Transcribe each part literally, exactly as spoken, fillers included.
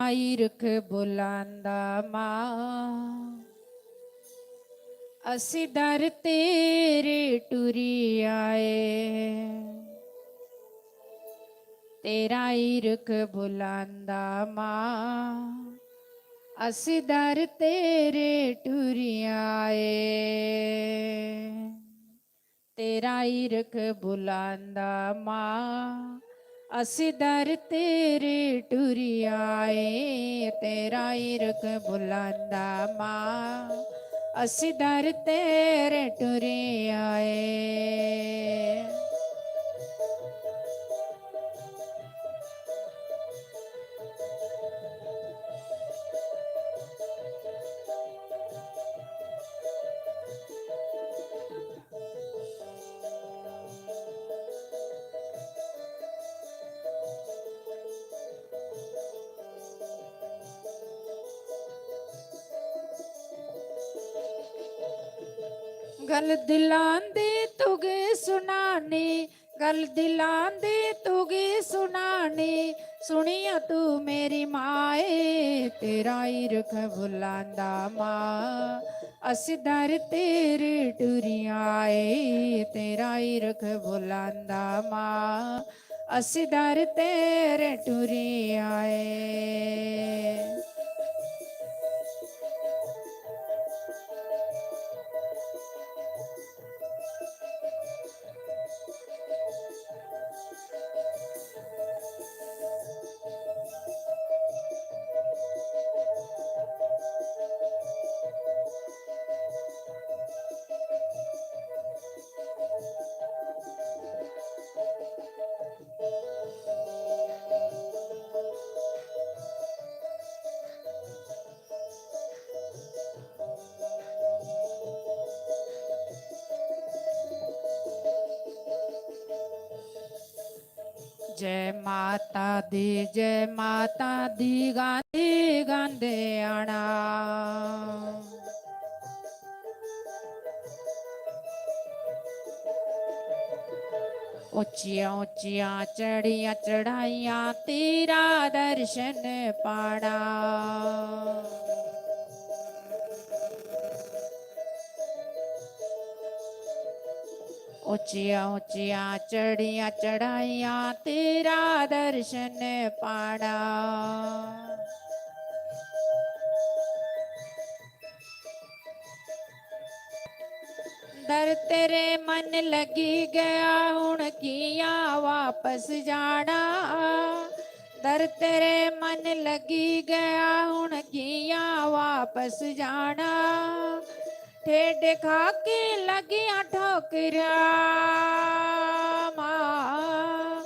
ईरख बुलांदा मां, असी दर तेरे टुरी आए। तेरा ईरख बुलांदा मां, असी दर तेरे टुरी आए। तेरा ईरख बुलांदा मां, असी दर तेरे टुरी आए। तेरा ईरख बुलांदा मां, असी दर तेरे टुरी आए। गल दिलांदी तुगी सुनानी, गल दिलांदी तुगी सुनानी, सुनिया तू मेरी माए। तेरा ईरख बुलांदा मां, असी दर तेरे टुरी आए। तेरा ईरख बुलांदा मां, असी दर तेरे टुरी आए। जय माता दी, जय माता दी गांदे गांदे आना। ऊंचियां ऊंचियां चढ़ियां चढ़ाइयां, तेरा दर्शन पाना। ऊंचियां ऊंचियां चढ़ियां चढ़ाइयां, तेरा दर्शन पाना। दर तेरे मन लगी गया, हुण कियां वापस जाना। दर तेरे मन लगी गया, हुण कियां वापस जाना। ठेड खा के लगियां ठोकरा मां,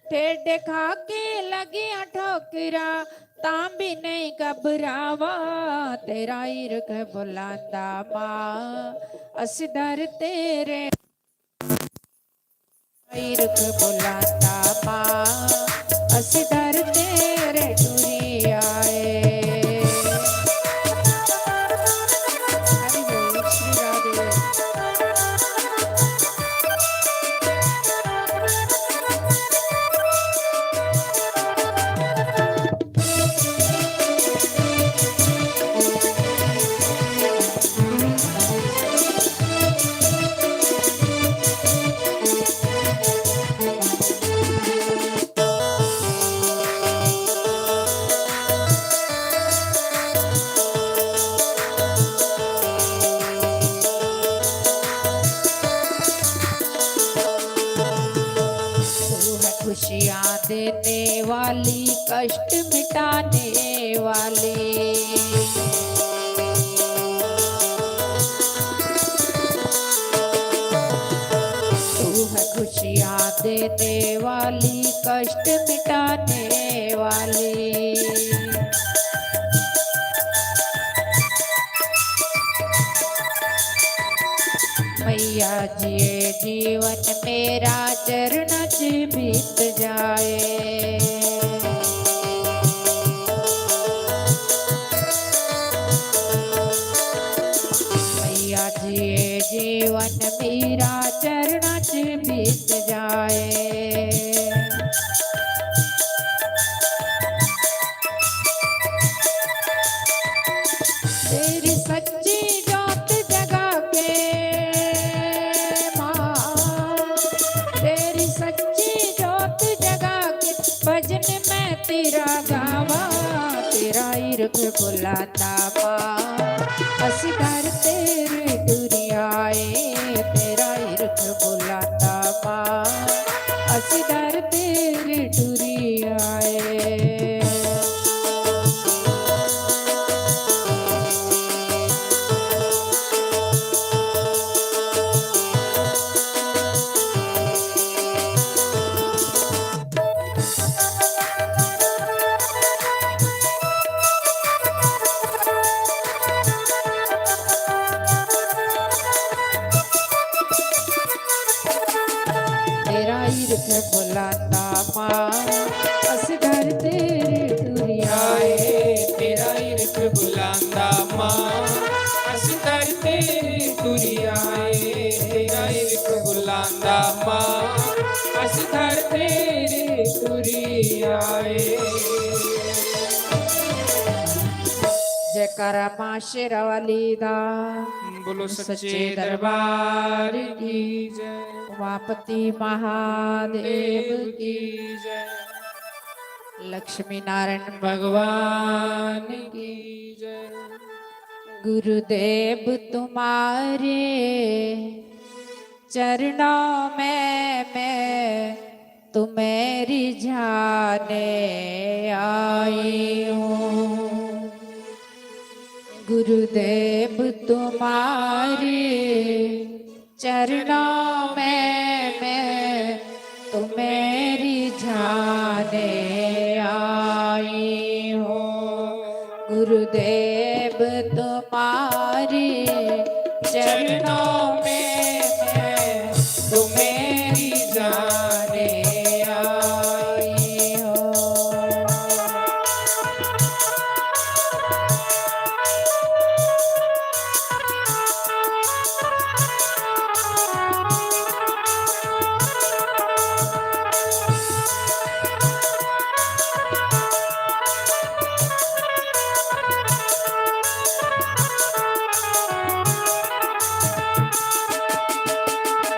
ठेड खा के लगियां ठोकरा, तां भी नहीं घबरावा। तेरा ईरख बुलांदा मां, असी दर तेरे। ईरख बुलांदा मां, असी दर तेरे टुरी आए। हरि बोल, श्री राधे। तू है खुशियाँ देने वाली, कष्ट मिटाने वाली। तू है खुशियाँ देने वाली, कष्ट मिटाने वाली। मैया जी, ये जीवन मेरा चरण च बीत जाए। मैया जी, ये जीवन मेरा चरण च बीत जाए। बुलांदा मां, असी दर तेरे टुरी आए। तेरा इरख बुलांदा मां, असी दर तेरे टुरी आए। तेरा इरख बुलांदा मां, असी दर तेरे टुरी आए। तेरा इरख बुलांदा मां, असी दर तेरे टुरी आए। तेरा इरख बुलांदा मां, असी दर तेरे टुरी आए। जयकारा मां शेरावाली दा। बोलो सच्चे दरबार की जय। उमापति महादेव की जय। लक्ष्मी नारायण भगवान की जय। गुरुदेव तुम्हारे चरणों में मैं तुम्हें रिझाने आई हूँ। गुरुदेव तुम्हारे चरणों में मैं तुम्हें रिझाने आई हूँ। गुरुदेव तुम्हारे चरणों में मैं तुम्हें रिझाने आई हूँ।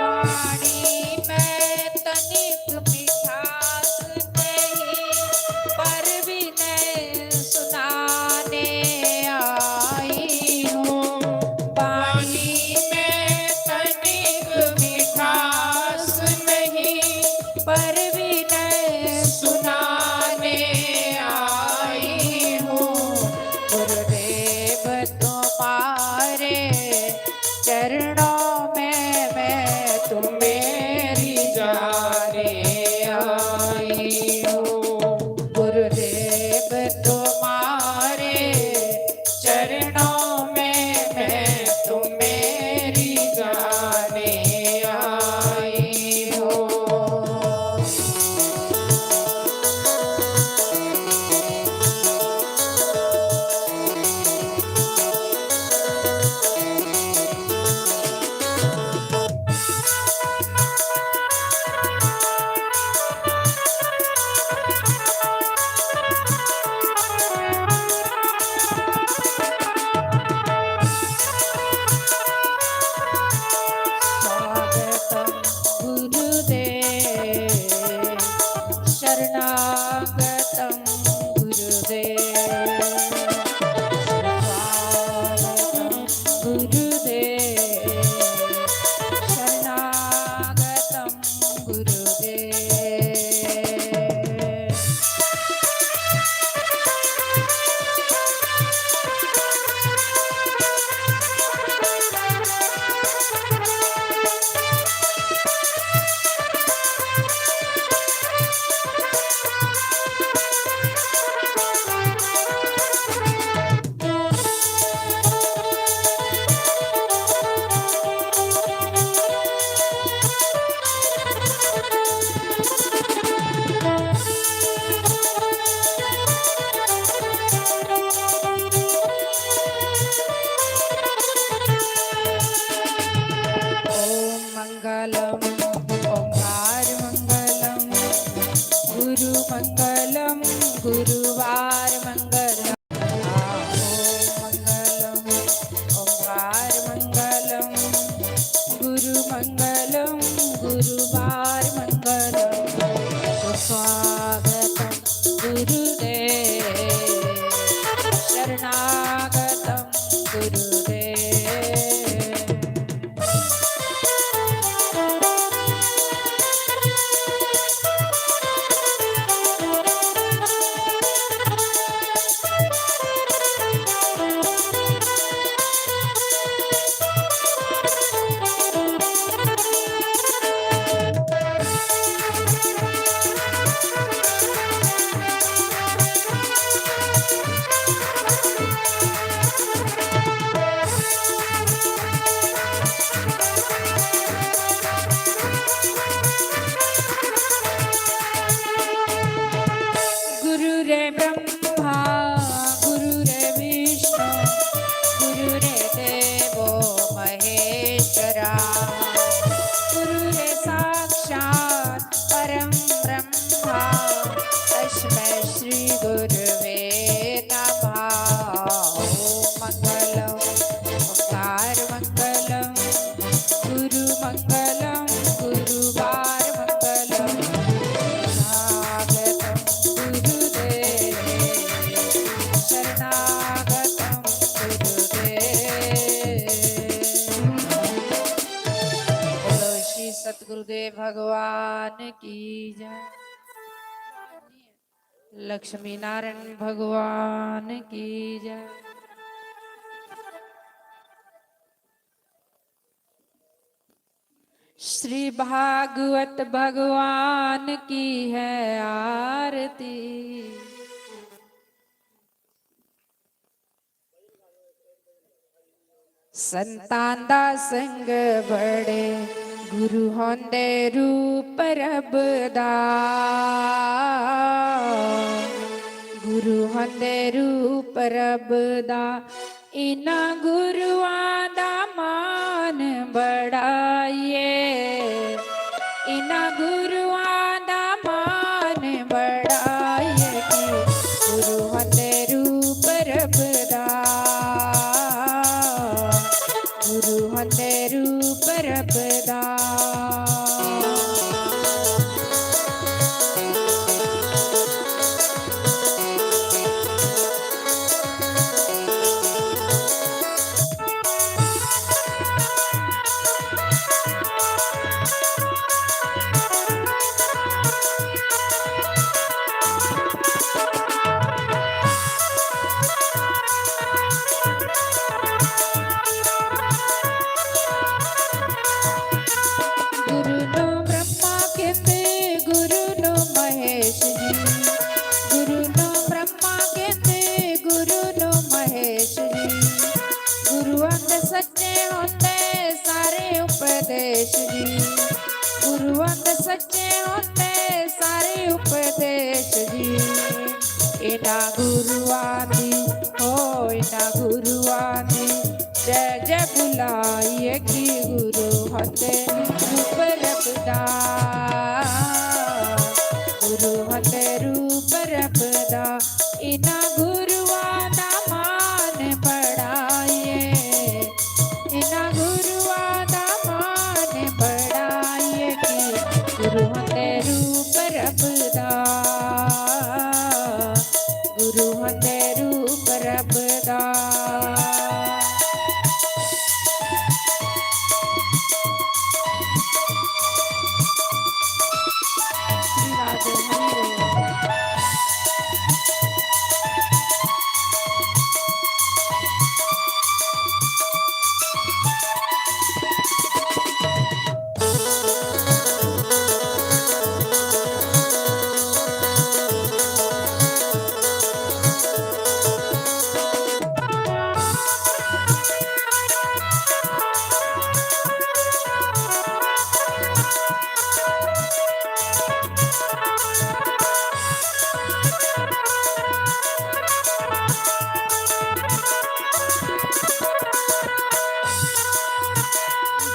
वाणी में तनिक मिठास नहीं, पर विनय सुनाने आई हूँ। वाणी में तनिक मिठास नहीं, पर विनय सुनाने आई हूँ। गुरुदेव तुम्हारे चरणों में मैं तुम्हें रिझाने आई हूँ। गुरुदेव तुम्हारे चरणों में मैं तुम्हें रिझाने आई हूँ। स्वागतम गुरुदेव, शरणागतम गुरुदेव, स्वागतम गुरुदेव, शरणागतम गुरुदेव। ओम मंगलम, ओंकार मंगलम, गुरु मंगलम, गुरुवार मंगलम। ओम मंगलम, ओंकार मंगलम, गुरु मंगलम, गुरुवार मंगलम। सुस्वागतम गुरुदेव, शरणा भगवान की जय। लक्ष्मी नारायण भगवान की जय। श्री भागवत भगवान की है आरती। संतां दा संग बड़े, गुरु होंदे रूप रब दा। गुरु होंदे रूप रब दा, इन्हां गुरुआं दा मान बढ़ाइए, इन्हां गुरुआं दा मान बढ़ाइए कि गुरु होंदे रूप रब दा, गुरु होंदे रूप रब दा। गुरु नो ब्रह्मा कहते, गुरु नो महेश जी। गुरु नो ब्रह्मा कहते, गुरु नो महेश जी। गुरुआं दे सच्चे होंदे सारे उपदेश जी। गुरुआं दे सच्चे होंदे सारे उपदेश जी। इन्हां गुरुआं दी, ओ इन्हां गुरुआं दी जय जय बुलाइए कि गुरु होंदे रूप रब दा। गुरु होंदे रूप रब दा। इन्हां गुरुआं दा मान बढ़ाइए, इन्हां गुरुआं दा मान बढ़ाइए कि गुरु होंदे रूप रब दा। गुरु होंदे रूप रब दा। श्री राधे हरि बोल।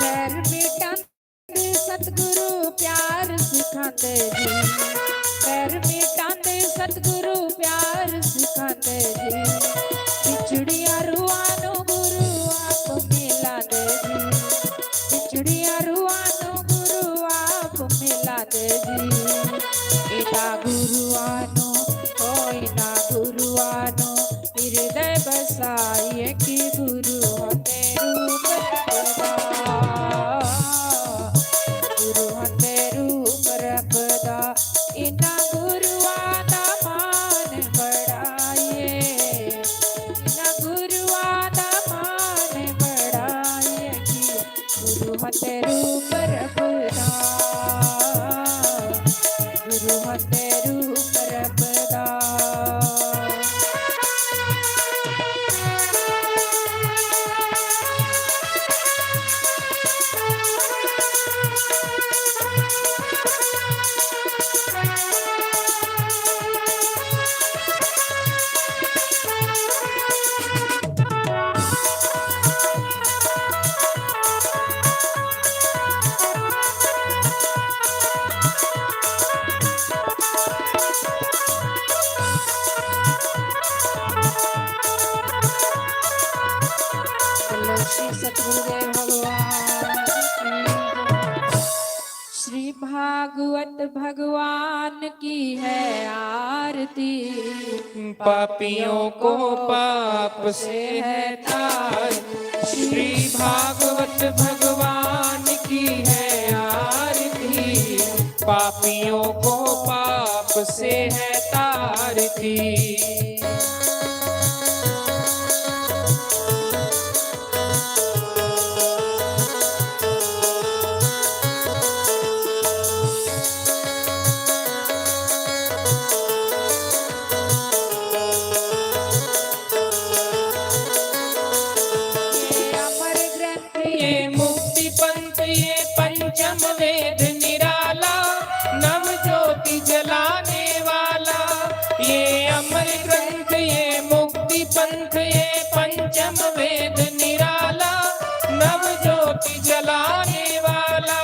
बैर मिटांदे सतगुरु प्यार सिखांदे जी। बैर मिटांदे सतगुरु प्यार सिखांदे जी। बिछड़ियां रूहां नू गुरु आप मिलांदे जी। बिछड़ियां रूहां नू गुरु आप मिलांदे जी। इन्हां गुरुआं नू, ओ इन्हां गुरुआं नू हिरदय बसाइए कि गुरु होंदे रूप रब दा। गुरु होंदे रूप रब दा। इन्हां गुरुआं दा मान बढ़ाइए, इन्हां गुरुआं दा मान बढ़ाइए कि गुरु होंदे रूप रब दा। गुरु होंदे रूप रब दा। बोलो श्री सतगुरुदेव भगवान की। श्री भागवत भगवान की है आरती। पापियों को पाप से है तार। श्री भागवत भगवान की है आरती। ये अमर ग्रंथ, ये मुक्ति पंथ, ये पंचम वेद निराला, नव ज्योति जलाने वाला। ये अमर ग्रंथ, ये मुक्ति पंथ, ये पंचम वेद निराला, नव ज्योति जलाने वाला।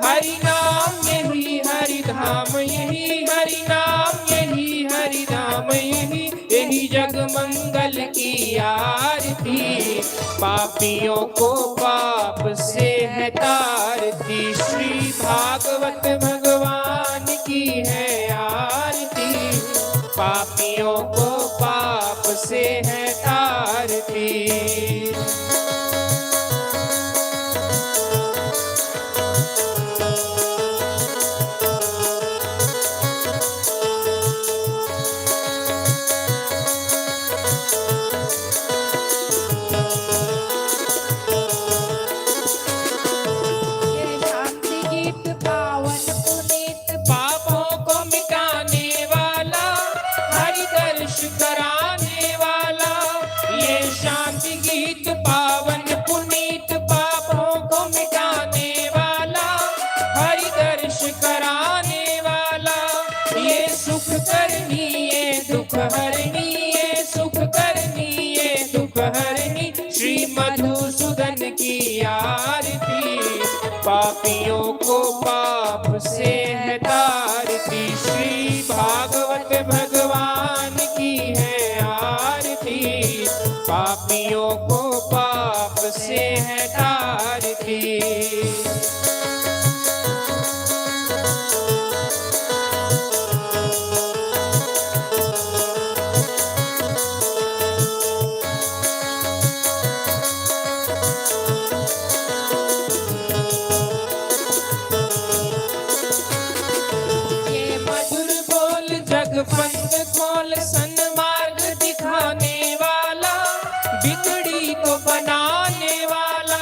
हरि नाम यही हरि धाम यही, हरि नाम यही हरि धाम यही, यही जग मंगल की आरती। पापियों को पाप से है तारती, श्री भागवत भगवान की है आरती। पापियों को पाप से है तारती। ये शांति गीत पावन पुनीत, पापों को मिटाने वाला, हरि दर्श कराने वाला। ये शांति गीत पावन पुनीत, पापों को मिटाने वाला, हरि दर्श कराने वाला। ये सुख करनी, ये दुख हरनी, ये सुख करनी, ये दुख हरनी, श्री मधुसूदन की आरती। पापियों को पाप से है तारती, श्री भागवत भगवान की है आरती। पापियों को पाप से है तारती। ये मधुर बोल जग फंद खोल, सन्मार्ग दिखाने वाला, बिगड़ी को बनाने वाला।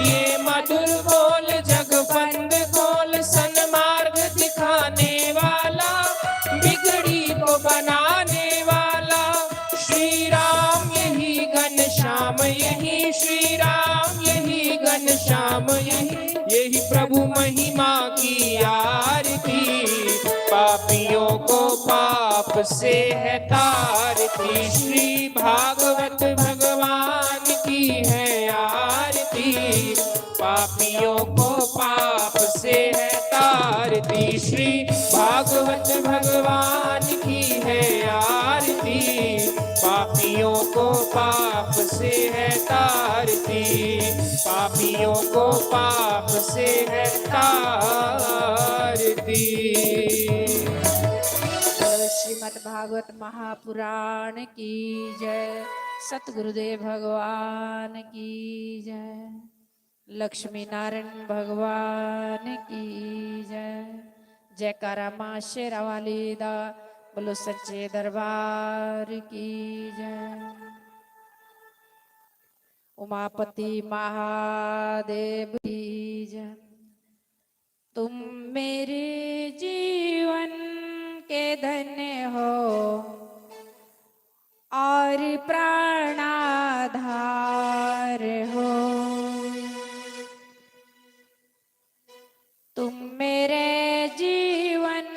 ये मधुर बोल जग फंद खोल, सन्मार्ग दिखाने वाला, बिगड़ी को बनाने वाला। श्री राम यही घनश्याम यही, श्री राम यही घनश्याम यही, यही प्रभु महिमा की आरती। पापियों को पाप से है तारती, श्री भागवत भगवान की है आरती। पापियों को पाप से है तारती, श्री भागवत भगवान की है आरती। पापियों को पाप से है तारती, पापियों को पाप से है तारती। श्रीमद् भागवत महापुराण की जय, सतगुरुदेव भगवान की जय, लक्ष्मी नारायण भगवान की जय। जयकारा माँ शेरा वाली दा, बोलो सच्चे दरबार की जय। उमापति महादेव की जय। तुम मेरे जीवन के धन हो और प्राणाधार हो। तुम मेरे जीवन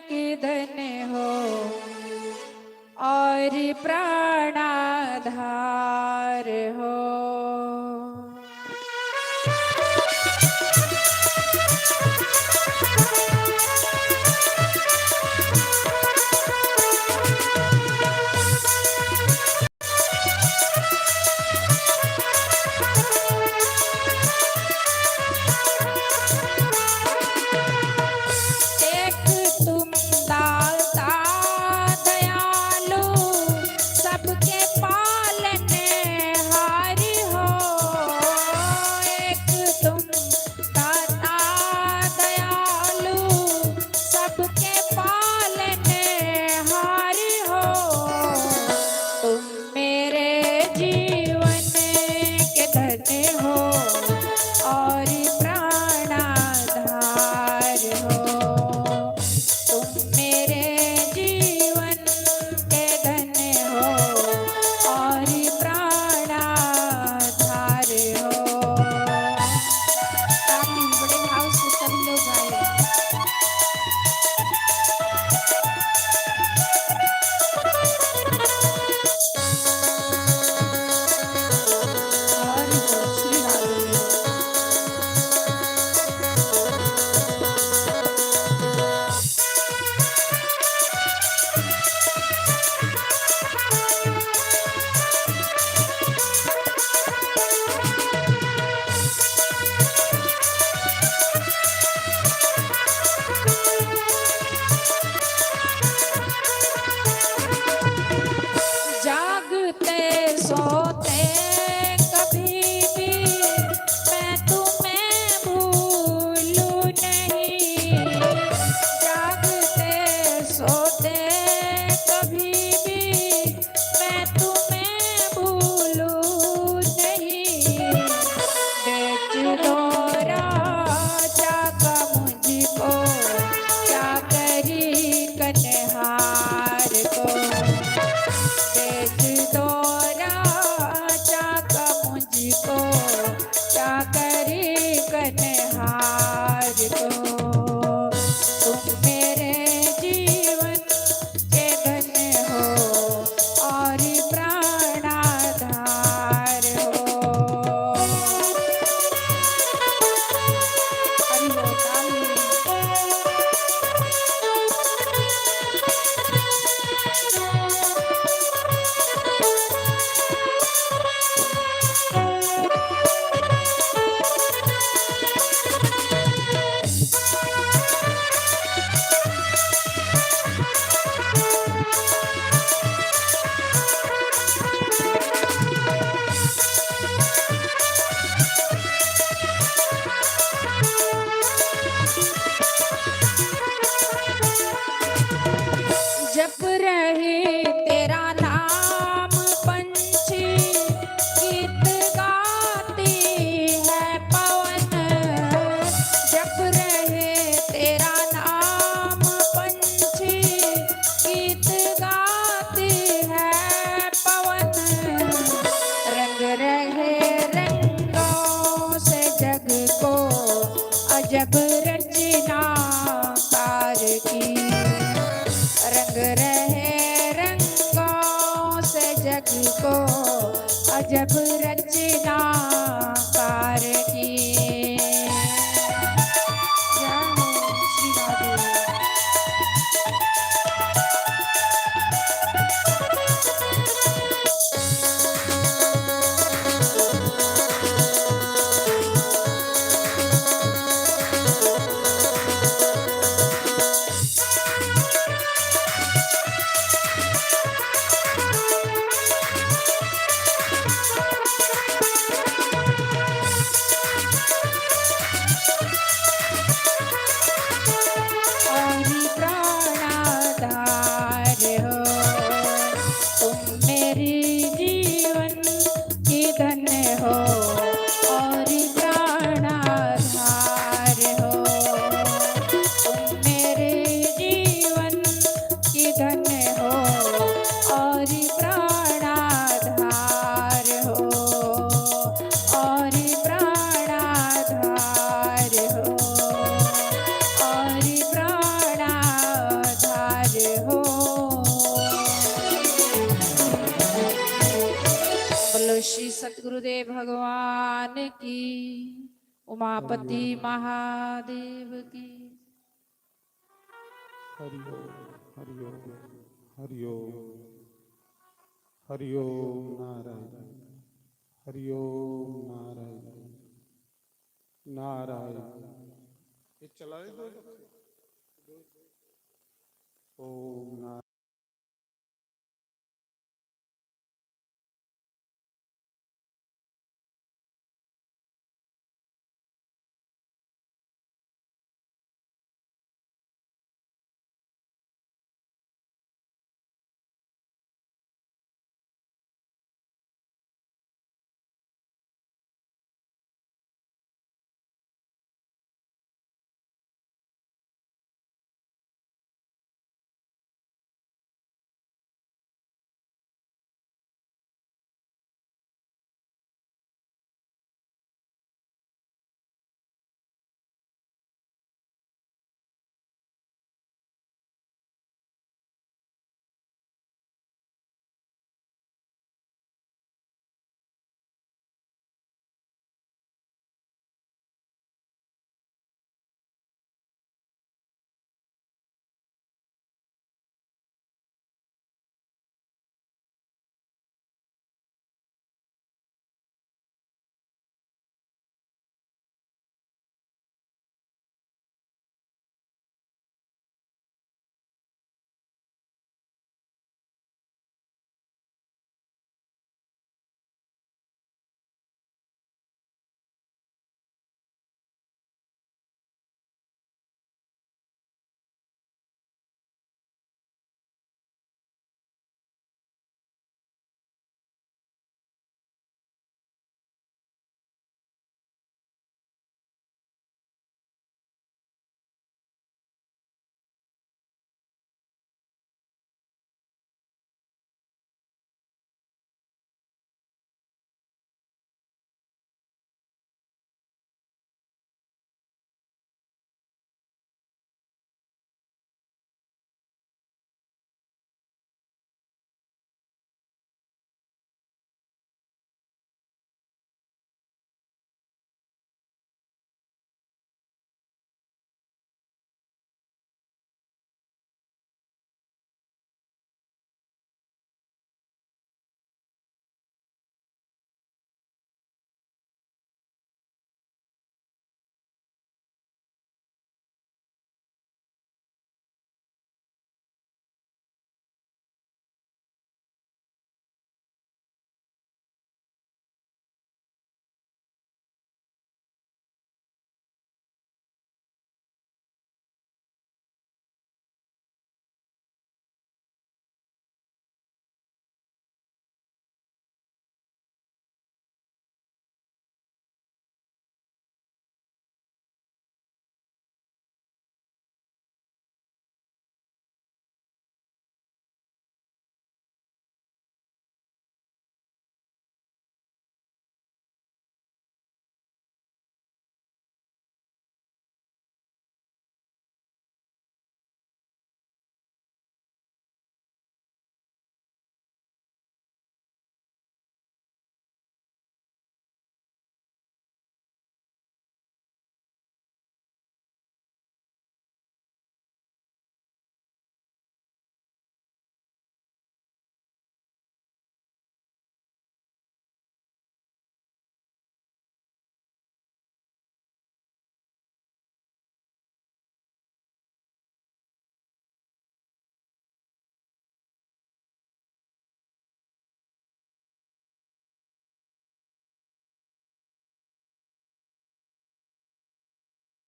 के धन हो और प्राणाधार हो। करी कन्हार को। तुम मेरे जीवन के धन हो और प्राणाधार हो। हरि बोल। जप रहे तेरा नाम पंछी, गीत गाती है पवन। जप रहे तेरा नाम पंछी, गीत गाती है पवन। रंग रहे रंगों से जग को अजब रचना कार की। रंग रहे रंगों से जग को अजब रचना कार की। जय हो श्री राधे। और प्राणाधार हो तुम मेरी जीवन की धन हो और प्राणाधार हो तुम मेरे जीवन की धन हो और प्राणाधार हो और प्राणाधार हो और प्राणाधार हो। बोलो श्री सतगुरुदेव भगवान की, उमापति महादेव की। हरि ओम, हरि ओम, हरि ओम, हरि ओम नारायण, हरि ओम नारायण, नारायण। ये चला रहे दो? ओम नारायण।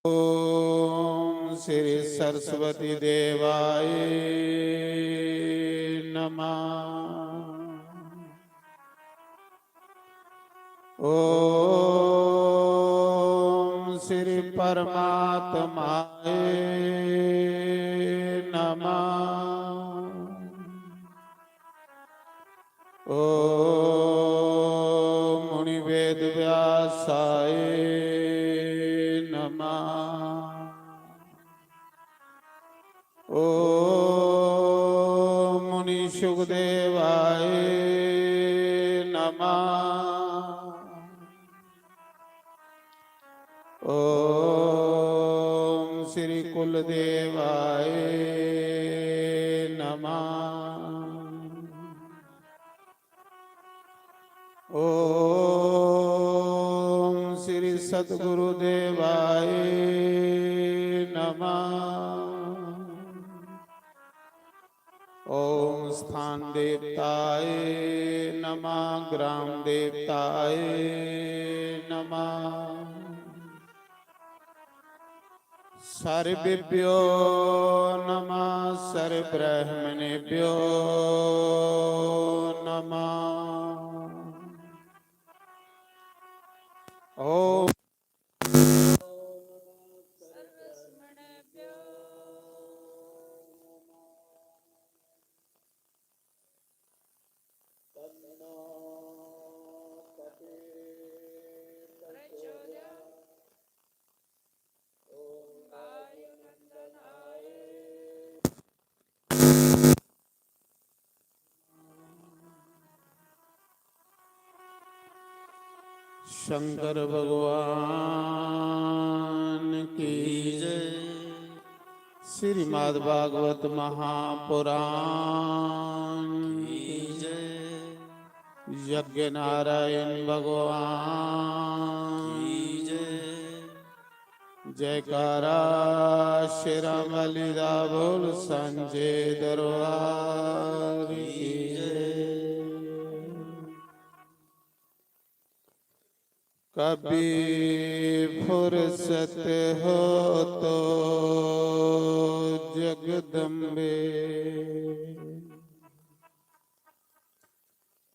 ओम श्री सरस्वती देवाय नमः। ओम श्री परमात्माय नमः। ओम मुनि वेद व्यासाय नमः। ओम मुनि सुखदेवाय नमः। ओम श्री कुलदेवाय नमः। ओम श्री सतगुरु देवाय नमः। ओम स्थान देवताय नमः, ग्राम देवताय नमः। सर्वेभ्यो नमः, सर्वब्राह्मणेभ्यो नमः। ओम शंकर भगवान की जय। श्रीमद् भागवत महापुराण की जय। यज्ञ नारायण भगवान की जय। जयकारा शेरां वाली दा बोल सांझे दरबार की जय। कभी फुर्सत हो तो जगदम्बे,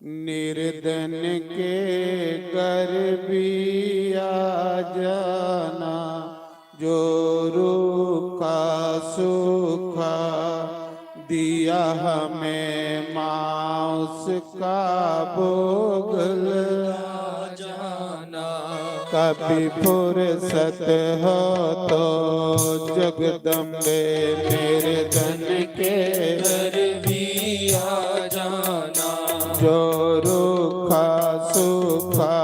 निर्धन के घर भी आ जाना, जो रूखा सूखा दिया हमें माँ, उसका भोग लगा जाना। कभी फुर्सत हो तो जगदम्बे, निर्धन के घर भी आ जाना। जो रूखा सूखा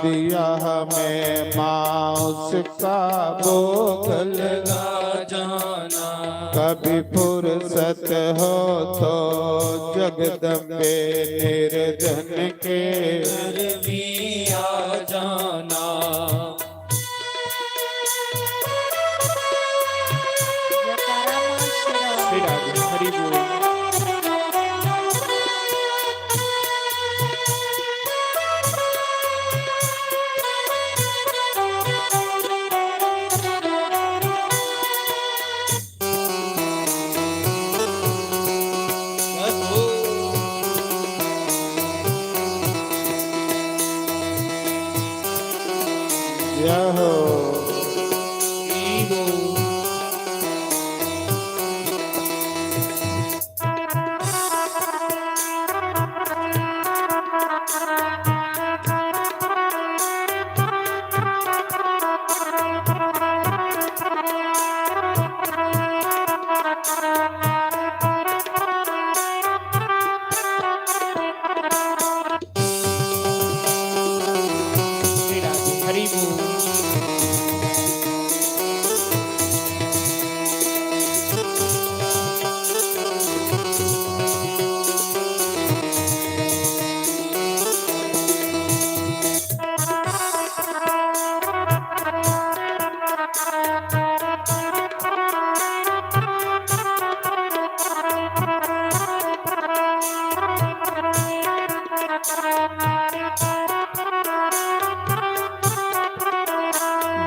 दिया हमें माँ, उसका भोग लगा जाना। कभी फुर्सत हो तो जगदम्बे, निर्धन के घर भी आ जाना। जयकारा माँ शेरा। हरि बोल। जय हो। हरि बोल।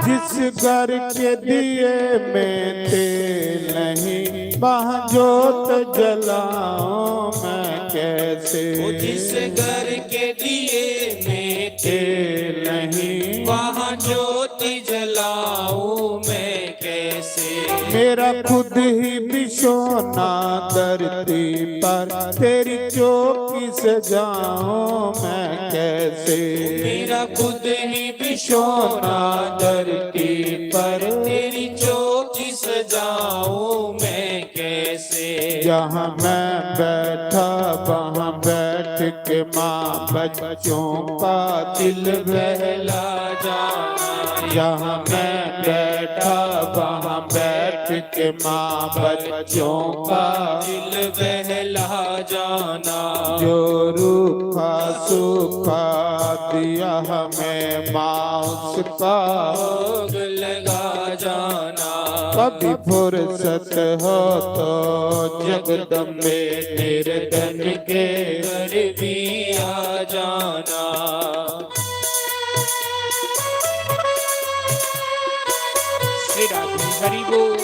जिस घर के दिए में तेल नहीं, वहाँ जोत जलाऊं मैं कैसे? वो जिस घर के दिए में तेल नहीं, वहाँ जोत जलाऊं मैं कैसे? मेरा खुद ही भी सोना धरती पर, तेरी चौकी सजाऊं मैं कैसे? मेरा खुद ही भी सोना धरती पर, तेरी चौकी सजाऊं मैं कैसे? जहाँ मैं बैठा वहाँ बैठ के माँ बच्चों का दिल बहला जाना। जहाँ मैं बैठा वहाँ बैठ के माँ बच्चों का दिल बहला जाना। जो रूखा सूखा दिया हमें माँ उसका भोग लगा जाना। कभी फुर्सत हो तो जगदम्बे निर्धन के घर भी आ जाना। श्री राधे हरि बोल।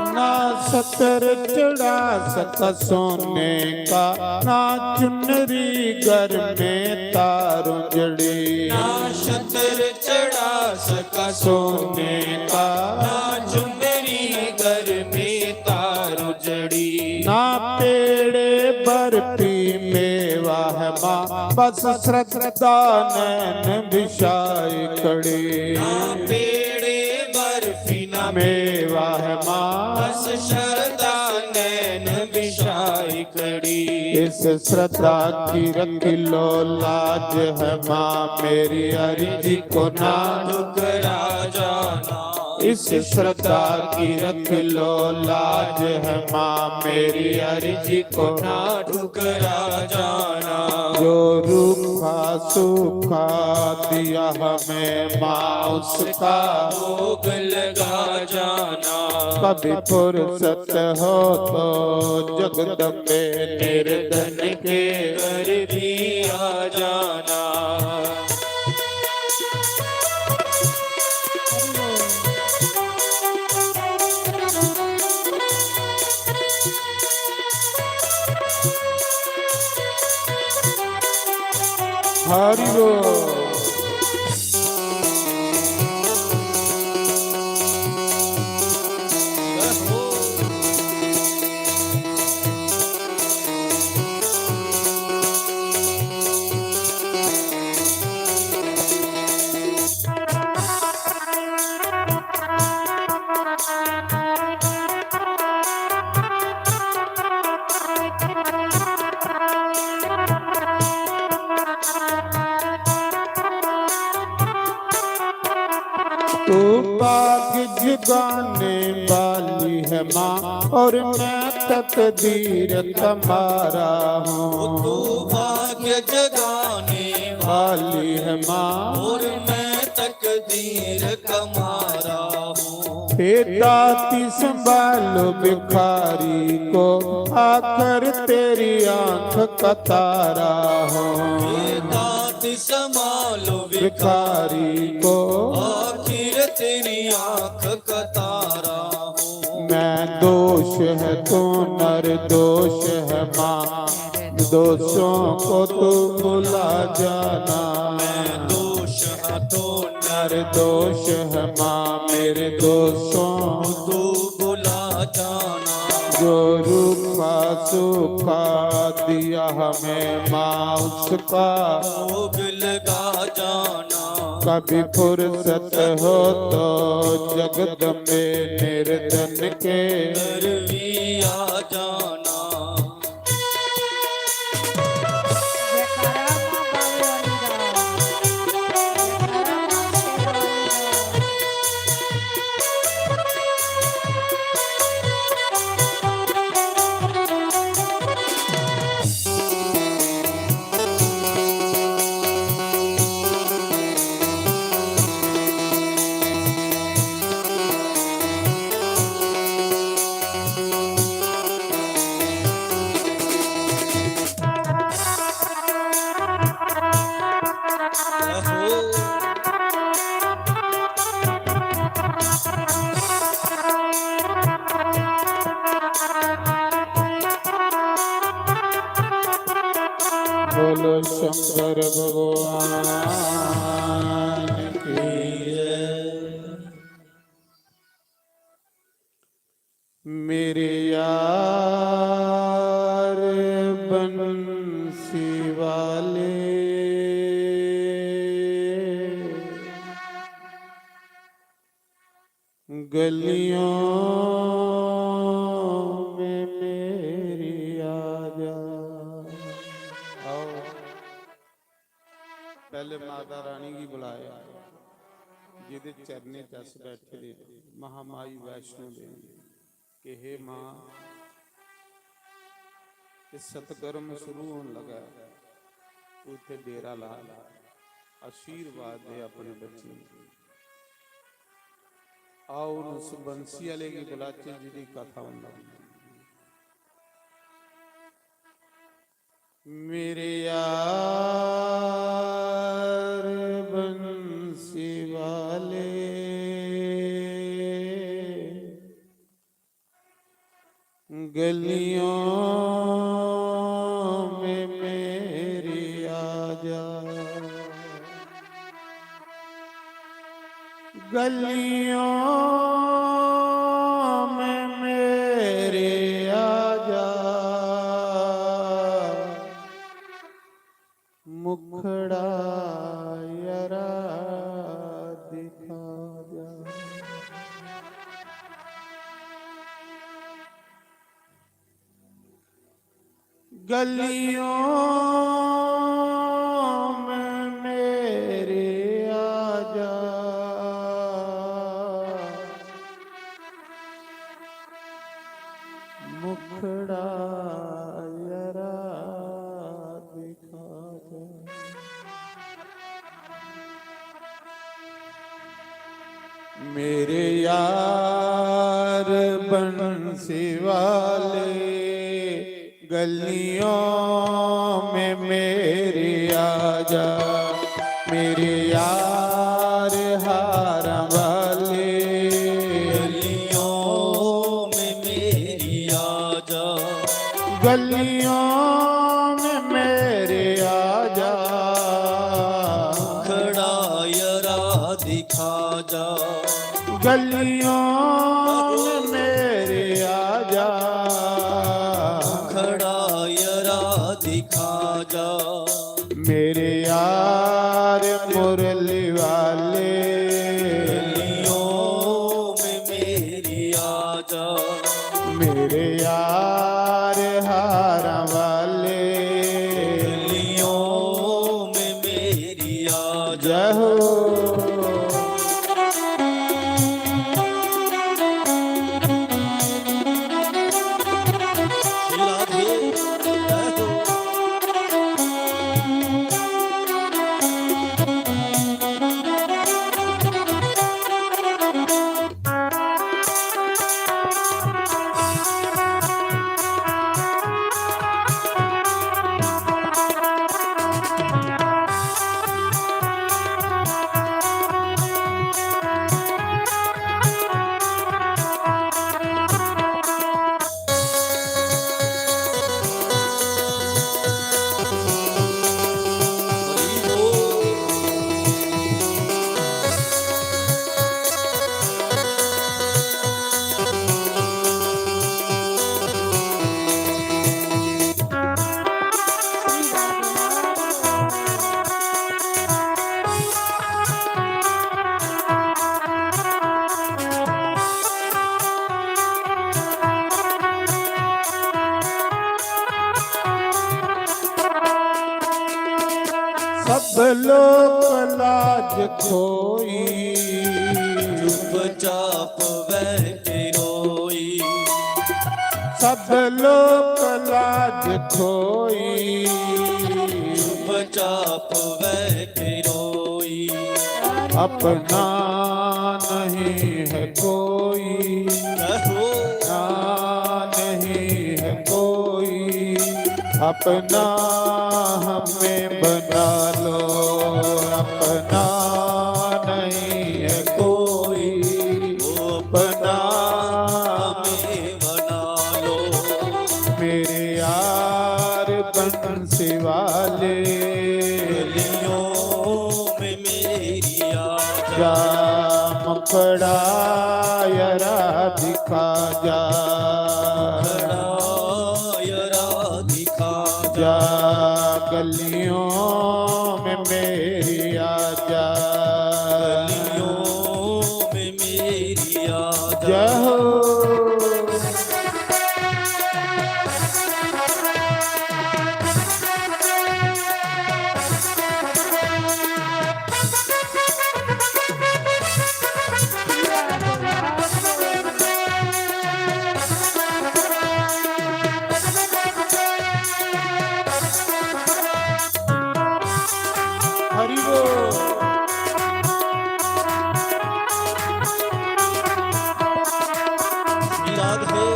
ना सतर चढ़ा सका सोने का, ना चुनरी घर में तारों जड़ी। ना सतर चढ़ा सका सोने का, ना चुनरी घर में तारों जड़ी। ना पेड़े बर्फी मेवा है माँ, बस श्रद्धा नैन बिछाई खड़ी। ना पेड़े बर्फी ना मेवा है माँ, बस श्रद्धा नैन बिछाई खड़ी। इस श्रद्धा की रख लो लाज है माँ, मेरी अर्जी को ना ठुकरा जाना। इस श्रद्धा की रख लो लाज है माँ, मेरी अर्जी को ना ठुकरा जाना। जो रूखा सूखा दिया हमें माँ, उसका भोग लगा जाना। कभी फुर्सत हो तो जगदम्बे निर्धन के घर भी आ जाना। हरि बोल। तू भाग जगाने वाली है माँ, और मैं तकदीर का मारा हूँ। तू भाग्य जगाने वाली है माँ, और मैं तकदीर का मारा हूँ। हे दाती संभालो भिखारी को, आखिर तेरी आंख का तारा हूँ। हे दाती जमालो भिखारी को, आखिर तेरी आंख का तारा हूँ। मैं दोष है तो नर दोष है माँ, दोषों को तू भुला जाना। मैं दोष है तो नर दोष है माँ, मेरे दोषों को तू भुला जाना। जो रूखा सूखा दिया हमें माँ, उसका भोग लगा जाना। कभी फुर्सत हो तो जगदम्बे निर्धन के घर भी आ जाना। जयकारा माँ बावे वाली दा। जयकारा माँ शेरा वाली दा। बोलो शंकर भगवान की जय। मेरे यार बंसी वाले, गलियों में मेरी आ जा। आओ, पहले माता रानी गी बुलाया, जिदे चरणे च अस बैठे दे, महामाई वैष्णो देवी। कि हे मां, ये सतकर्म शुरू होन लगा, तू इत्थे डेरा ला, आशीर्वाद दे अपने बच्चें गी। आओ, हुन उस बंसी आले गी बुलाचे, जिदी कथा होन लगी। मेरे यार बंसी वाले, गलियों में मेरी आ जा, गलियों में मेरे आ जा, मुखड़ा यरा दिखा जा। गलियों में मेरे आ जा, मुखड़ा यरा दिखा जा। मेरे यार बंसी वाले, गलियों में मेरे आ जा, मेरे यार हार वाले, गलियों में मेरी आ जा, गलियों में मेरे आ जा, मुखड़ा यरा दिखा जा, गलियों में मेरे आ जा, मुखड़ा यरा दिखा जा। मेरे यार मुरली वाले, गलियों में मेरी आ जा, मेरे यार हारा वाले, गलियों में मेरी आ जा। जय हो। खोई, चुपचाप वह के रोई। सब लोक लाज खोई, चुपचाप वह के रोई। अपना नहीं है कोई, अपना नहीं है कोई, अपना हमें बना लो, अपना नहीं है कोई, अपना हमें बना लो। मेरे यार बंसी वाले, गलियों में मेरी आजा। जा मुखड़ा यारा दिखा जा, मुखड़ा यारा दिखा जा। जा गलियों में मेरी आजा, गलियों में मेरी आजा। जय हो। हरि बोल। राधे।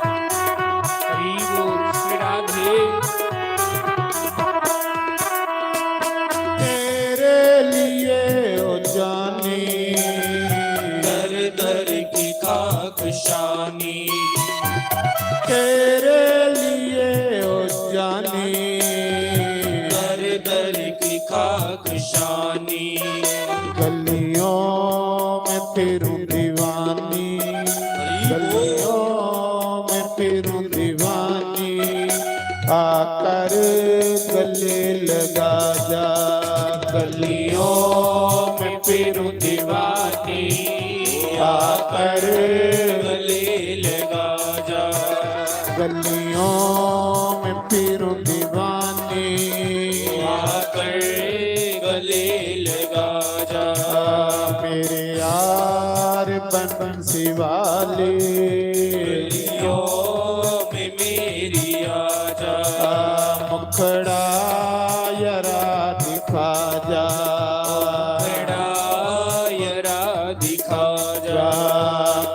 हरि बोल श्री राधे। तेरे लिए ओ जानी, दर दर की खाक शानी। तेरे लिए ओ जानी, दर दर की खाक शानी। गलियों में फिरूं दीवानी, गलियों में फिरूं दीवानी। आकर गले लगा जा, गलियों में फिरूं दीवानी। आकर गले लगा जा, गलियों में फिरूं दीवानी। आकर गले लगा जा। मेरे यार बंसी वाले, गलियों में मेरी आजा। मुखड़ा यारा दिखा जा, मुखड़ा यारा दिखा जा।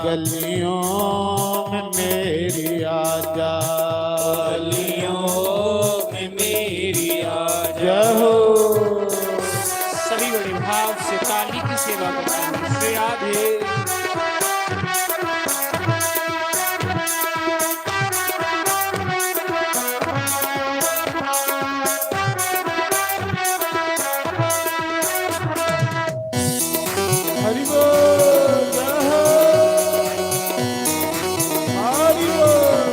गलियों में मेरी आजा, गलियों में मेरी आजा। जय हो। सभी बड़े भाव से ताली की सेवा करते हैं। श्री राधे। हरि बोल, जय हो। हरि बोल।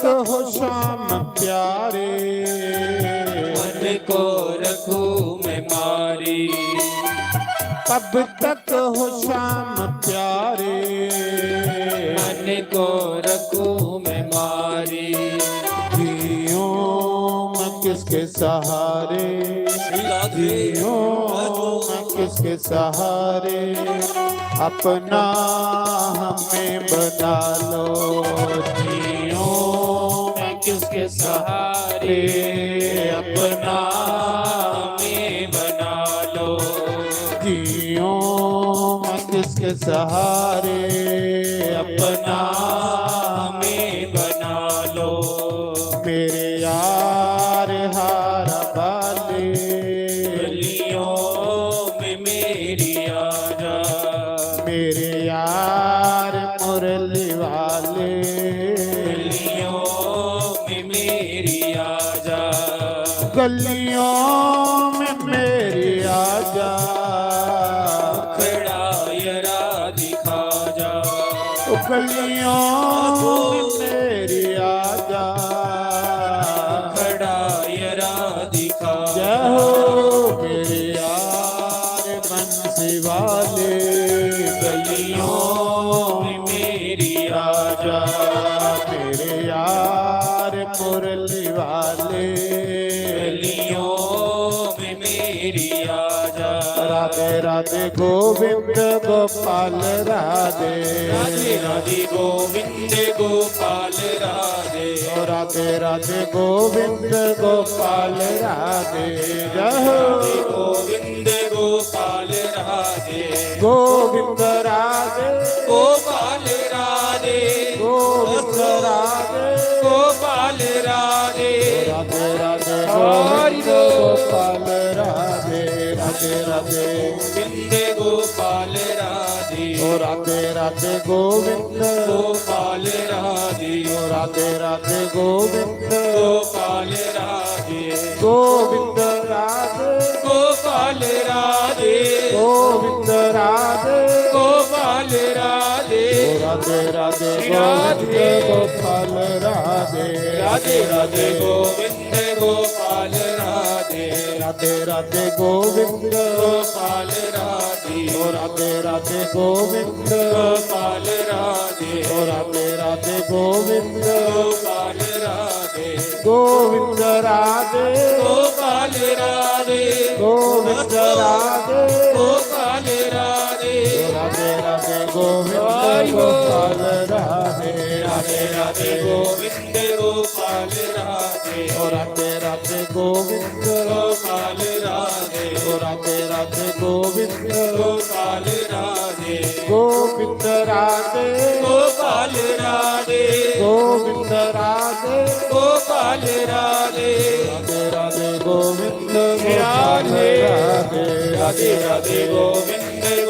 तक हो श्याम प्यारे, मन को रखूं मैं मारी। कब तक हो श्याम प्यारे, मन को रखूं मैं मारी। जिऊं मैं किसके सहारे, जिऊं मैं किसके सहारे, अपना हमें बना लो। जिऊं मैं किसके सहारे, अपना हमें बना लो। जिऊं मैं किसके सहारे, अपना हमें बना लो। मेरे यार हारा वाले, गलियों में मेरी आजा। मेरे यार मुरली वाले, गलियों में मेरी आजा। गलियों में मेरी आजा। खड़ा यरा दिखा जा। ओ गलियों में मेरी आजा। खड़ा यरा दिखा जा। जय हो मेरे यार बंसी वाले, गलियों में मेरी आजा। मेरे यार मुरली वाले, गलियों में मेरी आजा। राधे राधे गोविंद गोपाल राधे। राधे राधे गोविंद गोपाल राधे। ओ राधे राधे गोविंद गोपाल राधे। जय हो। राधे गोविंद गोपाल राधे। गोविंद राधे। गोपाल राधे। गोविंद राधे। गोपाल राधे। राधे राधे हरि गोविंद बोल। गोपाल राधे। राधे राधे। गोविंद गोपाल राधे। ओ राधे राधे गोविंद। गोपाल राधे। ओ राधे राधे गोविंद। गोपाल राधे। गोविंद राधे। गोपाल राधे। गोविंद राधे। गोपाल राधे। ओ राधे राधे श्री राधे। गोविंद गोपाल राधे। राधे राधे गोविंद गोपाल राधे। राधे राधे गोविंद। गोपाल राधे। ओ राधे राधे गोविंद। गोपाल राधे। ओ राधे राधे गोविंद। गोपाल राधे। गोविंद राधे। गोपाल राधे। गोविंद राधे। गोपाल राधे। ओ राधे राधे गोविंद। हरि बोल। गोपाल राधे। राधे राधे गोविंद गोपाल राधे। ओ राधे राधे गोविंद। गोपाल राधे। ओ राधे राधे गोविंद। गोपाल राधे। गोविंद राधे। गोपाल राधे। गोविंद राधे। गोपाल राधे। राधे राधे गोविंद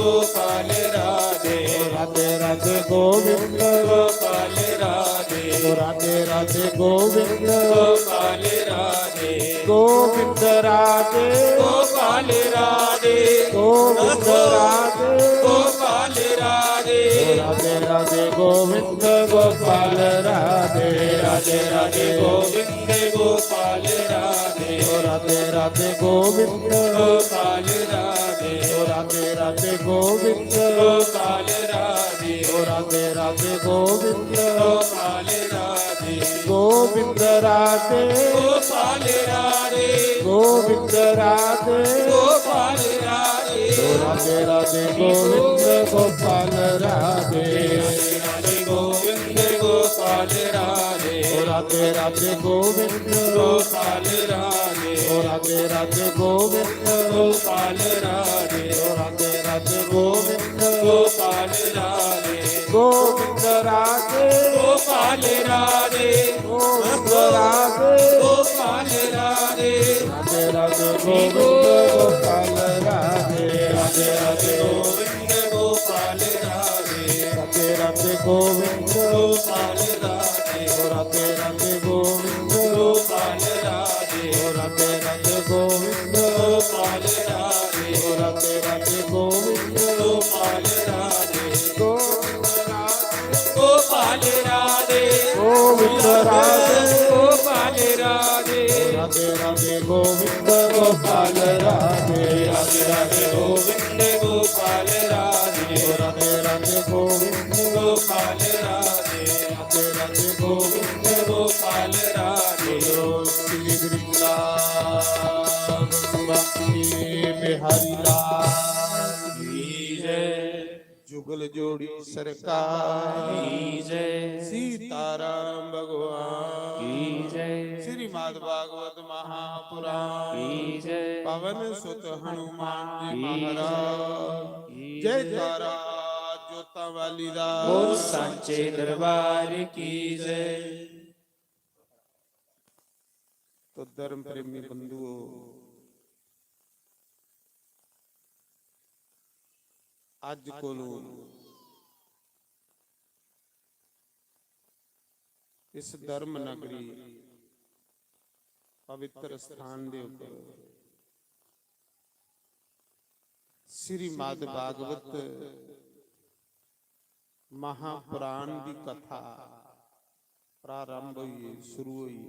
गोपाल राधे। राधे राधे गोविंद गोपाल राधे। राधे राधे गोविंद गोपाल राधे। राधे राधे गोविंद गोपाल राधे। गोविंद राधे। गोपाल राधे। गोविंद राधे। गोपाल राधे। राधे राधे गोविंद गोपाल राधे। राधे राधे गोविंद गोपाल राधे। ओ राधे राधे गोविंद। गोपाल राधे। ओ राधे राधे गोविंद। गोपाल राधे। ओ राधे राधे गोविंद। गोपाल राधे। गोविंद राधे। गोपाल राधे। गोविंद राधे। गोपाल राधे। ओ राधे राधे गोविंद गोपाल राधे। राधे राधे गोविंद गोपाल राधे। ओ राधे राधे गोविंद। गोपाल राधे। ओ राधे राधे गोविंद। गोपाल राधे। ओ राधे राधे गोविंद। गोपाल राधे। गोविंद राधे। गोपाल राधे। गोविंद राधे। गोपाल राधे। राधे राधे गोविंद गोपाल राधे। राधे राधे गोविंद गोपाल राधे। राधे राधे गोविंद। गोपाल राधे। ओ राधे राधे गोविंद। गोपाल राधे। ओ राधे राधे गोविंद। गोपाल राधे। ओ राधे राधे गोविंद। गोपाल राधे। गोविंद राधे। गोपाल राधे। गोविंद राधे गोपाल राधे। राधे राधे गोविंद गोपाल राधे। राधे राधे गोविंद गोपाल राधे। राधे राधे गोविंद गोपाल राधे। राधे राधे गोविंद गोपाल राधे। श्री वृंदावन बिहारी लाल की जय। जुगल जोड़ी सरकार की जय। सीताराम भगवान की जय। श्रीमद् भागवत महापुराण की जय। पवन सुत हनुमान जी की महाराज जय। की जय। जयकारा जोतां वाली दा। बोल सांचे दरबार की जय। तो धर्म प्रेमी बंधुओ, अज कोलों इस धर्म नगरी पवित्र स्थान दे उपर श्रीमद् भागवत महापुराण दी कथा प्रारंभ हुई, शुरू हुई।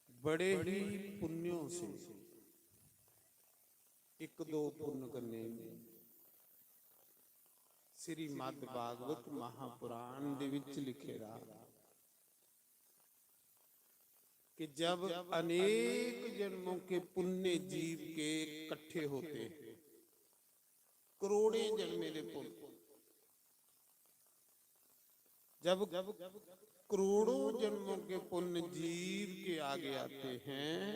बड़े ही पुण्यों से, एक दो पुण्य करने, श्रीमद् भागवत महापुराण दे विच लिखे दा कि जब अनेक जन्मों के पुण्य जीव के इकट्ठे होते हैं, करोड़ें जन्मे दे पुण्य, जब करोड़ों जन्मों के पुण्य जीव के आगे आते हैं,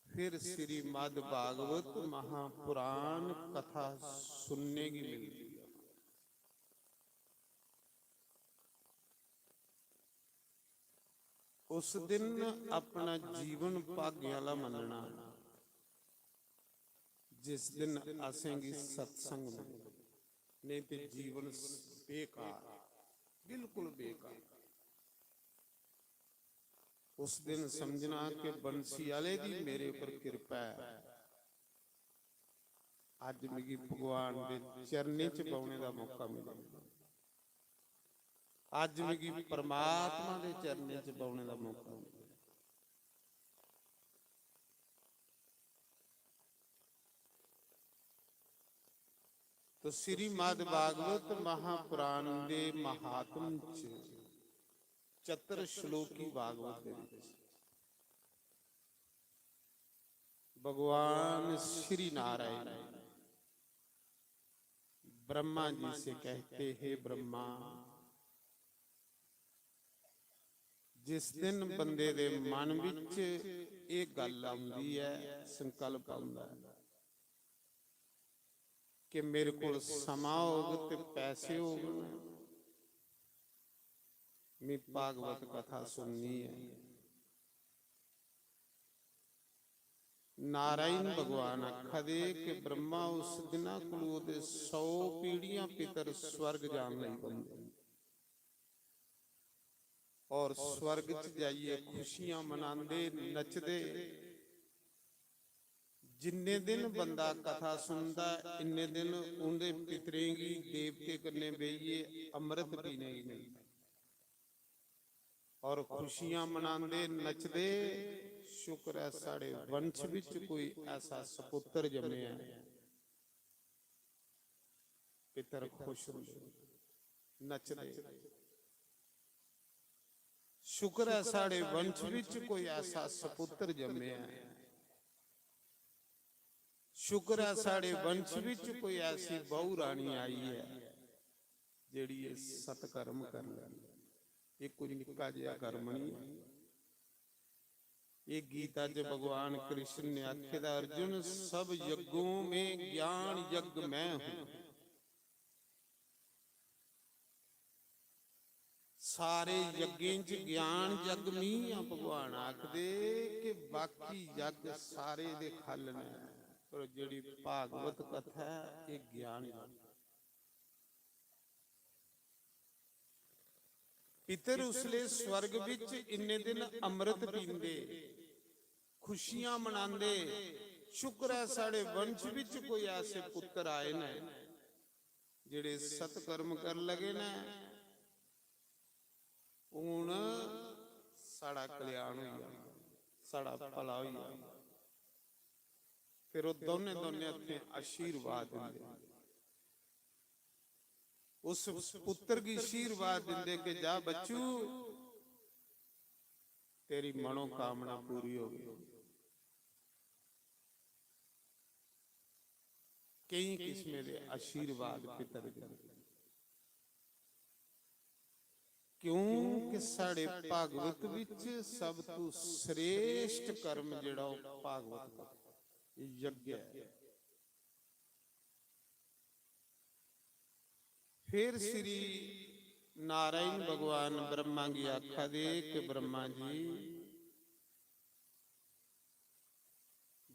फिर श्रीमद् भागवत महापुराण कथा सुनने की मिलती है। उस दिन अपना जीवन भाग्य आह्ला मन्नना, जिस दिन असेंगी सत्संग मिले, नेईं ते जीवन बेकार, बिल्कुल बेकार। उस दिन समझना कि बंसी आह्ले दी मेरे पर किरपा ऐ, अज्ज मिगी भगवान दे चरणें च बौह्ने दा मौका मिलेआ, अज्ज मिगी परमात्मा दे चरणें च बौह्ने दा मौका मिलेआ। तो श्रीमद् भागवत महापुराण दे महात्म च चतुर श्लोकी भागवत दे विच भगवान श्री नारायण ब्रह्मा जी से कहते, हे ब्रह्मा, जिस दिन बंदे दे मन विच एह् गल्ल आउंदी ऐ, संकल्प आउंदा ऐ कि मेरे कोल समां होग ते पैसे होगन, में भागवत कथा सुननी ऐ। नारायण भगवान आखा दे कि ब्रह्मा उस दिना कोल ओह्दे सौ पीढ़ियां पितर स्वर्ग जान लगी पौंदे और स्वर्ग च जाइयै खुशियां मनांदे, नचदे। जिन्ने दिन बंदा कथा सुनदा, इन्ने दिन उंदे पितरें गी देवतें कन्नै बेहियै अमृत पीने गी मिलदा और खुशियां मनांदे, नचदे। शुक्र ऐ साढ़े वंश विच कोई ऐसा सपुत्र जम्मेआ ऐ। पितर खुश होंदे, नचदे। शुक्र ऐ साढ़े वंश विच कोई ऐसा सपुत्र जम्मेआ ऐ। शुक्र ऐ साढ़े वंश विच कोई ऐसी बहु रानी आई ऐ जेह्ड़ी एह् सत्कर्म करी लैंदी। एह् कोई निक्का जेहा कर्म निं ऐ। एह् गीता च भगवान कृष्ण ने आखे दा, अर्जुन, सब यज्ञों में ज्ञान यज्ञ मैं हूं। सारे यज्ञें च ज्ञान यज्ञ मी आं। भगवान आखदे कि बाकी यज्ञ सारे दे खल न, पर जेह्ड़ी भागवत कथा ऐ, एह् ज्ञान यज्ञ। पितर उसले स्वर्ग विच इन्ने दिन अमृत पींदे, खुशियां मनांदे। शुक्र ऐ साढ़े वंश विच कोई ऐसे पुत्र आए न जेह्ड़े सत्कर्म कर लगे न, हून साढ़ा कल्याण होई जाना, साढ़ा भला होई जाना। फिर ओह् दौनें दौनें हत्थें आशीर्वाद दिंदे। उस पुत्र गी आशीर्वाद दिंदे कि जा बच्चू, तेरी मनोकामना पूरी हो गई। केई किस्में दे आशीर्वाद पितर दे। क्योंकि साढ़े भागवत विच सब तू श्रेष्ठ कर्म जेह्ड़ा ओह् भागवत दा यज्ञ ऐ। फिर श्री नारायण भगवान ब्रह्मा गी आखा दे कि ब्रह्मा जी,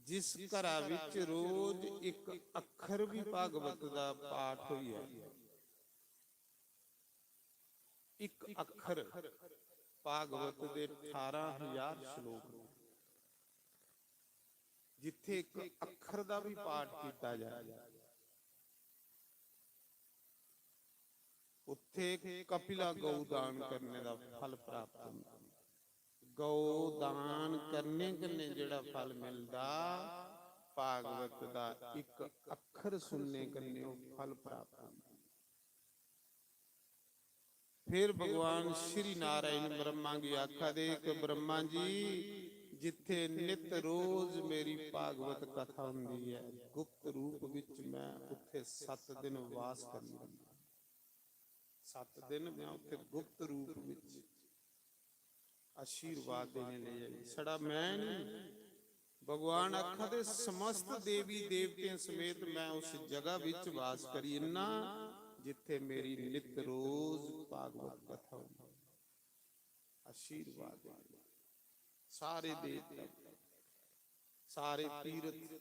जिस घरा विच रोज इक अक्खर भी भागवत दा पाठ होई जाए, इक अक्खर, भागवत दे ठारां हजार श्लोक न, जित्थे इक अक्खर दा भी पाठ किया जाए, उत्थे कपिला गौ दान करने दा फल प्राप्त होंदा। गौ दान करने कन्नै जेह्ड़ा फल मिलदा, भागवत दा इक अक्खर सुनने कन्नै ओह् फल प्राप्त होंदा। फिर भगवान श्री नारायण ब्रह्मा गी आखा दे कि ब्रह्मा जी, जित्थे नित रोज मेरी भागवत कथा होंदी ऐ, गुप्त रूप विच मैं उत्थे सत्त दिन वास करना। सत्त दिन मैं उत्थे गुप्त रूप विच आशीर्वाद देने लेई आई। छड़ा मैं नहीं, भगवान आखा दे, समस्त देवी देवतें समेत मैं उस जगह विच वास करी जन्ना, जित्थे मेरी नित रोज भागवत कथा होंदी। आशीर्वाद देने, सारे देवता, सारे तीर्थ,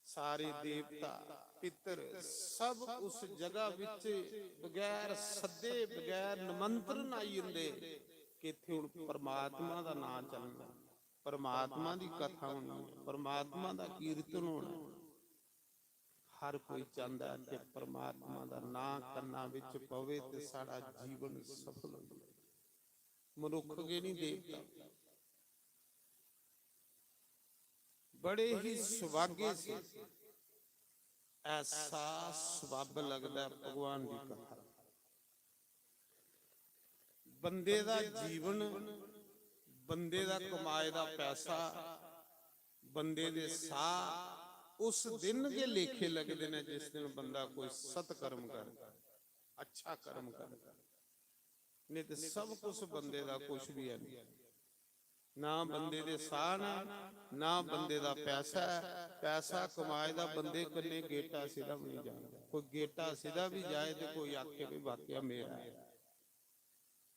सारे देवता, पितर, सब उस जगह विच बगैर सद्दे, बगैर निमंत्रण आई जंदे कि इत्थे हुण परमात्मा दा नां चलना, परमात्मा दी कथा होनी, परमात्मा दा कीर्तन होना। हर कोई चांहदा है कि परमात्मा दा नां कन्ना विच पवे ते साढ़ा जीवन सफल हो जाए। मनुख गै नहीं, देवता। बड़े ही सुभागे से ऐसा सवब लगदा है भगवान दी कथा। बंदे दा जीवन, बंदे दा कमाए दा पैसा, बंदे दे साह उस दिन गै लेखे लगदे न जिस दिन बंदा कोई सत्कर्म करदा, अच्छा कर्म करदा। नहीं ते सब कुछ बंदे दा कुछ भी है नहीं। ना बंदे दे साह न, ना बंदे दा पैसा है। पैसा कमाए दा बंदे कन्नै गेटा सिधा भी नहीं जाना। कोई गेटा सिधा भी जाए तो कोई आखे भी वाकया मेरा है,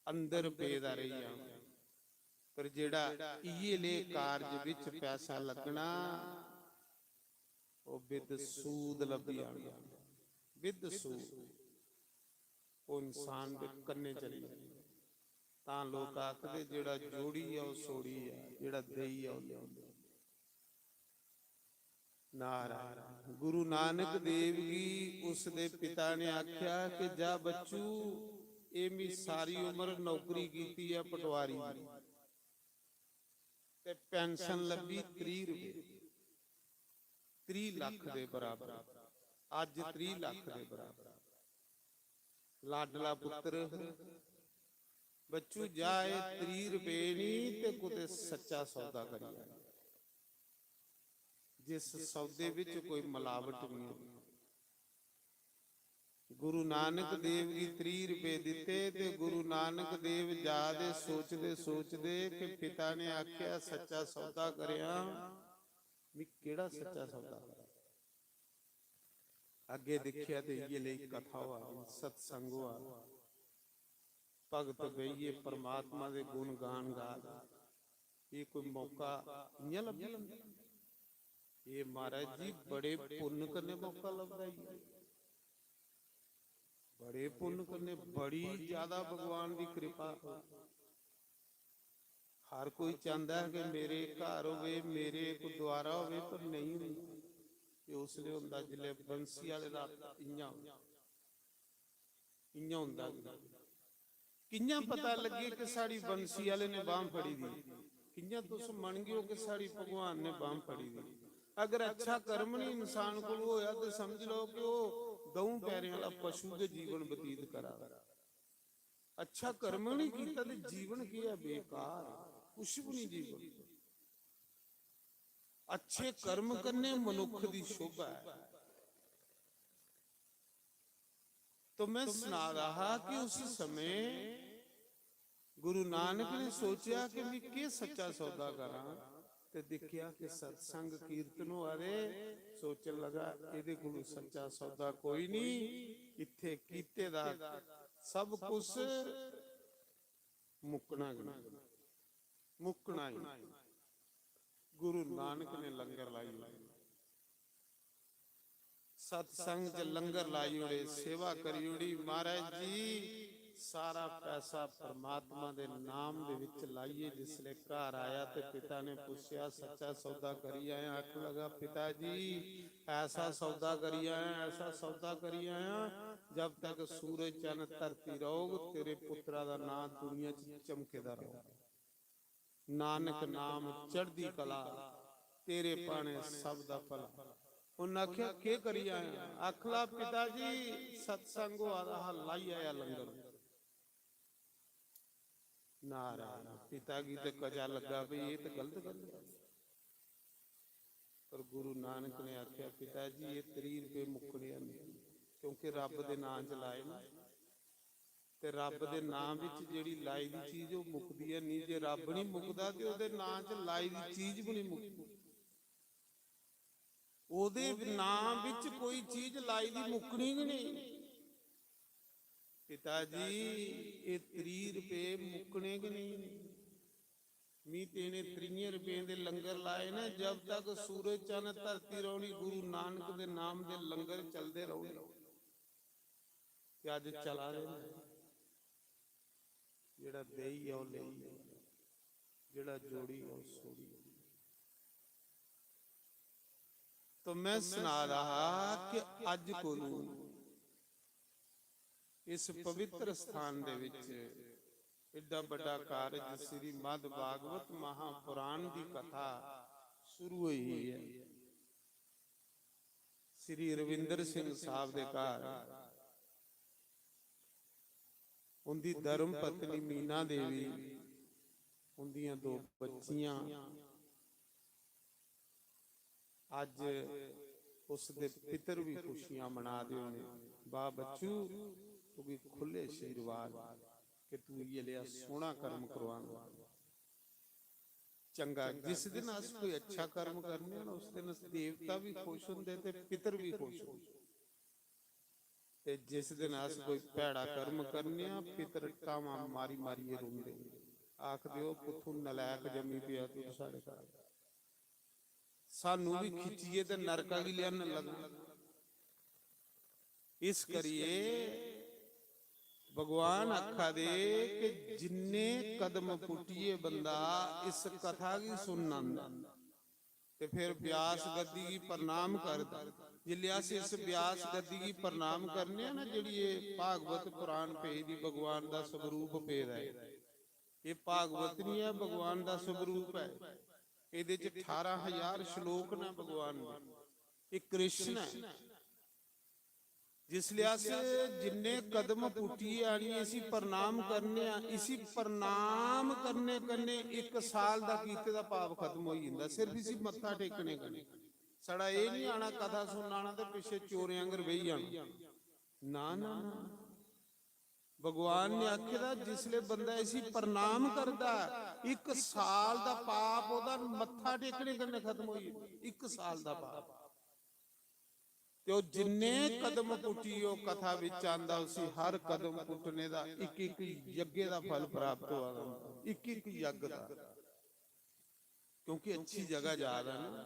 अंदर पेदा रेही जाना। पर जेड़ा इये ले कारज विच पैसा लगना, ओह बिद सूद लब्भी जाना। बिद सूद, ओह इंसान दे कन्ने चली जाना। तां लोक आखदे, जेड़ा जोड़ी ऐ, ओह सोड़ी ऐ, जेड़ा देई ऐ, ओह लेई ऐ। नारायण। गुरु नानक देव गी उसदे पिता ने आख्या कि जा बच्चू, ए मी सारी उम्र नौकरी कीती ऐ पटवारी दी, ते पेंशन लब्भी त्रीह रपेऽ, त्रीह लक्ख दे बराबर। अज्ज त्रीह लक्ख दे बराबर। लाडला पुत्र, बच्चू जा, ए त्रीह रपेऽ नी ते कुतै सच्चा सौदा करी आ, जिस सौदे विच कोई मिलावट नहीं हो। गुरु नानक देव गी त्रीह रपेऽ दित्ते ते गुरु नानक देव जा दे सोचदे सोचदे कि पिता ने आख्या, सच्चा सौदा करेआं, मी केह्ड़ा सच्चा सौदा करां? अग्गे दिक्खेआ ते इ'यै लेई कथा होआ दी, सत्संग होआ दा। भगत बेहियै परमात्मा दे गुण गान गा दे। एह् कोई मौका इ'यां लब्भी जंदा? एह् महाराज जी बड़े पुन्न कन्नै मौका लभदा ई। बड़े पुन्न कन्नै, बड़ी ज्यादा भगवान दी कृपा। हर कोई चांहदा ऐ कि मेरे घर होवे, मेरे गुरुद्वारा होवे, पर नेईं होंदा। एह् उसलै होंदा जिसलै बंसी आह्ले दा इ'यां होवे। इ'यां होंदा गै। कि'यां पता लग्गे कि साढ़ी बंसी आह्ले ने बांह फड़ी दी? कि'यां तुस मनगे ओ कि साढ़ी भगवान ने बांह फड़ी दी? अगर अच्छा कर्म नहीं इंसान कोल होया ते समझ लो कि ओह् द'ऊं पैरें आह्ला पशु गै जीवन बतीत करा दा। अच्छा कर्म नहीं कीता ते जीवन केह् ऐ? बेकार, कुछ भी नहीं जीवन। अच्छे कर्म कन्नै मनुख दी शोभा ऐ। तो मैं सना रहा कि उस समय गुरु नानक ने सोचेआ कि मैं केह् सच्चा सौदा करां, ते दिक्खेआ कि सत्संग कीर्तन होआ दे, सोचन लगा, "एह्दे कोलू सच्चा सौदा कोई नहीं, इत्थे कीते दा सब कुछ मुक्कना गै, मुक्कना ही।" गुरु नानक ने लंगर लाई ओड़े, सत्संग च लंगर लाई ओड़े, सेवा करी ओड़ी। महाराज जी, सारा पैसा परमात्मा दे नाम दे विच लाइए जिसले घर आया ते पिता ने पुछया, "सच्चा सौदा करी आया?" आखन लगा, "पिता जी, ऐसा सौदा करी आया, ऐसा सौदा करी आया, जब तक सूरज चन्न धरती रहोग, तेरे पुत्रा दा नां दुनिया च चमके दा रहोग।" नानक नाम चढ़दी कला, तेरे पाने सब दा भला। उन्नै आखेआ, "केह् करी आया?" आखला, "पिता जी, सत्संग होआ दा हा, लाई आया लंगर।" नारायण, पिता गी ते कजा लग्गा भई एह् ते गलत गल्ल ऐ। पर गुरु नानक ने आखेआ, "पिता जी, एह् त्रीह् रपेऽ मुक्कने हैनी, क्योंकि रब्ब दे नां च लाए न।" ते रब्ब दे नां बिच जेह्ड़ी लाई दी चीज, ओह् मुकदी है नहीं। जे रब्ब नहीं मुकदा, ते ओह्दे नां च लाई दी चीज भी नहीं मुकदी। ओह्दे नां बिच कोई चीज लाई दी मुकनी गै नहीं। पिता जी, एह् त्रीह् रपेऽ मुकने गै नहीं। मी ते इ'नें त्रीहें रपें दे लंगर लाए न, जब तक सूरज चन्न धरती रौह्नी, गुरु नानक दे नाम दे लंगर चलदे रौह्ने। ते अज्ज चला दे न। जेह्ड़ा देई आओ, लेई आओ, जेह्ड़ा जोड़ी आओ, सोड़ी आओ। तो मैं सना रहा कि अज्ज कोलू इस पवित्र स्थान दे विच एड्डा बड्डा कारज श्रीमद् भागवत महापुराण दी कथा शुरू होई है। श्री रविंद्र सिंह साहब दे घर उंदी धर्म पत्नी मीना देवी, उंदियां दो बच्चियां, अज्ज उस दे पितर भी खुशियां मना दे होने। "वाह बच्चू, तुगी खु'ल्ले आशीर्वाद कि तू इ'यै लेआ सोहना कर्म करवाना।" चंगा, जिस दिन अस कोई अच्छा कर्म करने आं ना, उस दिन अस देवता भी खुश होंदे ते पितर भी खुश होंदे। ते जिस दिन अस कोई भैड़ा कर्म करने आं, पितर टावां मारी मारियै रोंदे, आखदे, "ओह् कुत्थूं नलायक जम्मी पेआ तू साढ़े घर।" सानू भी खिच्चियै ते नरका गी लेआन लगा। इस करियै भगवान आखा दे कि जिन्ने कदम पुट्टियै बंदा इस कथा गी सुनना आंदा, ते फिर व्यास गद्दी गी प्रणाम करदा। जिसलै अस इस व्यास गद्दी गी प्रणाम करने आं ना, जेह्ड़ी एह् भागवत पुराण पेदी, भगवान दा स्वरूप पेदा ऐ, एह् भागवत निं ऐ, भगवान दा स्वरूप ऐ। एह्दे च ठारां हजार श्लोक न भगवान दे। एह् कृष्ण ऐ। जिसलै अस जिन्ने कदम पुट्टियै आनियै इसी प्रणाम करने आं, इसी प्रणाम करने कन्नै इक साल दा कीते दा पाप खत्म होई जंदा, सिर्फ इसी मत्था टेकने कन्नै। साढ़ा एह् निं आना कथा सुनना आना ते पिच्छे चोरें आंगर बेही जाना। ना, ना, ना। भगवान ने आखे दा, जिसले बंदा इसी प्रणाम करदा, इक साल दा पाप ओह्दा मत्था टेकने कन्नै खत्म होई जंदा। इक साल दा पाप। ते ओह् जिन्ने कदम पुट्टी ओह् कथा बिच आंदा, उसी हर कदम पुट्टने दा इक इक यज्ञ दा फल प्राप्त होआ दा होंदा, इक इक यज्ञ दा। क्योंकि अच्छी जगह जा दा ना,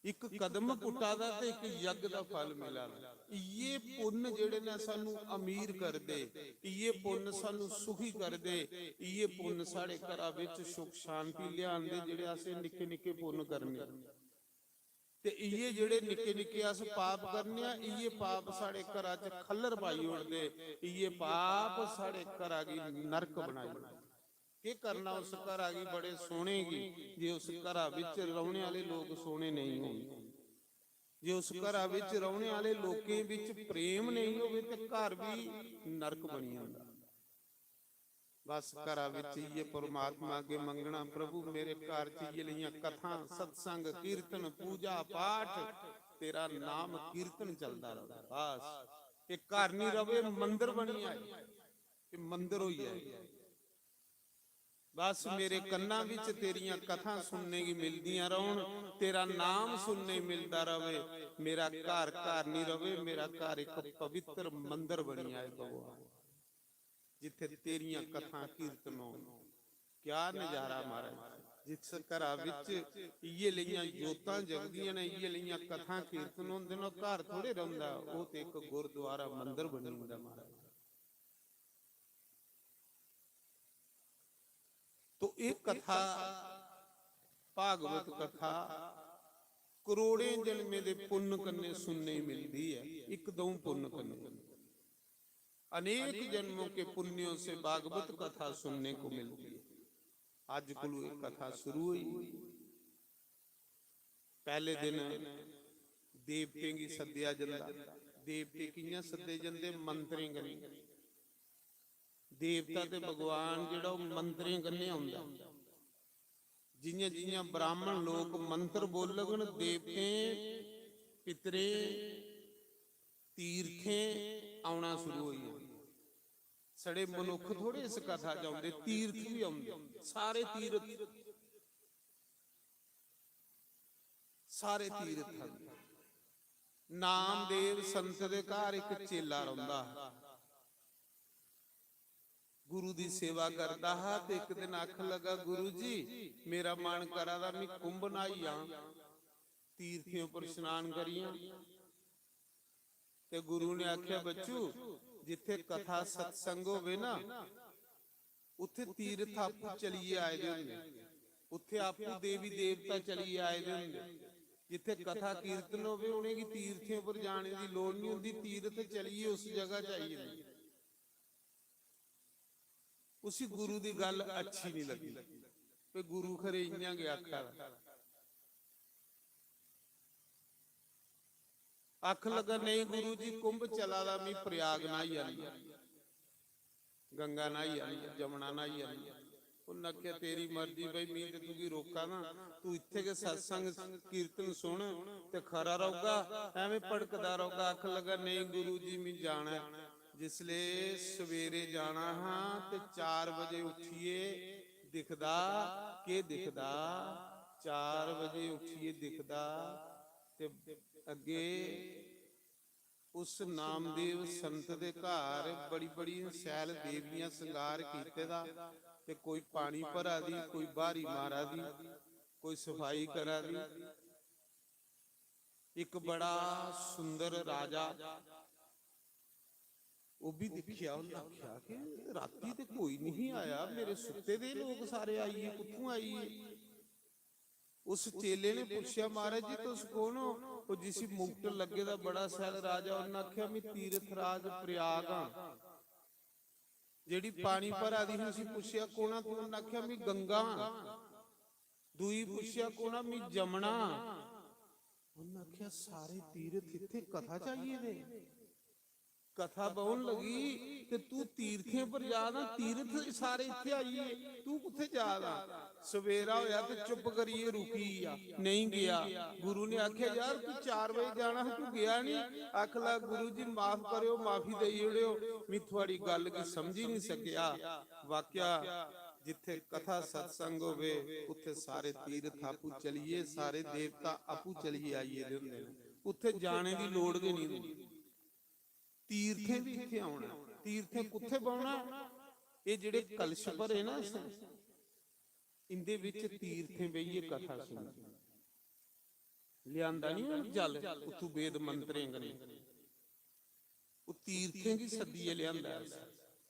इक कदम पुट्टा दा ते इक यज्ञ दा फल मिला दा। इये पुन्न जेह्ड़े ने सानू अमीर करदे, इये पुन्न सानू सुखी करदे, इये पुन्न साढ़े घरा बिच सुख शांति लिआंदे, जेह्ड़े असें निक्के निक्के पुन्न करने। ते इ'यै जेह्ड़े निक्के निक्के अस पाप करने आं, इ'यै पाप साढ़े घरा च खल्लर पाई ओड़दे, इ'यै पाप साढ़े घरा गी नरक बनाई ओड़दे। केह् करना उस घरा गी बड़े सोह्ने गी, जे उस घरा बिच रौह्ने आह्ले लोक सोह्ने नेईं होन, जे उस घरा बिच रौह्ने आह्ले लोकें बिच प्रेम नेईं होवे ते घर बी नरक बनी जंदा। बस घरा बिच इ'यै परमात्मा अग्गें मंगना, "प्रभु, मेरे घर च इ'यै लेइयां कथां, सत्संग, कीर्तन, पूजा पाठ, तेरा नाम कीर्तन चलदा र'वै।" बस, एह् घर निं र'वै, मंदर बनी जाए, एह् मंदर होई जाए। बस मेरे कन्नां बिच तेरियां कथां सुनने गी मिलदियां रौह्न, तेरा नाम सुनने गी मिलदा र'वै। मेरा घर घर निं र'वै, मेरा घर इक पवित्र मंदर बनी जाए भगवान, जित्थै तेरियां कथां कीर्तन होन। क्या नजारा महाराज, जिस घरा बिच इ'यै लेइयां जोतां जगदियां न, इ'यै लेइयां कथां कीर्तन होंदे न, ओह् घर थोड़े रौंह्दा, ओह् ते इक गुरुद्वारा मंदर बनी जंदा महाराज। तो एह् कथा, भागवत कथा, करोड़ें जन्में दे पुन्न कन्नै सुनने गी मिलदी ऐ, इक द'ऊं पुन्न कन्नै। अनेक जन्मों के पुण्यों से भागवत कथा सुनने को मिलती है। अज्ज कोलू एह् कथा शुरू होई। पैह्ले दिन देवतें गी सद्देआ जंदा। देवते कि'यां सद्दे जंदे? मंत्रें कन्नै। देवता ते भगवान जेह्ड़ा ओह् मंत्रें कन्नै औंदा। जि'यां जि'यां ब्राह्मण लोक मंत्र बोलङन, देवतें, पितरें, तीर्थें औना शुरू होई जाना। छड़े मनुक्ख थोड़े इस कथा च औंदे, तीर्थ बी औंदे, सारे तीर्थ, सारे तीर्थ औंदे। नामदेव संत दे घर इक चेला रौंह्दा हा, गुरु दी सेवा करदा हा ते इक दिन आखन लगा, "गुरु जी, मेरा मन करा दा, मैं कुंभ न्हाई आं, तीर्थें उप्पर स्नान करी आं।" ते गुरु ने आखेआ, "बच्चू, जित्थै कथा सत्संग होवे ना, उत्थै तीर्थ आपूं चलियै आए दे होंदे, उत्थै आपूं देवी देवता चलियै आए दे होंदे। जित्थै कथा कीर्तन होवे, उ'नेंगी तीर्थें उप्पर जाने दी लोड़ निं होंदी, तीर्थ चलियै उस जगह च आई जंदे।" उसी गुरु दी गल्ल अच्छी निं लग्गी, ते गुरु खरे इ'यां गै आखा दा। आखन लगा, "नेईं गुरु जी, कुंभ चला दा, मी प्रयाग न्हाई आनी, गंगा न्हाई आनी, जमुना न्हाई आनी।" उन्न आखेआ, "तेरी मर्जी भाई, मी ते तुगी रोका ना, तू इत्थै गै सत्संग कीर्तन सुन ते खरा रौह्गा, ऐवें भड़कदा रौह्गा।" आखन लगा, "नेईं गुरु जी, मी जाना ऐ।" जिसले सवेरे जाना हा ते चार बजे उठियै दिखदा, केह् दिखदा? चार बजे उठियै दिखदा ते अग्गे उस नामदेव संत दे घर बड़ी बड़ी शैल देवियां श्रृंगार कीते दा, ते कोई पानी भरा दी, कोई ब्हारी मारा दी, कोई सफाई करा दी। इक बड़ा सुंदर राजा, ओह् बी दिक्खेआ, उन्न आखेआ कि राती ते कोई नहीं आया, मेरे सुत्ते दे लोक सारे आई गे, कुत्थूं आई गे? उस चेले ने पुच्छेआ, "महाराज जी, तुस कौन हो?" ओह् जिसी मुकुट लग्गे दा बड़ा शैल राजा, उन्न आखेआ, "मैं तीर्थ राज प्रयाग हां।" जेह्ड़ी पानी भरा दी ही, उसी पुच्छेआ, "कौन आ तूं?" उन्न आखेआ, "मैं गंगा हां।" दूई पुच्छेआ, "कौन आ?" "मैं जमुना।" उन्न आखेआ, "सारे तीर्थ इत्थै कथा च आई गेदे।" कथा बौह्न लगी ते तू तीर्थें पर जा ना, तीर्थ सारे इत्थै आई गे, तू कुत्थै जा दा? सवेरा होया ते चुप करियै रुकी गेआ, नेईं गेआ। गुरु ने आखेआ, "यार, तू चार बजे जाना हा, तू गेआ नहीं।" आखन लगा, "गुरु जी, माफ करेओ, माफी देई ओड़ेओ, मैं थुआड़ी गल्ल गी समझी नहीं सकेआ।" वाकया जित्थे कथा सत्संग होवे, उत्थे सारे तीर्थ आपूं चलिए, सारे देवता आपूं चलिए आई गेदे होंदे न। उत्थे जाने दी लोड़ गै नहीं होंदी। तीर्थें बी इत्थे औना। तीर्थें कुत्थे बौह्ना? एह् जेह्ड़े कलश भरे ना असें, इंदे बिच तीर्थें बेहियै कथा सुननी। लिआंदा निं हून जल उत्थूं वेद मंत्रें कन्नै। ओह् तीर्थें गी सद्दियै लेआंदा ऐ।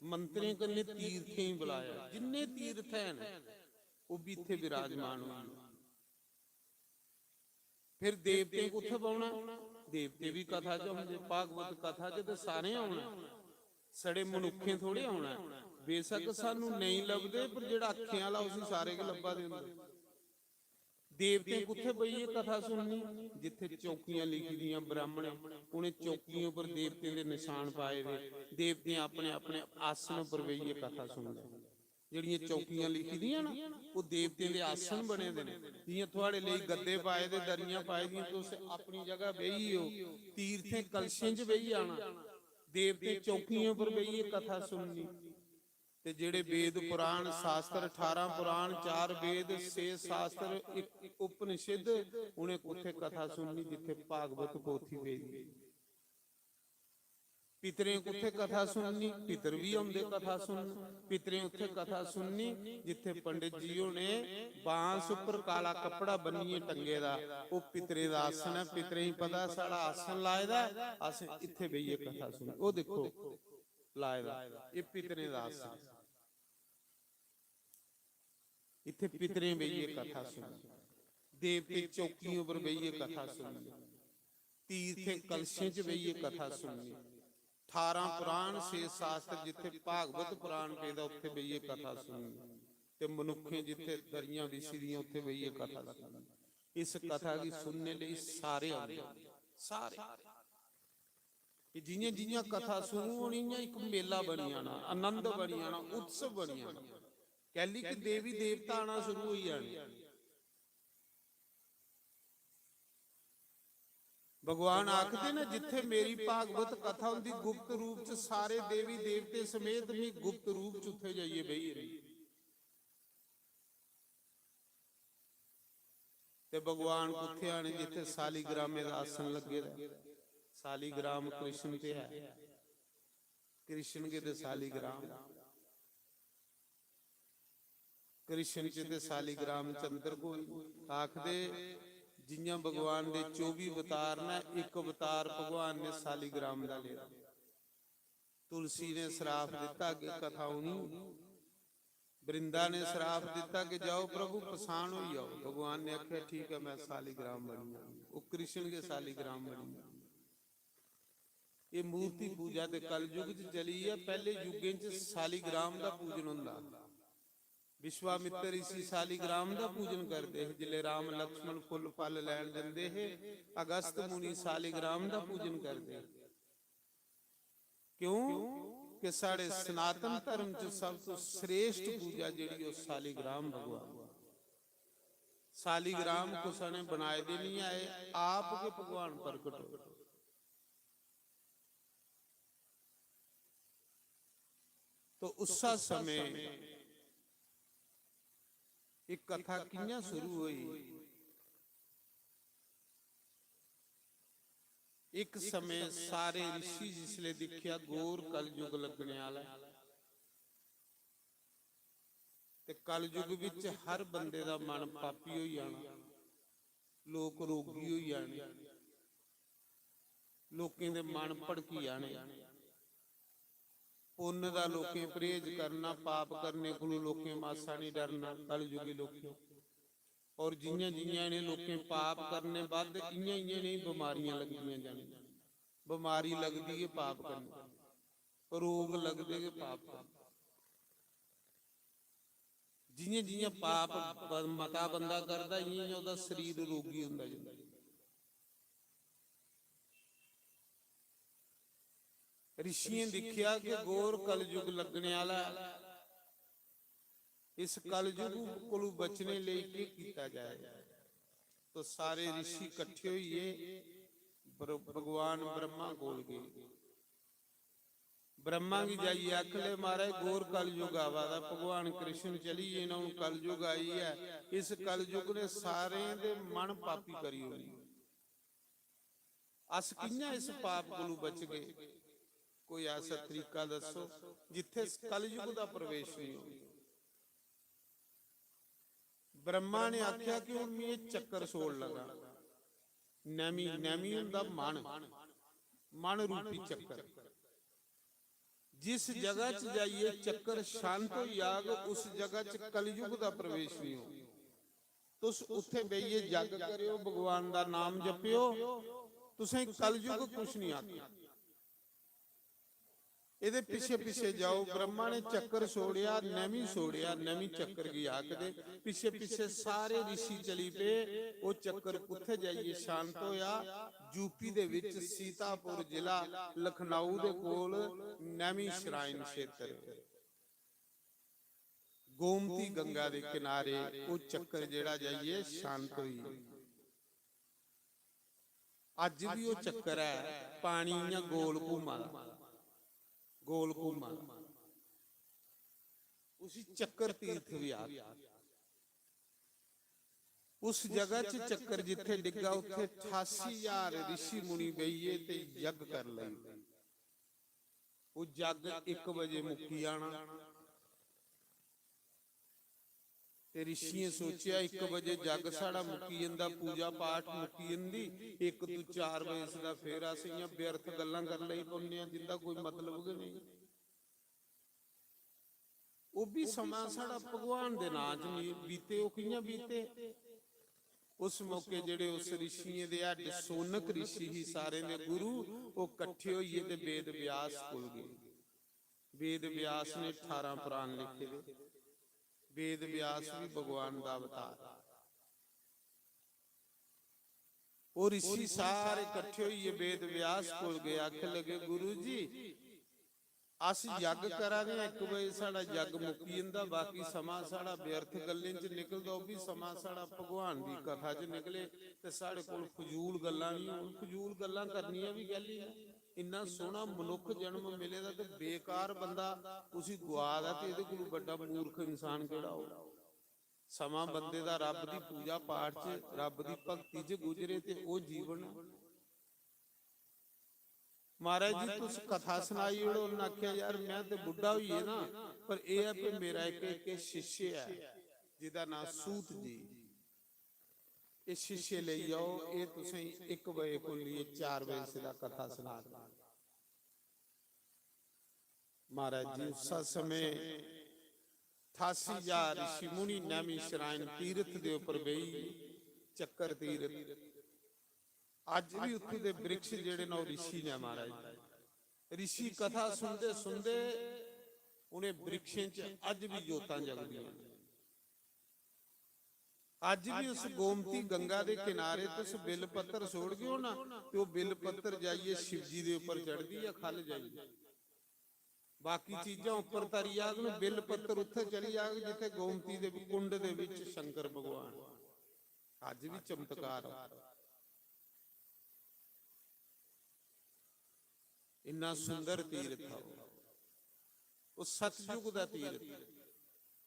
मंत्रें कन्नै तीर्थें गी बुलाया। जिन्ने तीर्थ हैन, ओह् बी इत्थै विराजमान होई गे। फिर देवतें कुत्थै बौह्ना? देवते बी कथा च औंदे, भागवत कथा च ते सारें औना, सड़े मनुक्खें थोड़े औना। बेशक सानू नेईं लभदे, पर जेह्ड़ा अक्खें आह्ला, उसी सारे गै लब्भा दे होंदे। देवतें कुत्थै बेहियै कथा सुननी? जित्थै चौकियां लिखी दियां ब्राह्मणें, उ'नें चौकियें उप्पर देवतें दे नशान पाए दे। देवतें अपने अपने आसन उप्पर बेहियै कथा सुननी। जेह्ड़ियां चौकियां लिखी दियां ना, ओह् देवतें दे आसन बने दे न। जि'यां थुआड़े लेई गद्दे पाए दे, दरियां पाई दियां, तुस अपनी जगह बेही ओ, तीर्थें कलशें च बेही जाना, देवतें चौकियें उप्पर बेहियै कथा सुननी। ते जेह्ड़े वेद पुराण शास्त्र, अठारां पुराण, चार वेद, छे शास्त्र, इक उपनिषद, उ'नें कुत्थै कथा सुननी जित्थै भागवत पोथी पेदी? पितरें कुत्थै कथा सुननी? पितर बी औंदे कथा सुनन। पितरें उत्थै कथा सुननी जित्थै पंडित जी होने बांस उप्पर काला कपड़ा बन्नियै टंगे दा, ओह् पितरें दा आसन ऐ। पितरें गी पता साढ़ा आसन लाए दा ऐ, असें इत्थै बेहियै कथा सुननी। ओह् दिक्खो, लाए दा, एह् पितरें दा आसन। इत्थै पितरें बेहियै कथा सुननी, देवते चौकियें उप्पर बेहियै कथा सुननी, तीर्थें कलशें च बेहियै कथा सुननी। ठारां पुराण, छे शास्त्र, जित्थै भागवत पुराण पेदा, उत्थै बेहियै कथा सुननी। ते मनुक्खें जित्थै दरियां बिछी दियां, उत्थै बेहियै कथा सुननी। इस कथा गी सुनने लेई सारे औंदे, सारे। कि जि'यां जि'यां कथा शुरू होनी, इ'यां इक मेला बनी जाना, आनंद बनी जाना, उत्सव बनी जाना। कैली कि देवी देवता आना शुरू होई जाने। भगवान आखदे न, "जित्थे मेरी भागवत कथा होंदी गुप्त रूप च, सारे देवी देवते समेत मी गुप्त रूप च उत्थे जाइयै बेही जंदे।" ते भगवान कुत्थे आने? जित्थे सालीग्रामे दा आसन लग्गे दा। सालीग्राम कृष्ण ते है, कृष्ण के ते सालीग्राम। कृष्ण च ते सालीग्राम च अंतर कोई। आखदे, जियां भगवान दे चौबी अवतार न, इक अवतार भगवान ने सालीग्राम दा लेदा। तुलसी ने श्राप दिता कि कथा होनी, वृंदा ने श्राप दिता कि जाओ प्रभु, पसान होई जाओ। भगवान ने आख्या, "ठीक है, मैं सालीग्राम बनी जाऊंगी।" वो कृष्ण के सालीग्राम बनी जाऊंगी। ये मूर्ति पूजा ते कलयुग च चली है। पहले युगें च सालीग्राम दा पूजन होंदा। विश्वामित्र ऋषि सालीग्राम दा पूजन करदे हे। जिसले राम लक्ष्मण फुल फल लैन जंदे हे, अगस्त मुनि सालीग्राम दा पूजन करदे हे। क्यों? कि साढ़े सनातन धर्म च सब तो श्रेष्ठ पूजा जेह्ड़ी, ओह् सालीग्राम भगवान। सालीग्राम कुसै ने बनाए दे नहीं आए, आप गै भगवान प्रकट होए। तो उस्सा समय एक कथा कि'यां शुरू होई? एक समय सारे ऋषि जिसले दिक्खेआ, घोर कलयुग लगने आह्ला ऐ। ते कलयुग बिच हर बंदे दा मन पापी होई जाना, लोक रोगी होई जाने, लोकें दे मन भड़की जाने। पुन्न दा लोकें परहेज करना, पाप करने कोलू लोकें मासा नहीं डरना, कलयुगी लोकें। और जियां जियां इ'नें लोकें पाप करने बद्ध, इयां इयां इ'नेंगी बमारियां लगदियां जानियां। बमारी लगदी है पाप करने, रोग लगदे गै पाप करने। जियां जियां पाप ब-, मता बंदा करदा, इयां इयां ओह्दा शरीर रोगी होंदा जंदा। ऋषियें दिक्खेआ कि घोर कलयुग लगने आह्ला ऐ। इस कलयुग कोलू बचने लेई केह् कीता जाए? तो सारे ऋषि कट्ठे होइयै ब्र-, भगवान ब्रह्मा कोल गे। ब्रह्मा गी जाइयै आखन लगे, "महाराज, घोर कलयुग आवा दा, भगवान कृष्ण चली गे न, हून कलयुग आई ऐ, इस कलयुग ने सारें दे मन पापी करी ओड़े। अस कि'यां इस पाप कोलू बचगे? कोई ऐसा तरीका दस्सो जित्थे इस कलयुग दा प्रवेश नहीं हो।" ब्रह्मा ने आख्या कि हून मैं चक्कर छोड़ लगा। नैमी, नैमी हुंदा मन, मन रूपी चक्कर। जिस जगह च जाइए चक्कर शांत हो जाग, उस जगह च कलयुग दा प्रवेश नहीं हो। तुस उत्थे बेहियै जग करेओ, भगवान दा नाम जपेओ, तुसें कलयुग कुछ नहीं आखना। एदे पिछे पिछे जाओ। ब्रह्मा ने चक्कर छोड़िया, नैमी छोड़िया, नैमी चक्कर गी आखदे। पिछे पिछे सारे ऋषि चली पे। ओह चक्कर कुत्थे जाइए शांत होया? यूपी दे विच सीतापुर जिला, लखनऊ दे कोल नैमी श्राइन क्षेत्र, गोमती गंगा दे किनारे ओह चक्कर जेड़ा जाइए शांत होई। अज्ज भी ओह चक्कर ऐ, पानी इयां गोल घूमा दा, गोल घूमा दा। उसी चक्कर तीर्थ भी आखदे। उस जगह च चक्कर जिथे डिग्गा, उत्थे अठासी हजार ऋषि मुनि बेहिये ते यज्ञ कर लई। ओह जग इक बजे मुक्की जाना। ते ऋषियें सोचेआ, इक बजे जग साढ़ा मुक्की जंदा, पूजा पाठ मुक्की जंदी, इक तू चार बजे सदा फेर अस इयां व्यर्थ गल्लां कर लेई पौने आं, जिंदा कोई मतलब गै नेईं। ओह भी समां साढ़ा भगवान दे नां च नेईं बीते, ओह कियां बीते? उस मौके जेड़े उस ऋषियें दे हड्ड, सोनक ऋषि ही, सारें दे गुरु, ओह कट्ठे होइए ते वेद व्यास कोल गए। वेद व्यास ने अठारां पुराण लिखे दे। वेद व्यास भी भगवान दा अवतार। ओह ऋषि सारे कट्ठे होइए वेद व्यास कोल गए, आखन लगे, "गुरु जी, अस यज्ञ करा दे आं, इक बजे साढ़ा यज्ञ मुक्की जंदा, बाकी समां साढ़ा व्यर्थ गल्लें च निकलदा, ओह भी समां साढ़ा भगवान दी कथा च निकले ते साढ़े कोल फजूल गल्लां निं होन।" फजूल गल्लां करनियां बी कैह्ली न? इन्ना सोह्ना मनुक्ख जन्म मिले दा ते बेकार बंदा उसी गुआ दा, ते एह्दे कोलू बड्डा मूर्ख इंसान केह्ड़ा होग? समां बंदे दा रब्ब दी पूजा पाठ च, रब्ब दी भक्ति च गुजरे ते ओह् जीवन ऐ। महाराज जी, तुस कथा सनाई ओड़ो। उन्नै आखेआ, "यार, में ते बुड्ढा होई गेदा, पर एह् ऐ कि मेरा इक, इक शिष्य ऐ, जेह्दा नांऽ सूत जी। एह् शिष्य लेई आओ, एह् तुसें इक बजे कोला लेइयै चार बजे सिद्धा कथा सना देग।" महाराज जी, उस समय ठासी हजार ऋषि मुनि नैमिषारण्य तीर्थ दे उप्पर बेही, चक्कर तीर्थ। अज्ज भी उत्थूं दे वृक्ष जेह्ड़े न, ओह् ऋषि ने महाराज। ऋषि कथा सुनदे सुनदे उ'नें वृक्षें च अज्ज भी जोतां जगदियां न। अज्ज भी उस गोमती गंगा दे किनारे तुस बिल पत्तर सुट्टगे ओ ना, ते ओह् बिल पत्तर जाइयै शिव जी दे उप्पर चढ़दी ऐ, ख'ल्ल जाइयै। बाकी चीजां उप्पर तरी जाङन, बिल पत्तर उत्थै चली जाग जित्थै गोमती दे कुंड दे बिच शंकर भगवान। अज्ज भी चमत्कार ऐ। इन्ना सुंदर तीर्थ ऐ ओह्। ओह् सतयुग दा तीर्थ,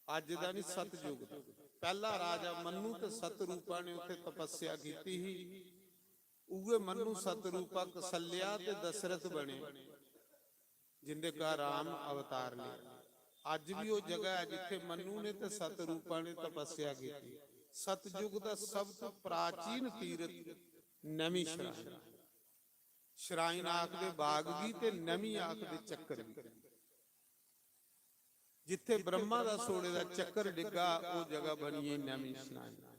अज्ज दा नहीं, सतयुग दा। पैह्ला राजा मनु ते सतरूपा ने उत्थै तपस्या कीती ही। उ'ऐ मनु सतरूपा कौसल्या ते दशरथ बने, जिंदे घर राम अवतार लेआ। अज्ज भी ओह् जगह ऐ जित्थै मनु ने ते सतरूपा ने तपस्या कीती। सतयुग दा सब तो प्राचीन तीर्थ नैमिषारण्य। श्राइन आखदे बाग गी ते नैमी आखदे चक्कर गी। जित्थै ब्रह्मा दा सोड़े दा चक्कर डिग्गा, ओह् जगह बनी गेई नैमिषारण्य।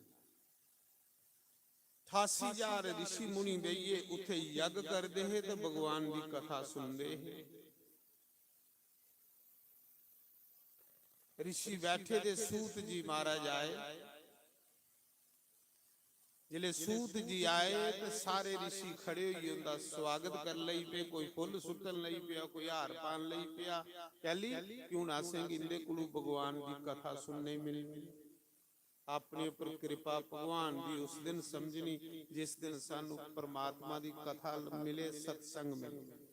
ठासी हजार ऋषि मुनि बेहियै उत्थै यज्ञ करदे हे ते भगवान दी कथा सुनदे हे। ऋषि बैठे दे, सूत जी महाराज आए। जिसलै सूत जी आए ते सारे ऋषि खड़े होइयै उं'दा स्वागत करन लगी पे, कोई फुल्ल सुट्टन लगी पेआ, कोई हार पान लगी पेआ। कैली? कि हून असेंगी इं'दे कोलू भगवान दी कथा सुनने गी मिलनी। अपने उप्पर किरपा भगवान दी उस दिन समझनी जिस दिन सानू परमात्मा दी कथा मिले, सत्संग मिले।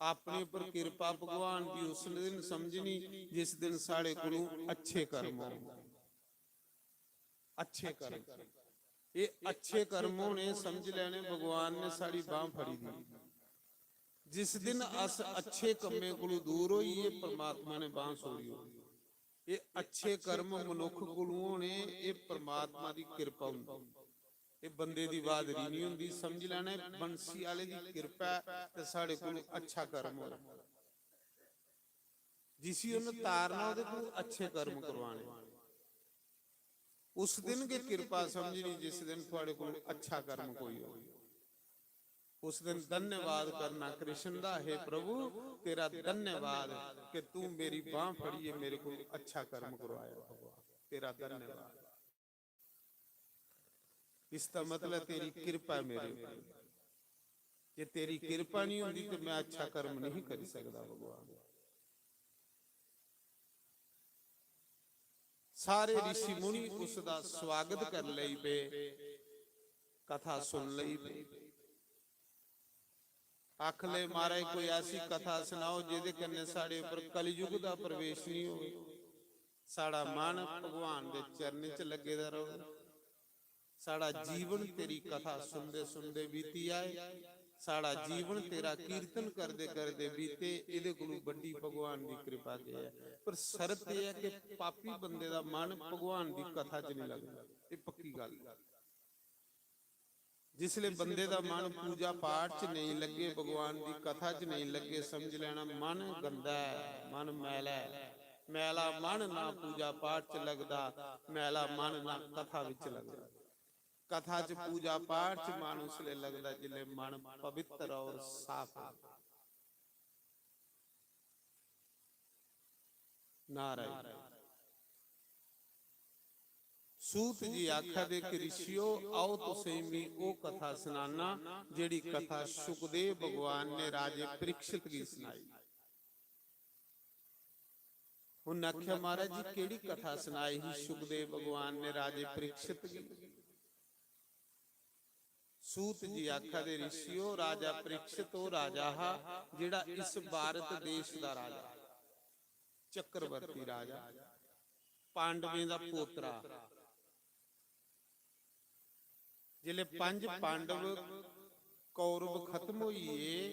अपने उप्पर किरपा भगवान दी उस दिन समझनी जिस दिन साढ़े कोलू अच्छे कर्म होन। अच्छे कर्म, एह् अच्छे कर्म होने समझ लैने, भगवान ने साढ़ी बांह फड़ी दी। जिस दिन अस अच्छे कम्में कोलू दूर होइए, परमात्मा ने बांह छोड़ी ओड़ी। एह् अच्छे कर्म मनुक्ख कोलू होने, एह् परमात्मा दी किरपा होंदी। एह् बंदे दी बहादरी नहीं होंदी, समझ लैना, एह् बंसी आह्ले दी किरपा ऐ ते साढ़े कोलू अच्छा कर्म होना। जिसी उन्न तारना, ओह्दे कोलू अच्छे कर्म करवाने। उस दिन गै किरपा समझनी जिस दिन थुआड़े कोल अच्छा कर्म कोई होए। उस दिन धन्यवाद करना कृष्ण दा, "हे प्रभु, तेरा धन्यवाद कि तू मेरी बांह फड़ियै मेरे कोल अच्छा कर्म करवाया भगवान, तेरा धन्यवाद।" इसदा मतलब तेरी किरपा ऐ मेरे उप्पर। जे तेरी किरपा नहीं होंदी ते मैं अच्छा कर्म नहीं करी सकदा भगवान। सारे ऋषि मुनि उसदा स्वागत कर लेई पे, कथा सुन लेई पे। आख ले, "महाराज, कोई ऐसी कथा सनाओ जेह्दे कन्नै साढ़े उप्पर कलयुग दा प्रवेश नहीं होवे, साढ़ा मन भगवान दे चरणें च लग्गे दा र'वै, साढ़ा जीवन तेरी कथा सुनदे सुनदे बीती आए, साढ़ा जीवन तेरा कीर्तन करदे करदे बीते, एह्दे कोलू बड्डी भगवान दी कृपा केह् ऐ?" पर शर्त एह् ऐ कि पापी बंदे दा मन भगवान दी कथा च नहीं लगदा, एह् पक्की गल्ल ऐ। जिसले बंदे दा मन पूजा पाठ च नेईं लग्गे, भगवान दी कथा च नेईं लग्गे, समझ लैना मन गंदा ऐ, मन मैला ऐ। मैला मन ना पूजा पाठ च लगदा, मैला मन ना कथा विच लगदा। कथा च, पूजा पाठ च मन उसले लगदा जिसले मन पवित्र और साफ हो। नारायण। सूत जी आखा दे कि ऋषियो, आओ तुसें मी ओह् कथा सनाना जेह्ड़ी कथा शुकदेव भगवान ने राजे परीक्षित गी सनाई। उन्नै आखेआ, "महाराज जी, केह्ड़ी कथा सनाई ही शुकदेव भगवान ने राजे परीक्षित गी?" सूत जी आखा दे, "ऋषियो, राजा परीक्षित ओह् राजा हा जेह्ड़ा इस भारत देश दा राजा, चक्रवर्ती राजा, पांडवें दा पोतरा।" जिसले पंज पांडव कौरव खत्म होई गे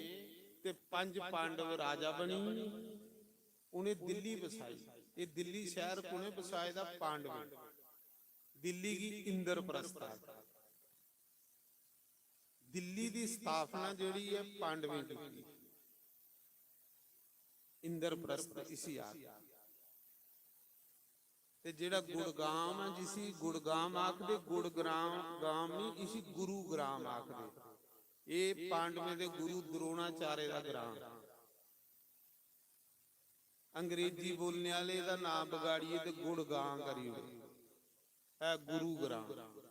ते पंज पांडव राजा बनी गे, उ'नें दिल्ली बसाई। एह् दिल्ली शैह्र कु'नें बसाए दा? पांडवें। दिल्ली गी इंद्रप्रस्थ आखदे। दिल्ली दी स्थापना जेह्ड़ी ऐ पांडवें कीती। इंद्रप्रस्थ इसी आखदे। ते जेह्ड़ा गुड़गाम ऐ, जिसी गुड़गाम आखदे, गुड़ग्राम, गाम निं, इसी गुरुग्राम आखदे। एह् पांडवें दे गुरु द्रोणाचार्य दा ग्राम। अंग्रेजी बोलने आह्ले दा नांऽ बगाड़ियै ते गुड़गां करी ओड़े। ऐ गुरुग्राम।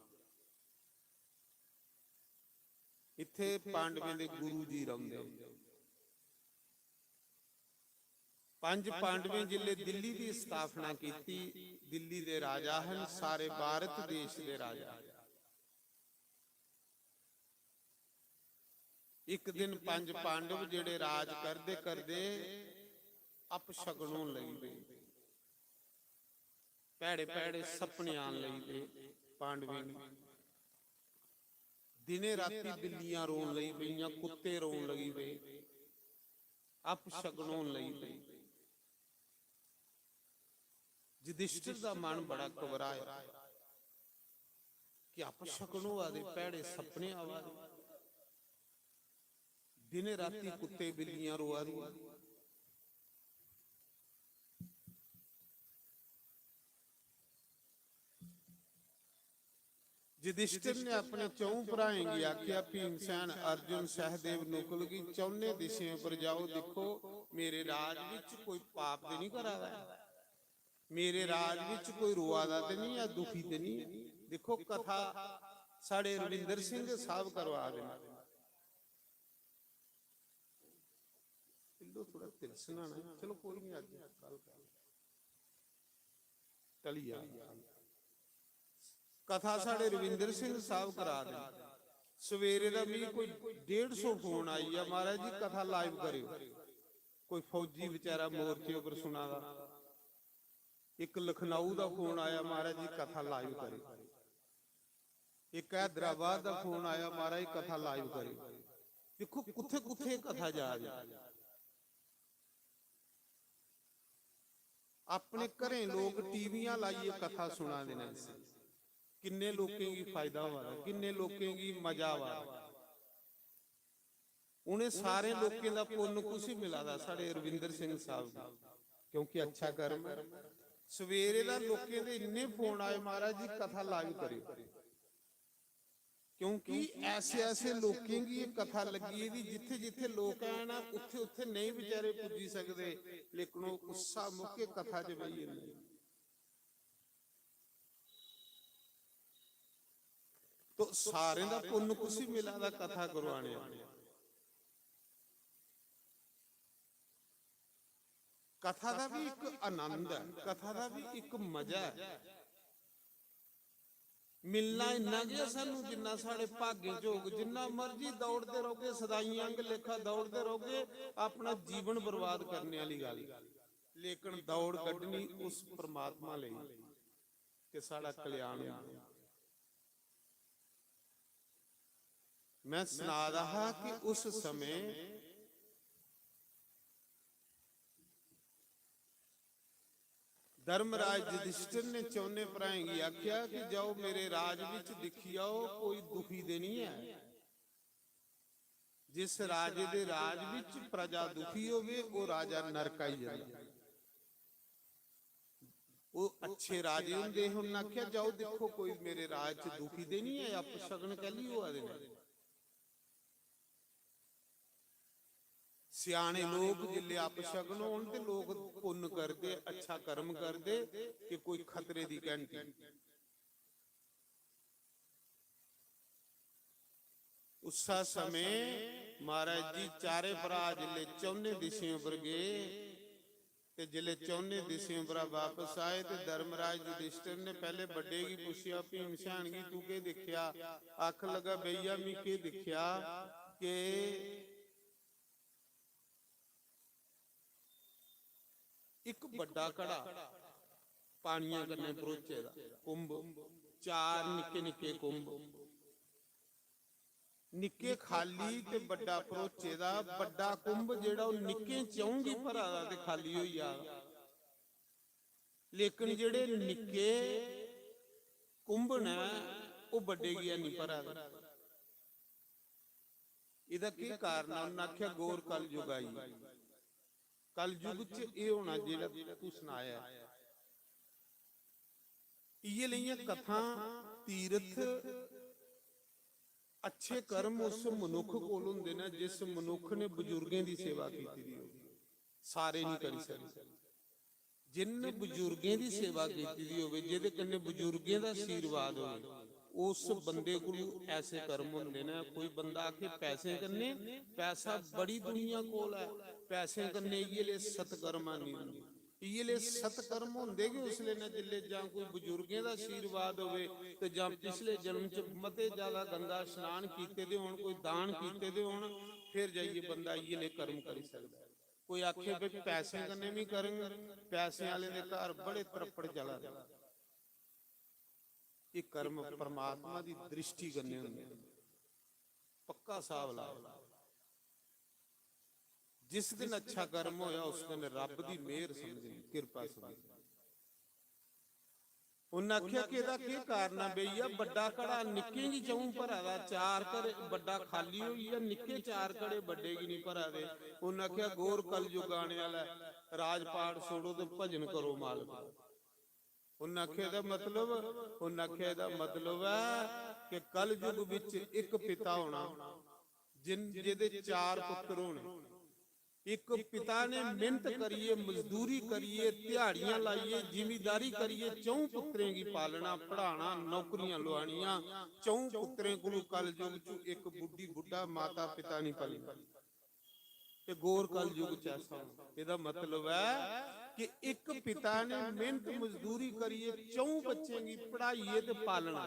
इत्थै पांडवें दे गुरु जी रौंह्दे। पंज पांडवें जिसलै दिल्ली दी स्थापना कीती, दिल्ली दे राजा हन, सारे भारत देश दे राजा। इक दिन पंज पांडव जेह्ड़े राज करदे करदे अपशगन होन लगी पे। भैड़े भैड़े सपने आन लगी पे पांडवें गी। दिनें रातीं बिल्लियां रोन लगी पेइयां, कुत्ते रोन लगी पे, अपशगन होन लगी पे। युधिष्ठिर दा मन बड़ा घबराया कि अपशगन होआ दे, भैड़े सपने आवा दे, दिनें रातीं कुत्ते बिल्लियां रोआ दियां। युधिष्ठिर ने अपने चौं भ्राएं गी आखेआ, "भीमसेन, अर्जुन, सहदेव, नकुल गी चौने दिशें पर जाओ, दिक्खो मेरे राज बिच कोई पाप ते निं करा दा ऐ, मेरे राज बिच कोई रोआ दा ते निं ऐ, दुखी ते निं ऐ।" दिक्खो, कथा साढ़े रविंदर सिंह साहब करवा दे न। पिल्लो थोड़ा तिलसना ना, चलो कोई नहीं, अज्ज कल टली जा। कथा साढ़े रविंदर सिंह साहब करा दे। सवेरे दा मिगी कोई डेढ़ सौ फोन आई गेआ, "महाराज जी, कथा लाइव करेओ।" कोई फौजी बेचारा मोर्चे उप्पर सुना दा। इक लखनऊ दा फोन आया, "महाराज जी, कथा लाइव करेओ।" इक हैदराबाद दा फोन आया, "महाराज, कथा लाइव करेओ।" दिक्खो, कुत्थै कुत्थै कथा जा दी। अपने घरें लोक टीवियां लाइयै कथा सुना दे न। इस किन्ने लोकें गी फायदा होआ दा, किन्ने लोकें गी मजा आवा दा। उ'नें सारे लोकें दा पुन्न कुसी मिला दा? साढ़े रविंदर सिंह साहब गी, क्योंकि अच्छा कर्म ऐ। सवेरे दा लोकें दे इन्ने फोन आए, "महाराज जी, कथा live करेओ।" क्योंकि ऐसे ऐसे लोकें गी एह् कथा लग्गी दी, जित्थे जित्थे लोक हैन, उत्थे उत्थे नेईं बेचारे पुज्जी सकदे, लेकिन ओह् उस्सा मौके कथा च बेही जंदे। तो सारें दा पुन्न कुसी मिला दा? कथा करवाने आह्ले। कथा दा बी इक आनंद ऐ, कथा दा बी इक मजा ऐ। मिलना इन्ना गै सानू, जिन्ना साढ़े भागें च होग। जिन्ना मर्जी दौड़दे रौह्गे, सदाइयां आंग लेखा दौड़दे रौह्गे, अपना जीवन बर्बाद करने आह्ली गल्ल। लेकिन दौड़ कड्ढनी उस परमात्मा लेई कि साढ़ा कल्याण होई जाए। मैं सना दा हा कि उस समें धर्मराज युधिष्ठिर ने चौने भ्राएं गी आख्या कि जाओ, मेरे राज विच दिक्खी आओ, कोई दुखी ते नहीं ऐ। जिस राजे दे राज विच प्रजा दुखी होवे, ओह राजा नरक आई जंदा। ओह अच्छे राजे हुंदे हे, उन्हें आख्या, "जाओ दिक्खो, कोई मेरे राज च दुखी ते नहीं है, अपशगन कैली होआ दे न?" स्याने लोक जिसले अपशगन होन ते लोक पुन्न करदे, अच्छा कर्म करदे कि कोई खतरे दी घंटी। उस्सा समें महाराज जी चारे भरा जिसले चौने दिशें उप्पर गे, ते जिसले चौने दिशें उप्परा वापस आए ते धर्मराज युधिष्ठिर ने पैहले बड्डे गी पुच्छेआ, भीमसेन गी, "तू केह् दिक्खेआ?" आखन लगा, "भैया, मी केह् दिक्खेआ कि इक बड्डा घड़ा पानियां कन्नै भरोचे दा, कुंभ, चार निक्के निक्के कुंभ, निक्के खाली ते बड्डा भरोचे दा। बड्डा कुंभ जेह्ड़ा ओह् निक्के चौं गी भरा दा ते खाली होई जा, लेकिन जेह्ड़े निक्के कुंभ न ओह् बड्डे गी हैनी भरा दे।" एह्दा केह् कारण ऐ? उन्नै आखेआ, "घोर कलयुग आई।" कलयुग च एह् होना जेह्ड़ा तू सनाया ऐ। इ'यै लेइयां कथां, तीर्थ, अच्छे कर्म उस मनुक्ख कोल होंदे न जिस मनुक्ख ने बजुर्गें दी सेवा कीती दी होग। सारे नहीं करी सकदे। जिन बजुर्गें दी सेवा कीती दी होवे, जेह्दे कन्नै बजुर्गें दा आशीर्वाद होवे, उस बंदे कोलू ऐसे कर्म होंदे न। कोई बंदा आखे पैसें कन्नै, पैसा बड़ी दुनिया कोल ऐ, पैसें कन्नै इ'यै ले सत्कर्म आनी होंदी। इ'यै ले सत्कर्म होंदे गै उसले न जिसले जां कोई बजुर्गें दा आशीर्वाद होवे ते जां पिछले जन्म च मते ज्यादा गंगा स्नान कीते दे होन, कोई दान कीते दे होन, फिर जाइयै बंदा इ'यै ले कर्म करी सकदा ऐ। कोई आखे भी पैसें कन्नै भी करङ, पैसें आह्लें दे घर बड़े त्रप्पड़ चला दे। एह् कर्म परमात्मा दी दृष्टि कन्नै होंदे। पक्का स्हाब लाओ। जिस दिन अच्छा कर्म होया, उस दिन रब दी मेहर समझनी, किरपा समझनी। उन्नै आखेआ कि एह्दा केह् कारण ऐ भैया, बड्डा घड़ा निक्कें गी च'ऊं भरा दा, चार घड़े बड्डा खाली होई गेआ, निक्के चार घड़े बड्डे गी निं भरा दे। उन्नै आखेआ घोर कलयुग आने आह्ला ऐ, राजपाट छोड़ो ते भजन करो मालक। उन्नै आखेआ एह्दा मतलब, उन्नै आखेआ एह्दा मतलब ऐ कि कलयुग बिच इक पिता होना, जिन, जेह्दे चार पुत्तर होने। इक पिता ने मेहनत करियै, मजदूरी करियै, ध्याड़ियां लाइयै, जिमीदारी करियै च'ऊं पुत्तरें गी पालना, पढ़ाना, नौकरियां लुआनियां। च'ऊं पुत्तरें कोलू कलयुग च इक बुड्ढी बुड्ढा माता पिता नहीं पालना। ते घोर कलयुग च ऐसा होना। एह्दा मतलब ऐ कि इक पिता ने मेहनत मजदूरी करियै च'ऊं बच्चें गी पढ़ाइयै ते पालना,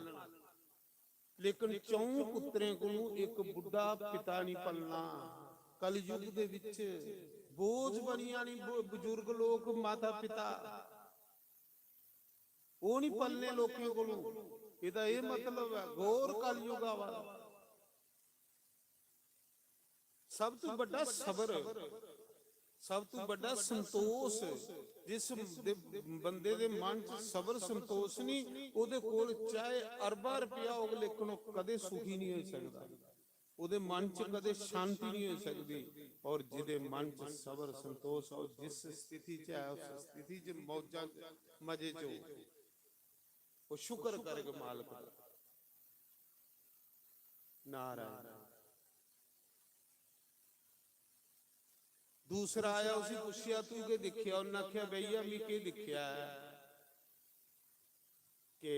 लेकिन च'ऊं पुत्तरें कोलू इक बुड्ढा पिता नहीं पलना। कलयुग दे विच बोझ बनी जानी ब-, बुजुर्ग लोक, माता पिता, ओह् नहीं पलने लोकें कोलू। एह्दा एह् मतलब ऐ, घोर कलयुग आवा दा। सब तू बड्डा सबर, सब तू बड्डा संतोष। जिस दे, बंदे दे मन च सबर संतोष नहीं, ओह्दे कोल चाहे अरबां रपेआ होग, लेकिन ओह् कदें सुखी नहीं होई सकदा। ओह्दे मन च कदें शांति नहीं होई सकदी। और जिदे मन च सबर संतोष हो, जिस स्थिति च है, उस स्थिति च मौजां च, मजे च हो, ओह् शुक्र करग मालक दा। नारायण। दूसरा आया, उसी पुच्छेआ, "तू केह् दिक्खेआ?" उन्नै आखेआ, "भैया, मी केह् दिक्खेआ ऐ कि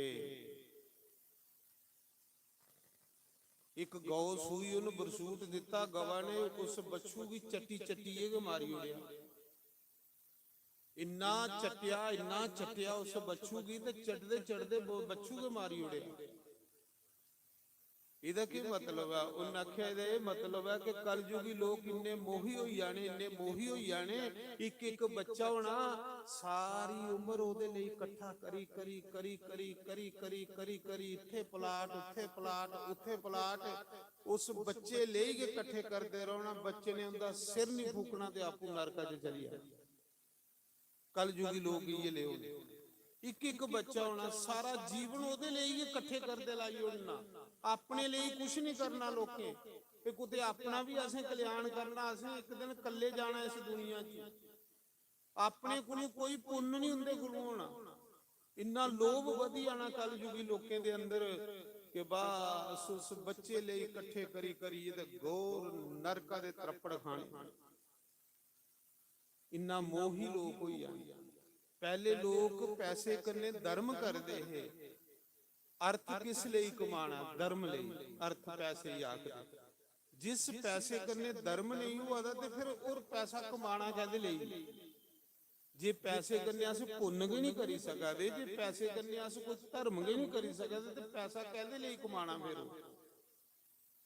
इक गौ सूई, उन्न बरसूट दित्ता, गवा ने उस बच्छू गी चट्टी चट्टियै गै मारी ओड़ेआ। इन्ना चट्टेआ, इन्ना चट्टेआ उस बच्छू गी, ते चटदे चटदे ब-, बच्छू गै मारी ओड़ेआ।" एह्दा केह् मतलब ऐ? उन्न आखेआ, "एह्दा एह् मतलब ऐ कि कलयुगी लोक इन्ने मोही होई जाने, इन्ने मोही होई जाने, इक इक बच्चा होना, सारी उम्र ओह्दे लेई कट्ठा करी, करी, करी, करी, करी, करी, करी, करी, इत्थै प्लाट, उत्थै प्लाट, उत्थै प्लाट, उस बच्चे लेई गै कट्ठे करदे रौह्ना, बच्चे ने उं'दा सिर निं फूकना ते आपूं नरका च चली जाना।" कलयुगी लोक इ'यै ले होने। इक इक बच्चा होना, सारा जीवन ओह्दे लेई गै कट्ठे करदे लाई ओड़ना, अपने लेई कुछ नहीं करना लोकें। ते कुतै अपना बी असें कल्याण करना, असें इक दिन कल्ले जाना इस दुनिया च। अपने कोलू कोई पुन्न नहीं उंदे कोलू होना। इन्ना लोभ बधी जाना कलयुगी लोकें दे अंदर कि बस उस बच्चे लेई कट्ठे करी करियै ते घोर नरका दे त्रप्पड़ खाने। इन्ना मोही लोक होई जाना। पैह्ले लोक पैसे कन्नै धर्म करदे हे। अर्थ किस लेई कमाना? धर्म लेई। अर्थ पैसे गी आखदे। जिस पैसे कन्नै धर्म नेईं होआ दा ते फिर होर पैसा कमाना कैह्दे लेई? जे पैसे कन्नै अस पुन्न गै निं करी सका दे, जे पैसे कन्नै अस कोई धर्म गै निं करी सका दे, ते पैसा कैह्दे लेई कमाना फिर?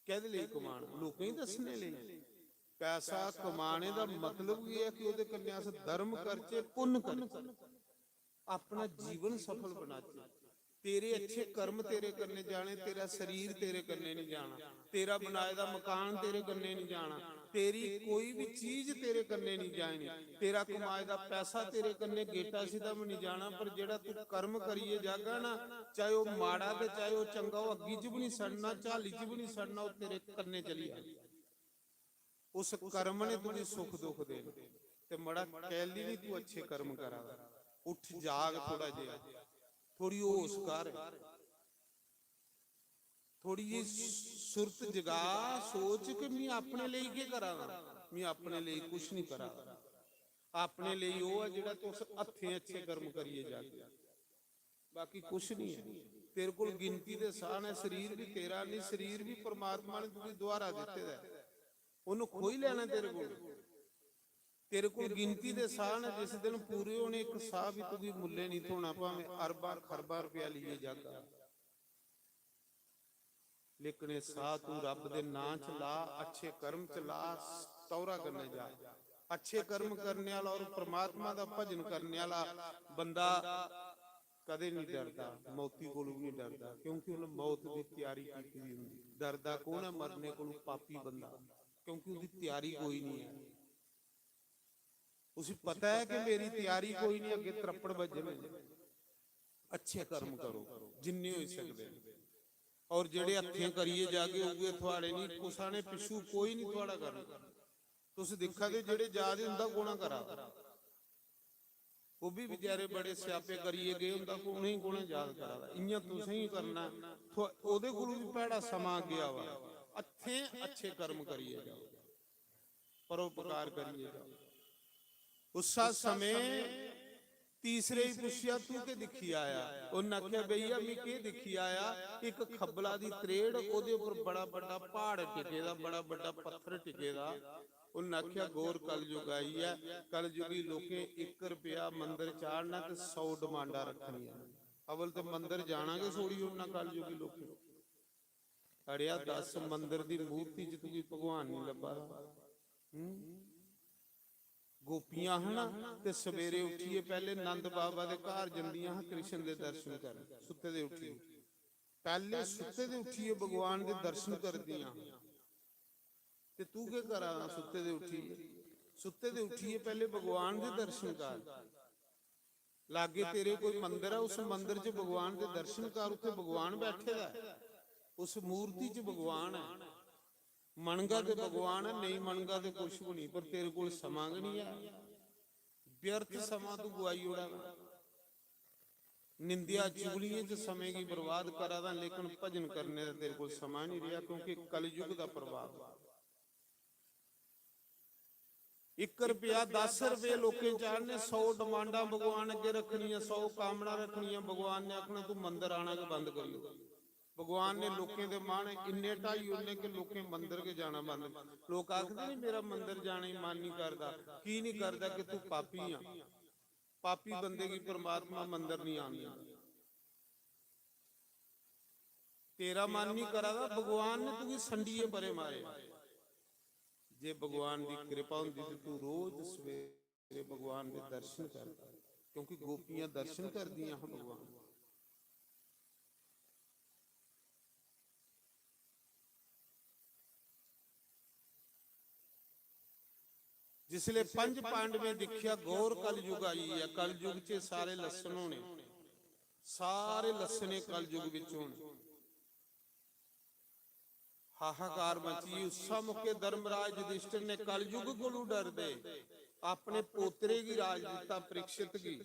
कैह्दे लेई कमाना? लोकें गी दस्सने लेई। पैसा कमाने दा मतलब एह् ऐ कि ओह्दे कन्नै अस धर्म करचै, पुन्न करचै, अपना जीवन सफल बनाचै। तेरे अच्छे कर्म तेरे कन्नै जाने, तेरा शरीर तेरे कन्नै नहीं जाना, तेरा बनाए दा मकान तेरे कन्नै नहीं जाना, तेरी कोई भी चीज तेरे कन्नै नहीं जानी, तेरा कमाए दा पैसा तेरे कन्नै गेटा सिद्धा भी नहीं जाना, पर जेह्ड़ा तू कर्म करियै जागा ना, चाहे ओह् माड़ा ते चाहे ओह् चंगा, ओह् अग्गी च भी नहीं सड़ना, झाली च भी नहीं सड़ना, ओह् तेरे कन्नै चली जाना। उस कर्म ने तुगी सुख दुख देना। ते मड़ा, कैली नहीं तू अच्छे कर्म करा दा? उठ जाग थोड़ा जेहा, थोड़ी होश कर, थोड़ी जी सुरत जगा, सोच कि मैं अपने लेई केह् करा दा? मैं अपने लेई कुछ नहीं करा दा। अपने लेई ओह् ऐ जेह्ड़ा तुस हत्थें अच्छे कर्म करियै जागे। बाकी कुछ नहीं है। तेरे कोल गिनती दे साह ने, शरीर भी तेरा नहीं, शरीर भी परमात्मा ने तुगी दुहारा दित्ते दा ऐ। उन्हें खोई लेना तेरे कोल। तेरे कोल गिनती दे साह ने, जिस दिन पूरे होने, इक साह भी तुगी मुल्ले नहीं थ्होना, भावें अरबां खरबां रुपया लेइयै जागा। लेकिन एह् साह तू रब दे नां च ला, अच्छे कर्म च ला, तौरा कन्नै जा। अच्छे कर्म करने आह्ला और परमात्मा दा भजन करने आह्ला बंदा कदें नहीं डरदा, मौती कोलू भी नहीं डरदा, क्योंकि उन्हें मौत दी त्यारी की दी होंदी। डरदा कौन है मरने कोलू? पापी बंदा, क्योंकि उसकी त्यारी कोई नहीं है। उसी पता है कि मेरी त्यारी कोई नहीं, अग्गे त्रप्पड़ बज्जने। अच्छे कर्म करो जिन्ने होई सकदे न। और जेह्ड़े हत्थें करियै जागे, उ'ऐ थुआड़े नहीं, कुसा ने पिच्छू कोई नहीं थुआड़ा करना। तुस दिक्खा दे जेह्ड़े जा दे, उंदा कौन करा दा? ओह् भी बेचारे बड़े स्यापे करियै गे, उंदा कौन, उ'नेंगी कौन याद करा दा? इ'यां तुसें ही करना, थु-, ओह्दे कोलू भी भैड़ा समां अग्गें आवा दा। हत्थें अच्छे कर्म करियै जाओ, परोपकार करियै जाओ। उस्सा समें तीसरे ही पुच्छेआ, "तू के दिक्खी आया?" उन्न आखेआ, "भैया, मैं केह् दिक्खी आया? इक खब्बला दी त्रेड़, ओह्दे उप्पर बड़ा बड्डा प्हाड़ टिके दा, बड़ा बड्डा पत्थर टिके दा।" उन्न आखेआ, "गौर कलयुग आई ऐ, कलयुगी लोकें इक रपेआ मंदर चाढ़ना ते सौ डिमांडां रक्खनियां। अवल ते मंदर जाना गै छोड़ी ओड़ना कलयुगी लोकें।" अड़ेआ, दस मंदर दी मूर्ति च तुगी भगवान नहीं लब्भा दा। हम्म? गोपियां हा ना, ते सवेरे उठियै पैह्ले नंद बाबा दे घर जंदियां हा कृष्ण दे दर्शन करन, सुत्ते दे उठियै। पैह्ले सुत्ते दे उठियै भगवान दे दर्शन करदियां। ते तू केह् करा दा सुत्ते दे उठियै? सुत्ते दे उठियै पैह्ले भगवान दे दर्शन कर। लागे तेरे कोई मंदर ऐ, उस मंदर च भगवान दे दर्शन कर, उत्थे भगवान बैठे दा ऐ, उस मूर्ति च भगवान ऐ। मनगा ते भगवान ऐ, नेईं मनगा ते कुछ बी नेईं, पर तेरे कोल समां गै निं ऐ। व्यर्थ समां तू गुआई ओड़ा। निंदेआ चुगलियें च समें गी बर्बाद करा दा, लेकिन भजन करने दा तेरे कोल समां निं रेहा, क्योंकि कलयुग दा प्रभाव। इक रपेआ, दस रपेऽ लोकें चाढ़ने, सौ डिमांडां भगवान अग्गें रक्खनियां, सौ कामनां रक्खनियां, भगवान ने आखना, "तूं मंदर आना गै बंद करी ओड़।" भगवान ने लोकें दे मन इन्ने ढाई ओड़ने कि लोकें मंदर गै जाना बंद। लोक आखदे नी, "मेरा मंदर जाने गी मन नहीं करदा।" की नहीं करदा? कि तू पापी आ। पापी बंदे गी परमात्मा मंदर नहीं आन दिंदा। तेरा मन नहीं करा दा, भगवान ने तुगी संडिये परे मारे। जे भगवान दी कृपा होंदी ते तू रोज सवेरे भगवान दे दर्शन करदा, क्योंकि गोपियां दर्शन करदियां हां भगवान। जिसले पंज पांडवें दिक्खेआ, घोर कलयुग आई गेआ, कलयुग च सारे लस्सन होने, सारे लस्सने कलयुग विच होने। हाहाकार मची। उस्सा मौके धर्मराज युधिष्ठिर ने कलयुग कोलू डरदे अपने पोतरे गी राज दिता, परीक्षित गी।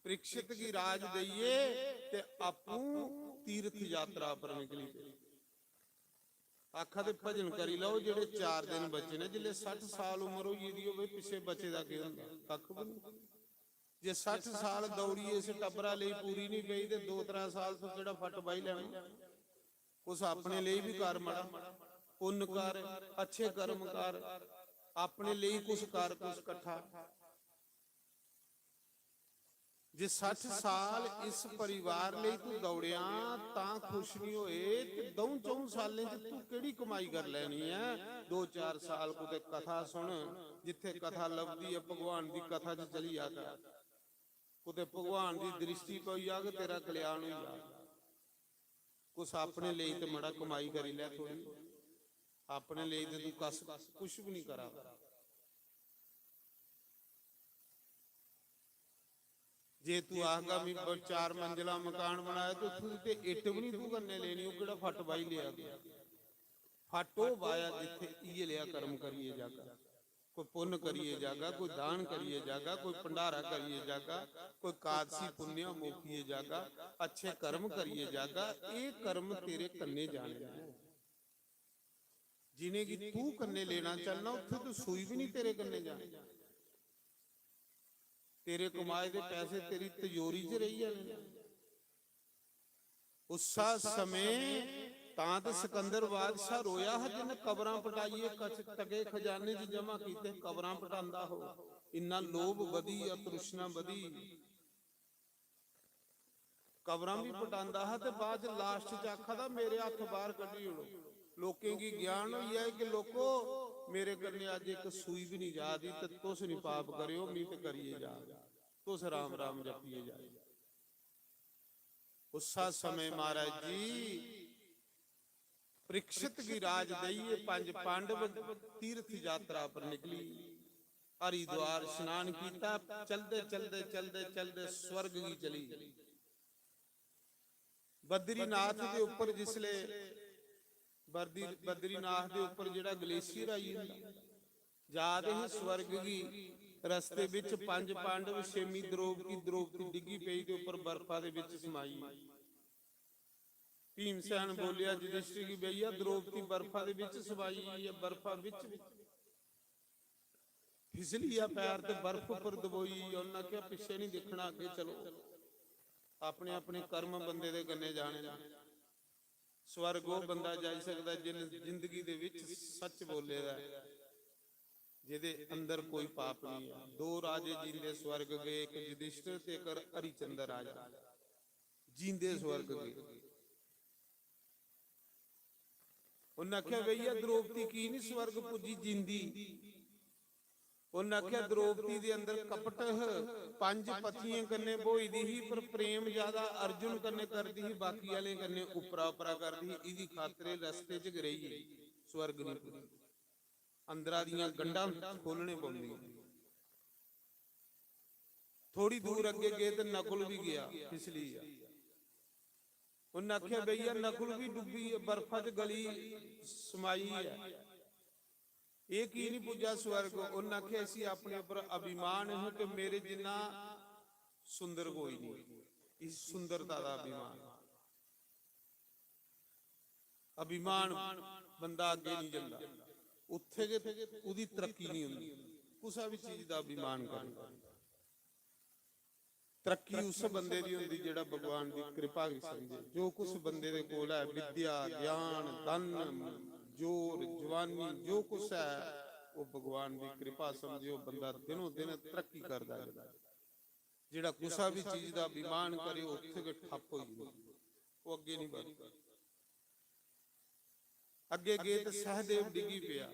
परीक्षित गी राज देइयै ते आपूं तीर्थ यात्रा पर निकली पे। आखा दे, "भजन करी लैओ, जेह्ड़े चार दिन बचे ने।" जिसलै सट्ठ साल उम्र होई गेदी होवे, पिच्छे बचे दा केह् होंदा? कक्ख बी नेईं। जे सट्ठ साल दौड़ी इस टब्बरा लेई पूरी नहीं पई, ते दो त्रै साल तो केह्ड़ा फट बाही लैना? कुछ अपने लेई भी कर, मड़ा पुन्न कर, अच्छे कर्म कर, अपने लेई कुछ कर, कुछ कट्ठा। जे सट्ठ साल इस परिवार लेई तू दौड़िया, तां खुश नहीं होए, ते द'ऊं च'ऊं सालें च तू केह्ड़ी कमाई कर लैनी ऐ? दो चार साल कुतै कथा सुन, जित्थे कथा लभदी ऐ, भगवान दी कथा च चली जा कर। कुतै भगवान दी दृष्टि पई जाग, तेरा कल्याण होई जाग। कुछ अपने लेई ते मड़ा कमाई करी लै थोड़ी, अपने लेई ते तू कस कुछ भी नहीं करा। जे तू आखगा, "मैं ब-, चार मंजिला मकान बनाया," ते उत्थूं दी ते इट्ट भी नहीं तू कन्नै लेनी, ओह् केह्ड़ा फट्ट बाही लेआ तू? फट्ट ओह् बाया जित्थे इयै लेआ कर्म करियै जागा। कोई पुन्न करियै जागा, कोई दान करियै जागा, कोई भंडारा करियै जागा, कोई कादसी पुण्य मोकियै जागा, अच्छे कर्म करियै जागा। एह् कर्म तेरे कन्नै जाने न। जिनेंगी तू कन्नै लेना चाहना, उत्थे तो सूई भी नहीं तेरे कन्नै जानी। तेरे कमाए दे पैसे तेरी तिजोरी च रेही जाने न। उस्सा समें तां ते सिकंदर बादशाह रोया हा, जिन्न कबरां पटाइयै कच-, टके खजाने च जमा कीते, कबरां पटांदा हो। इन्ना लोभ बधी या तृष्णा बधी, कबरां भी पटांदा हा ते बाद च last च आखा दा, "मेरे हत्थ बाहर कड्ढी ओड़ो।" लोकें गी ज्ञान होई जाए कि, "लोको, मेरे कन्नै अज्ज इक सूई भी नहीं जा दी, ते तुस नहीं पाप करेओ, मी ते करियै जा, तुस राम राम जपियै जाओ।" उस्सा समय महाराज जी परीक्षित गी राज देइयै पंज पांडव तीर्थ यात्रा पर निकली। हरिद्वार स्नान कीता, चलदे, चलदे, चलदे, चलदे स्वर्ग गी चली। बद्रीनाथ दे उप्पर जिसले बद्री-, बद्रीनाथ दे उप्पर जेह्ड़ा ग्लेशियर आई जंदा, जा दे हे स्वर्ग गी, रस्ते बिच पंज पांडव, छेमी द्रौपदी, द्रौपदी डिग्गी पेई ते उप्पर बर्फा दे बिच समाई। भीमसेन बोलेआ युधिष्ठिर गी, "भैया, द्रौपदी बर्फा दे बिच समाई गेई ऐ, बर्फा बिच फिसली गेआ पैर ते बर्फ उप्पर दबोई गेई।" उन्नै आखेआ, "पिच्छे नहीं दिक्खना, अग्गें चलो, अपने अपने कर्म बंदे दे कन्नै जाने न।" स्वर्ग ओह् बंदा जाई सकदा जिन जिंदगी दे विच सच बोले दा ऐ, जेह्दे अंदर कोई पाप नहीं है। दो राजे जींदे स्वर्ग गए, एक युधिष्ठिर ते एक हरिचंद्र राजा, जींदे स्वर्ग गए। उन्हें आख्या, "भैया, द्रौपदी की नहीं स्वर्ग पुज्जी जींदी?" उन्हें आख्या, "द्रौपदी दे अंदर कपट ह, पंज पतियें कन्नै ब्होई दी ही, पर प्रेम ज्यादा अर्जुन कन्नै करदी ही, बाकी आह्लें कन्नै उप्परा उप्परा करदी ही, इदी खातरे रस्ते च गै रेही गेई, स्वर्ग नहीं पुज्जी।" अंदरा दियां गंढां खोलने पौंदियां। थोड़ी दूर अग्गे गए ते नकुल भी गया, फिसली गया। उन्हें आख्या, "भैया, नकुल भी डुब्बी, बर्फा च गली समाई है।" एह् की नहीं पुज्जा स्वर्ग? उन्न आखेआ, इसी अपने उप्पर अभिमान है कि मेरे जिन्ना सुंदर कोई नहीं। इस सुंदरता का अभिमान। अभिमान बंदा अग्गें नहीं जंदा, उत्थे गै ओह्दी तरक्की नहीं होंदी। कुसै भी चीज दा अभिमान करो। तरक्की उस बंदे दी होंदी जेह्ड़ा भगवान दी कृपा गी समझे। जो कुछ बंदे दे कोल है, विद्या, ज्ञान, धन, जोर, जवानी, जो कुछ है, वो भगवान दी कृपा समझे। वो बंदा दिनों दिन तरक्की करदा जंदा। जेह्ड़ा कुसा भी चीज दा अभिमान करे, उत्थे गै ठप्प होई जंदा, वो अग्गे नहीं बढ़दा। अग्गे गे ते सहदेव डिग्गी पेआ।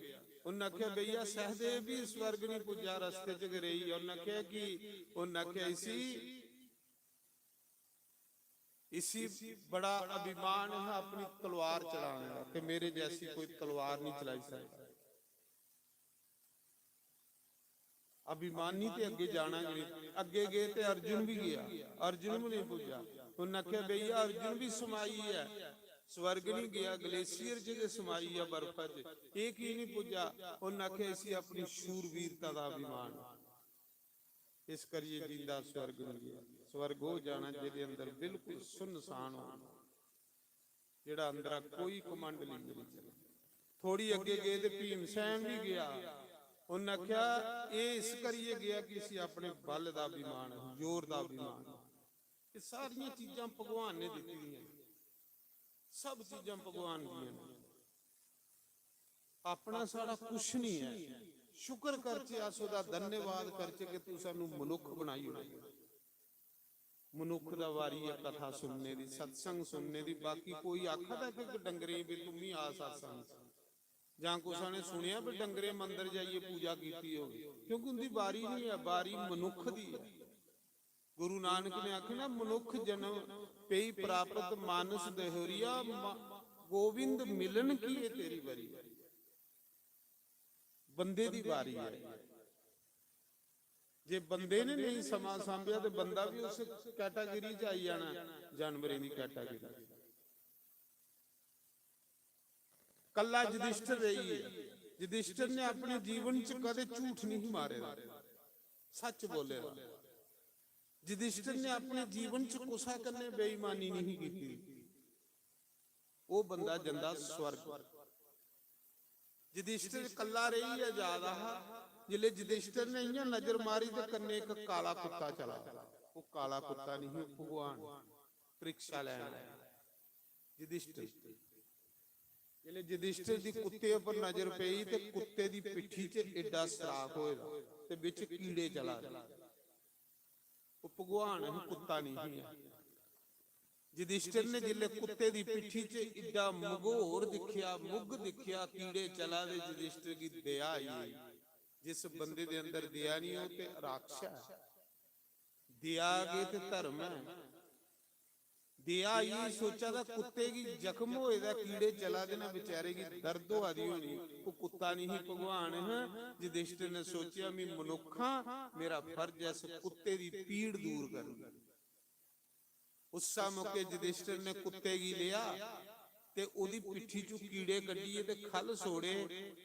उन्न आखेआ, "भैया, सहदेव भी स्वर्ग नहीं पुज्जा, रस्ते च गै रेही गेआ।" उन्न आखेआ कि, उन्न आखेआ, "इसी, इसी बड़ा अभिमान है अपनी तलवार चलाने का कि मेरे जैसी कोई तलवार नहीं चलाई सकता।" अभिमानी ते अग्गे जाना गै नहीं। अग्गे गे ते अर्जुन भी गया, अर्जुन भी नहीं पुज्जा। उन्न आखेआ, "भैया, अर्जुन भी समाई है, स्वर्ग नहीं गया, ग्लेशियर च गै समाई है, बर्फा च, एह् की नहीं पुज्जा?" उन्न आखेआ, "इसी अपनी शूरवीरता का अभिमान, इस करियै जींदा स्वर्ग नहीं गया।" स्वर्ग ओह् जाना जेह्दे अंदर बिल्कुल सुनसान हो, जेह्ड़ा अंदरा कोई घमंड नहीं चले। थोड़ी अग्गे गे ते भीमसेन भी गया। उन्न आखेआ, "एह् इस करियै गया कि इसी अपने बल दा अभिमान है, जोर दा अभिमान है।" एह् सारियां चीजां भगवान ने दित्ती दियां, सब चीजां भगवान दियां न। अपना साढ़ा कुछ नहीं है। शुक्र करचे, अस ओह्दा धन्यवाद करचे कि तू सानू मनुख बनाई ओड़ेआ। मनुख दा वारी है कथा सुनने दी, सत्संग सुनने दी। बाकी कोई आखदा कि डंगरें गी भी, "तुम ही आ सत्संग।" जां कुसै ने सुनेआ भी डंगरें मंदर जाइयै पूजा कीती होवे, क्योंकि उंदी वारी नहीं है, वारी मनुख दी है। गुरु नानक ने आखे ना, "मनुख जन्म पेई प्राप्त मानस देहोरिया, मा-, गोविंद मिलन की ये तेरी वारी।" बंदे दी वारी है। जे बंदे ने नहीं समां सांभेआ ते बंदा भी उस कैटागरी च आई जाना, जानवरें दी कैटागरी। कल्ला युधिष्ठिर रेही है। युधिष्ठिर ने अपने जीवन च कदे झूठ नहीं मारे दा, सच बोले दा। युधिष्ठिर ने अपने जीवन च कुसै कन्नै बेईमानी नहीं की। ओह् बंदा जंदा स्वर्ग। युधिष्ठिर कल्ला रेहियै जा दा हा। जिसलै युधिष्ठिर ने इ'यां नजर मारी ते कन्नै इक काला कुत्ता चला दा। ओह् काला कुत्ता नहीं, ओह् भगवान परीक्षा लैन आया युधिष्ठिर। जिसलै युधिष्ठिर दी कुत्ते उप्पर नजर पेई ते कुत्ते दी पिट्ठी च एड्डा सराख होए दा ते बिच कीड़े चला दे। ओह् भगवान ही, कुत्ता नहीं ही। युधिष्ठिर ने जिसलै कुत्ते दी पिट्ठी च इड्डा मघोर दिक्खेआ, मुग दिक्खेआ, कीड़े चला दे, युधिष्ठिर गी दया आई। जिस बंदे दे अंदर दया नहीं हो ते राक्षस ऐ। दया गे ते धर्म ऐ। दया आई, सोचा दा कुत्ते गी जख्म होए दा, कीड़े चला दे न, बेचारे गी दर्द होआ दी होनी। ओह् कुत्ता नहीं ही, भगवान है। युधिष्ठिर ने सोचेआ, "मैं मनुक्ख आं, मेरा फर्ज ऐ इस कुत्ते दी पीड़ दूर करनी।" उस्सै मौके युधिष्ठिर ने कुत्ते गी लेआ ते ओह्दी पिट्ठी चों कीड़े कड्ढियै ते ख'ल्ल सोड़े।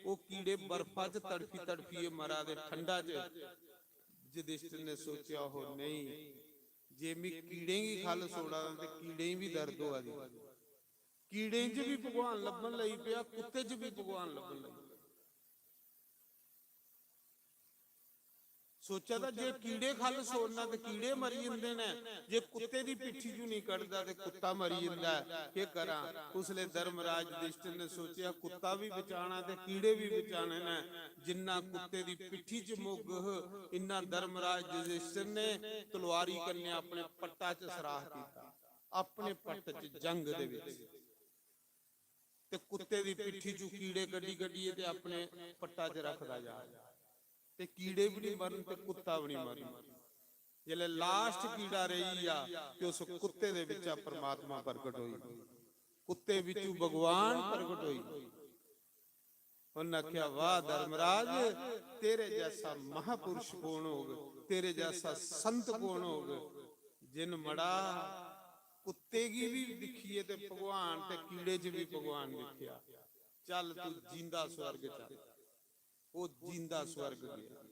ओह् कीड़े बर्फा च तड़फी तड़फियै मरा दे, ठंडा च। युधिष्ठिर ने सोचेआ, "ओहो नहीं, जे मैं कीड़ें गी ख'ल्ल सोड़ा दा ते कीड़ें गी भी दर्द होआ दी।" कीड़ें च भी भगवान लब्भन लगी पेआ, कुत्ते च भी भगवान लब्भन लगी पेआ। सोचा दा, जे कीड़े ख'ल्ल सोड़ना ते कीड़े मरी जंदे न, जे कुत्ते दी पिट्ठी चू नहीं कढदा ते कुत्ता मरी जंदा ऐ। केह् करां? उसलै धर्मराज युधिष्ठिर ने सोचेआ, कुत्ता भी बचाना ते कीड़े भी बचाने न। जिन्ना कुत्ते दी पिट्ठी च मुग ह, इन्ना धर्मराज युधिष्ठिर ने तलवारी कन्नै अपने पट्टा च सराख कीता, अपने पट्ट च, जंग दे विच। ते कुत्ते दी पिट्ठी चू कीड़े कड्ढी कड्ढियै ते अपने पट्टा च रखदा जा। ते कीड़े भी नहीं मरन ते कुत्ता भी नहीं मरन। जिसलै लास्ट कीड़ा रेही गेआ ते उस कुत्ते दे बिच्चा परमात्मा प्रगट होई, कुत्ते बिच्चू भगवान प्रगट होई। उन्हें आख्या, "वाह धर्मराज, तेरे जैसा महापुरुष कौन होग, तेरे जैसा संत कौन होग, जिन मड़ा कुत्ते गी भी दिक्खियै ते भगवान ते कीड़े च भी भगवान दिक्खेआ। चल तू जींदा स्वर्ग चल।" ओह् जींदा स्वर्ग गेआ।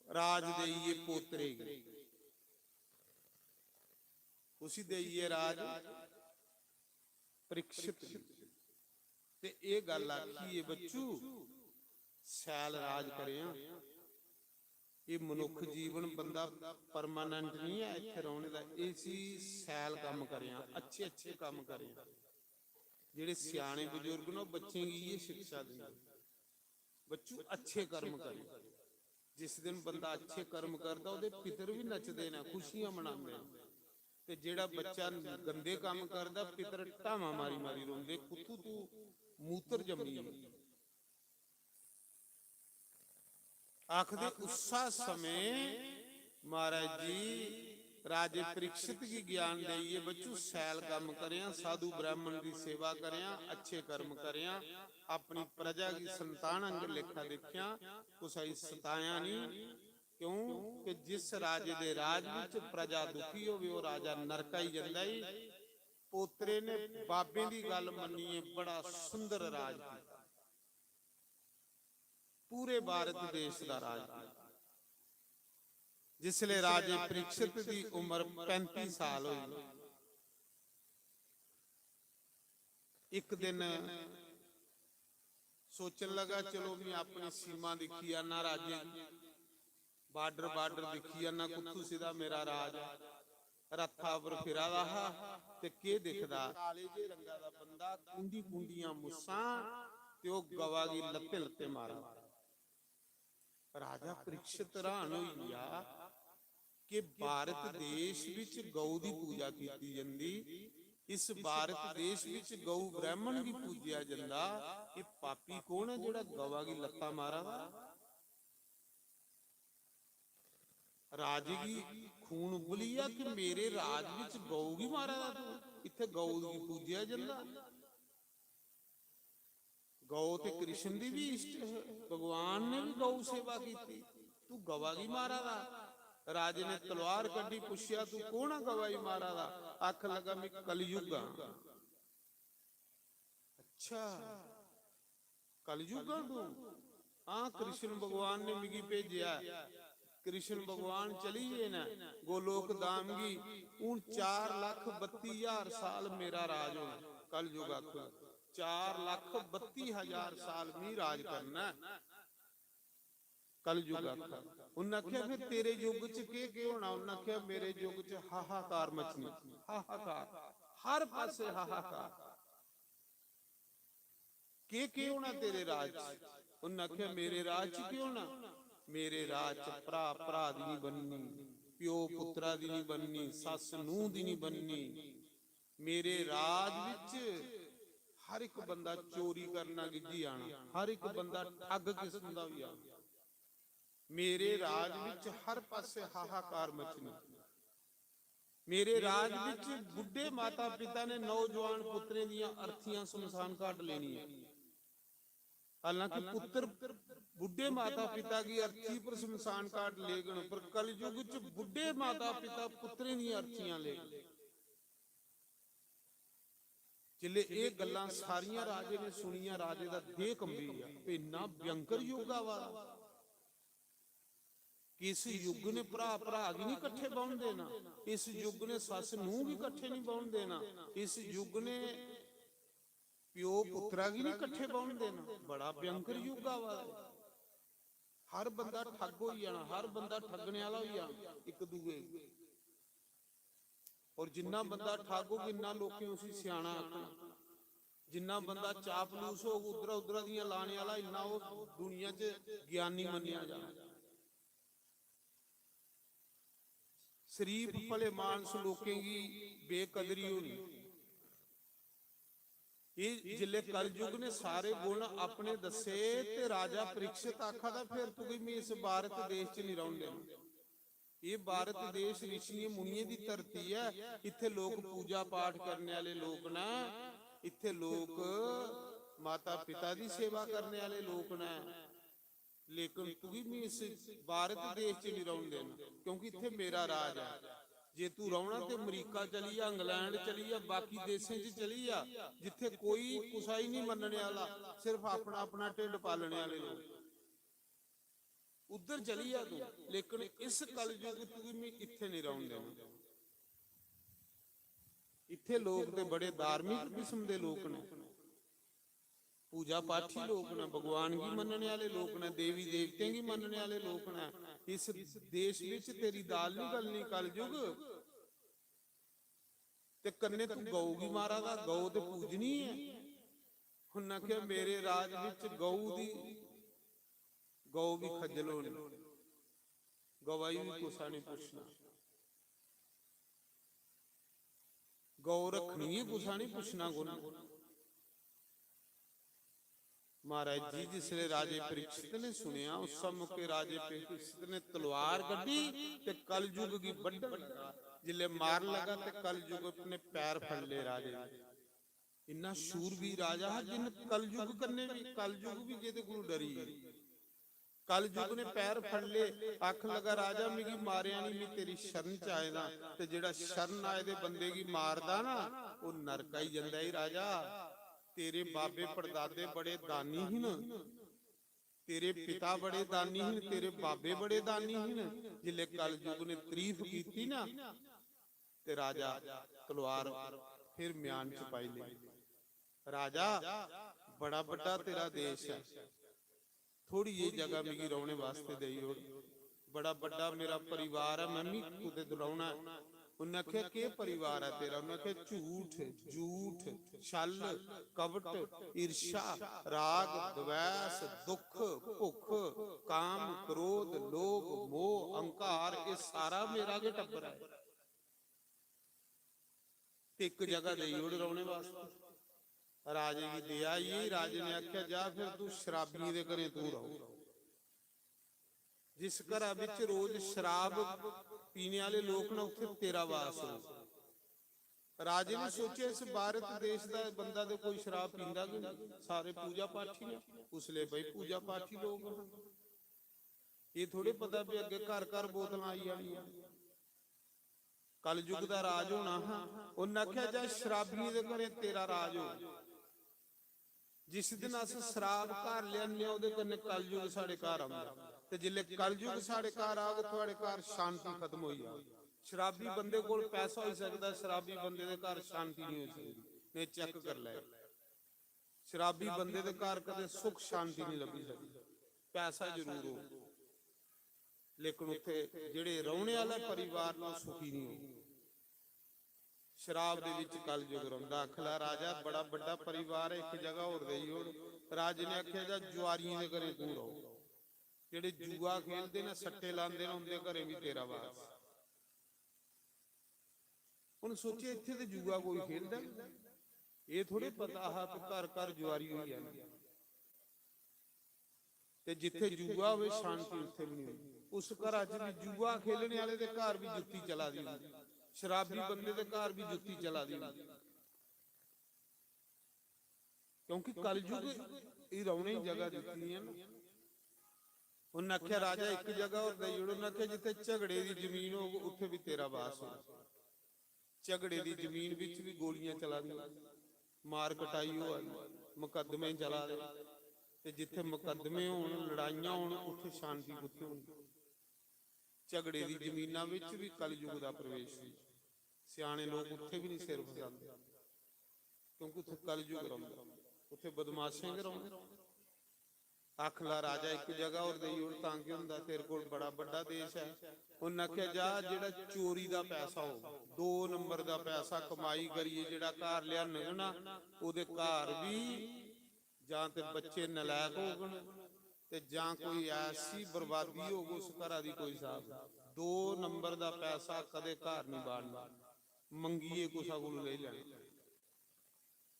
राज देइयै पोतरे गी। उसी देइयै राज परीक्षित गी। ते एह् गल्ल आखी, "ए बच्चू, शैल राज करेआं। एह् मनुक्ख जीवन बंदा परमानेंट निं ऐ इत्थै रौह्ने दा। इसी शैल कम्म करेआं, अच्छे अच्छे कम्म करेआं।" जेह्ड़े स्याने बजुर्ग न, ओह् बच्चें गी इ'यै शिक्षा दिंदे, "बच्चू, अच्छे कर्म करेआं।" जिस दिन बंदा अच्छे कर्म करदा, ओह्दे पितर बी नचदे न, खुशियां मनांदे न। ते जेह्ड़ा बच्चा गंदे कम्म करदा, पितर ढामां मारी मारी रोंदे, "कुत्थू तू मूतर जम्मी ऐ?" आखदे, उस्सा समें महाराज जी राजे परीक्षित गी ज्ञान देइयै, "बच्चू, शैल कम्म करेआं, साधु ब्राह्मण दी सेवा करेआं, अच्छे कर्म करेआं, अपनी प्रजा गी संतान आंगर लेखा दिक्खेआं, कुसै गी सतायां निं।" क्यों कि जिस राजे दे राज विच प्रजा दुखी होवे, ओह राजा नरका ही जंदा ही। पोतरे ने बाबें दी गल्ल मन्नियै बड़ा सुंदर राज कीता। पूरे भारत देश दा राज कीता। जिसले राजे परीक्षित दी उम्र पैंती साल होई, इक दिन सोचन लगा, "चलो, मैं अपनी सीमा दिक्खी आना, राज्य दी, बार्डर, बार्डर दिक्खी आना, कुत्थू सिद्धा मेरा राज ऐ।" रथा पर फिरा दा हा ते केह् दिखदा, काले जे रंगा दा बंदा, कुंडी कुंडियां मुस्सां, ते ओह् गवा गी लत्ते लत्ते मारा। राजा परीक्षित हैरान होई गेआ कि भारत देश विच गौ दी पूजा कीती जंदी, इस भारत देश विच गौ ब्राह्मण गी पूजेआ जंदा, एह् पापी कौन ऐ जेह्ड़ा गवा गी लत्ता मारा दा? राजे गी खून उबली गेआ कि मेरे राज विच गौ गी मारा दा तू, इत्थै गौ गी पूजेआ जंदा। गौ ते कृष्ण दी भी इष्ट है, भगवान ने भी गौ सेवा की, तू गवा गी मारा दा। राजे ने तलवार कड्ढी, पुछेआ, "तू कौन आ गवा गी मारा दा?" आख लगा, "मैं कलयुग हां।" "अच्छा, कलयुग हां तू?" "हां, कृष्ण भगवान ने मिगी भेजेआ।" कृष्ण भगवान चली गे न गोलोक धाम गी। हून चार लख बत्ती हजार साल मेरा राज होना। कलयुग आखो, चार लख बत्ती हजार साल मी राज करना है। कलयुग आखो। उन्नै आखेआ, "फिर तेरे युग च केह् केह् होना?" उन्नै आखेआ, "मेरे युग च हाहाकार मचनी, हाहाकार, हर पासे हाहाकार।" "केह् केह् होना तेरे राज च?" उन्नै आखेआ, "मेरे राज च केह् होना? मेरे राज च भ्रा भ्रा दी निं बननी, प्यो पुत्तरा दी निं बननी, सस्स नूंह् दी निं बननी। मेरे राज विच हर इक बंदा चोरी करना गिज्झी जाना, हर इक बंदा ठग किस्म दा होई जाना। मेरे राज विच हर पासे हाहाकार मचनी।" मेरे राज विच बुड्ढे माता पिता ने नौजवान पुत्तरें दियां अर्थियां शमशान घाट लेनियां। हालांकि पुत्तर बुड्ढे माता पिता की अर्थी पर शमशान घाट लेगन, पर कलयुग च बुड्ढे माता पिता पुत्तरें दियां अर्थियां लेगन। जिसले एह गल्लां सारियां राजे ने सुनियां, राजे दा देह कंबी गेआ। इन्ना भयंकर युग आवा दा। इस युग ने भ्रा भ्रा गी नहीं कट्ठे बौहन देना, इस युग ने सस नूह गी कट्ठे नहीं बौहन देना, इस युग ने प्यो पुत्रा गी नहीं कट्ठे बौहन देना। बड़ा भयंकर युग आवा दा। हर बंदा ठग होई जाना, हर बंदा ठगने आह्ला होई जाना इक दूए गी। और जिन्ना बंदा ठग होग, इन्ना लोकें उसी स्याना आखना। जिन्ना बंदा चापलूस होग, उद्धरा उद्धरा दियां लाने आह्ला, इन्ना ओह् दुनिया च ज्ञानी मन्नेआ जाना। शरीफ भले मानस लोकें गी बेकदरी होनी। एह् जिसलै कलयुग ने सारे गुण अपने दस्से ते राजा परीक्षित आखा दा, "फिर तुगी मैं इस भारत देश च नहीं रौह्न देना।" एह् भारत देश रिशियें मुनियें दी धरती ऐ। इत्थै लोक पूजा पाठ करने आह्ले लोक न, इत्थै लोक माता पिता दी सेवा करने आह्ले लोक न। लेकिन तुगी मैं इस भारत देश च नहीं रौह्न देना, क्योंकि इत्थै मेरा राज ऐ। जे तू रौह्ना ते अमरीका चली जा, इंग्लैंड चली जा, बाकी देशें च चली जा, जित्थै कोई कुसै गी निं मन्नने आह्ला, सिर्फ अपना अपना ढिड्ड पालने आह्ले लोक। उद्धर चली जा तू, लेकिन इस कलयुग च तुगी मी इत्थै निं रौह्न देना। इत्थै लोक ते बड़े धार्मिक किस्म दे लोक न, पूजा पाठी लोक न, भगवान गी मन्नने आह्ले लोक न, देवी देवतें गी मन्नने आह्ले लोक न। इस देश बिच तेरी दाल निं गलनी कलयुग। ते कन्नै तू गौ गी मारा दा, गौ ते पूजनी ऐ। उन्नै आखेआ, "मेरे राज बिच गौ दी, गौ बी खज्जल होनी, गवा गी बी कुसै निं पुच्छना, गौ रक्खनी ऐ, कुसै निं पुच्छना कु'न?" महाराज जी, जिसले राजे परीक्षित ने सुनेआ, उस मौके राजे परीक्षित ने तलवार कड्ढी ते कलयुग गी बड्ढन लगा। जिसले मारन लगा ते कलयुग अपने पैर फड़ ले राजे दे। इन्ना शूरवीर राजा हा, जिन कलयुग कन्नै भी, कलयुग भी जेह्दे कोलू डरी गे। कलयुग ने पैर फड़ ले, आखन लगा, "राजा, मिगी मारेआ नहीं, मैं तेरी शरण च आए दा।" ते जेड़ा शरण आए दे बंदे गी मारदा ना, ओह नरक आई जंदा। "ही राजा, तेरे बाबे पड़दादे बड़े दानी ही न, तेरे पिता बड़े दानी ही न, तेरे बाबे बड़े दानी ही न।" जिसले कलयुग ने तारीफ कीती ना, ते राजा तलवार फिर म्यान च पाई लेई। "राजा, बड़ा बड्डा तेरा देश है, थोड़ी जेही जगह मिगी रौहने वास्ते देई ओड़। बड़ा बड्डा मेरा परिवार है, मैं भी कुतै रौहना है।" उन्नै आखेआ, "केह् परिवार है तेरा?" उन्नै आखेआ, "झूठ, झूठ, छल, कपट, ईर्ष्या, राग, द्वेष, दुख, भुख, काम, क्रोध, लोभ, मोह, अहंकार, एह् सारा मेरा गै टब्बर ऐ।" ते इक जगह देई ओड़ रौहने वास्ते। राजे गी दया आई, राजे ने आखेआ, "जा फिर तू शराबियें दे घरें तू रौह।" जिस घरा बिच रोज शराब पीने आह्ले लोक न, उत्थे तेरा वास हो। राजे ने सोचेआ, इस भारत देश दा बंदा ते कोई शराब पींदा गै नहीं, सारे पूजा पाठी ने। उसले भाई पूजा पाठी लोक न, एह् थोड़े पता भी अग्गे घर घर बोतलां आई जानियां। कलयुग दा राज होना हा। उन्नै आखेआ, "जा शराबियें दे घरें तेरा राज हो।" जिस दिन अस शराब घर लेआने आं, ओह्दे कन्नै कलयुग साढ़े घर औंदा। ते जिसलै कलयुग साढ़े घर आग, थुआढ़े घर शांति खत्म होई जाग। शराबी बंदे कोल पैसा होई सकदा, शराबी बंदे दे घर शांति नहीं होई सकदी। नहीं, चेक करी लैओ, शराबी बंदे दे घर कदें सुख शांति नहीं लब्भी सकदी। पैसा जरूर हो, लेकिन उत्थे जेह्ड़े रौहने आह्ला परिवार न, ओह् सुखी नहीं हो। शराब दे विच कलयुग रौंह्दा। आखला राजा, बड़ा बड्डा परिवार है, इक जगह होर देई ओड़। राजे ने आखेआ, "जा जुआरियें दे घरें तू रौह, जेह्ड़े जुआ खेलदे न, सट्टे लांदे न, उंदे घरें भी तेरा वास।" उन सोचेआ, "इत्थे ते जुआ कोई खेलदा नहीं, एह् थोड़े पता हा कि घर घर जुआरी होई जानी।" ते जित्थे जुआ होवे, शांति उत्थे भी नहीं होंदी। उस घरा च भी जुआ खेलने आह्ले दे घर भी जुत्ती चला दी होंदी, शराबी बंदे दे घर भी जुत्ती चला दी होंदी, क्योंकि कलयुग ही रौहने दी जगह दित्ती दी है ना। उन्नै आखेआ, "राजा, इक जगह होर देई ओड़ो।" उन्नै आखेआ, "जित्थे झगड़े दी जमीन होग, उत्थे भी तेरा वास होग।" झगड़े दी जमीन बिच भी गोलियां चला दियां, मार कटाई होआ दी, मुकदमे चला दे। ते जित्थे मुकदमे होन, लड़ाइयां होन, उत्थे शांति कुत्थे होनी? झगड़े दी जमीना बिच भी कलयुग दा प्रवेश होई। स्याने लोक उत्थे भी नहीं सिर फसांदे, क्योंकि उत्थे कलयुग रौंह्दा, उत्थे बदमाशें गै रौह्ना। आखला राजा, "इक जगह होर देई ओड़, तां केह् होंदा, तेरे कोल बड़ा बड्डा देश ऐ।" उन्नै आखेआ, "जा, जेह्ड़ा चोरी दा पैसा हो, दो नंबर दा पैसा कमाई करियै जेह्ड़ा घर लेआनग ना, ओह्दे घर भी जां ते बच्चे नलायक होगन ते जां कोई ऐसी बर्बादी होग, उस घरा दी कोई स्हाब नहीं। दो नंबर दा पैसा कदें घर नहीं बाड़ना, मंगियै कुसै कोलू लेई लैना।"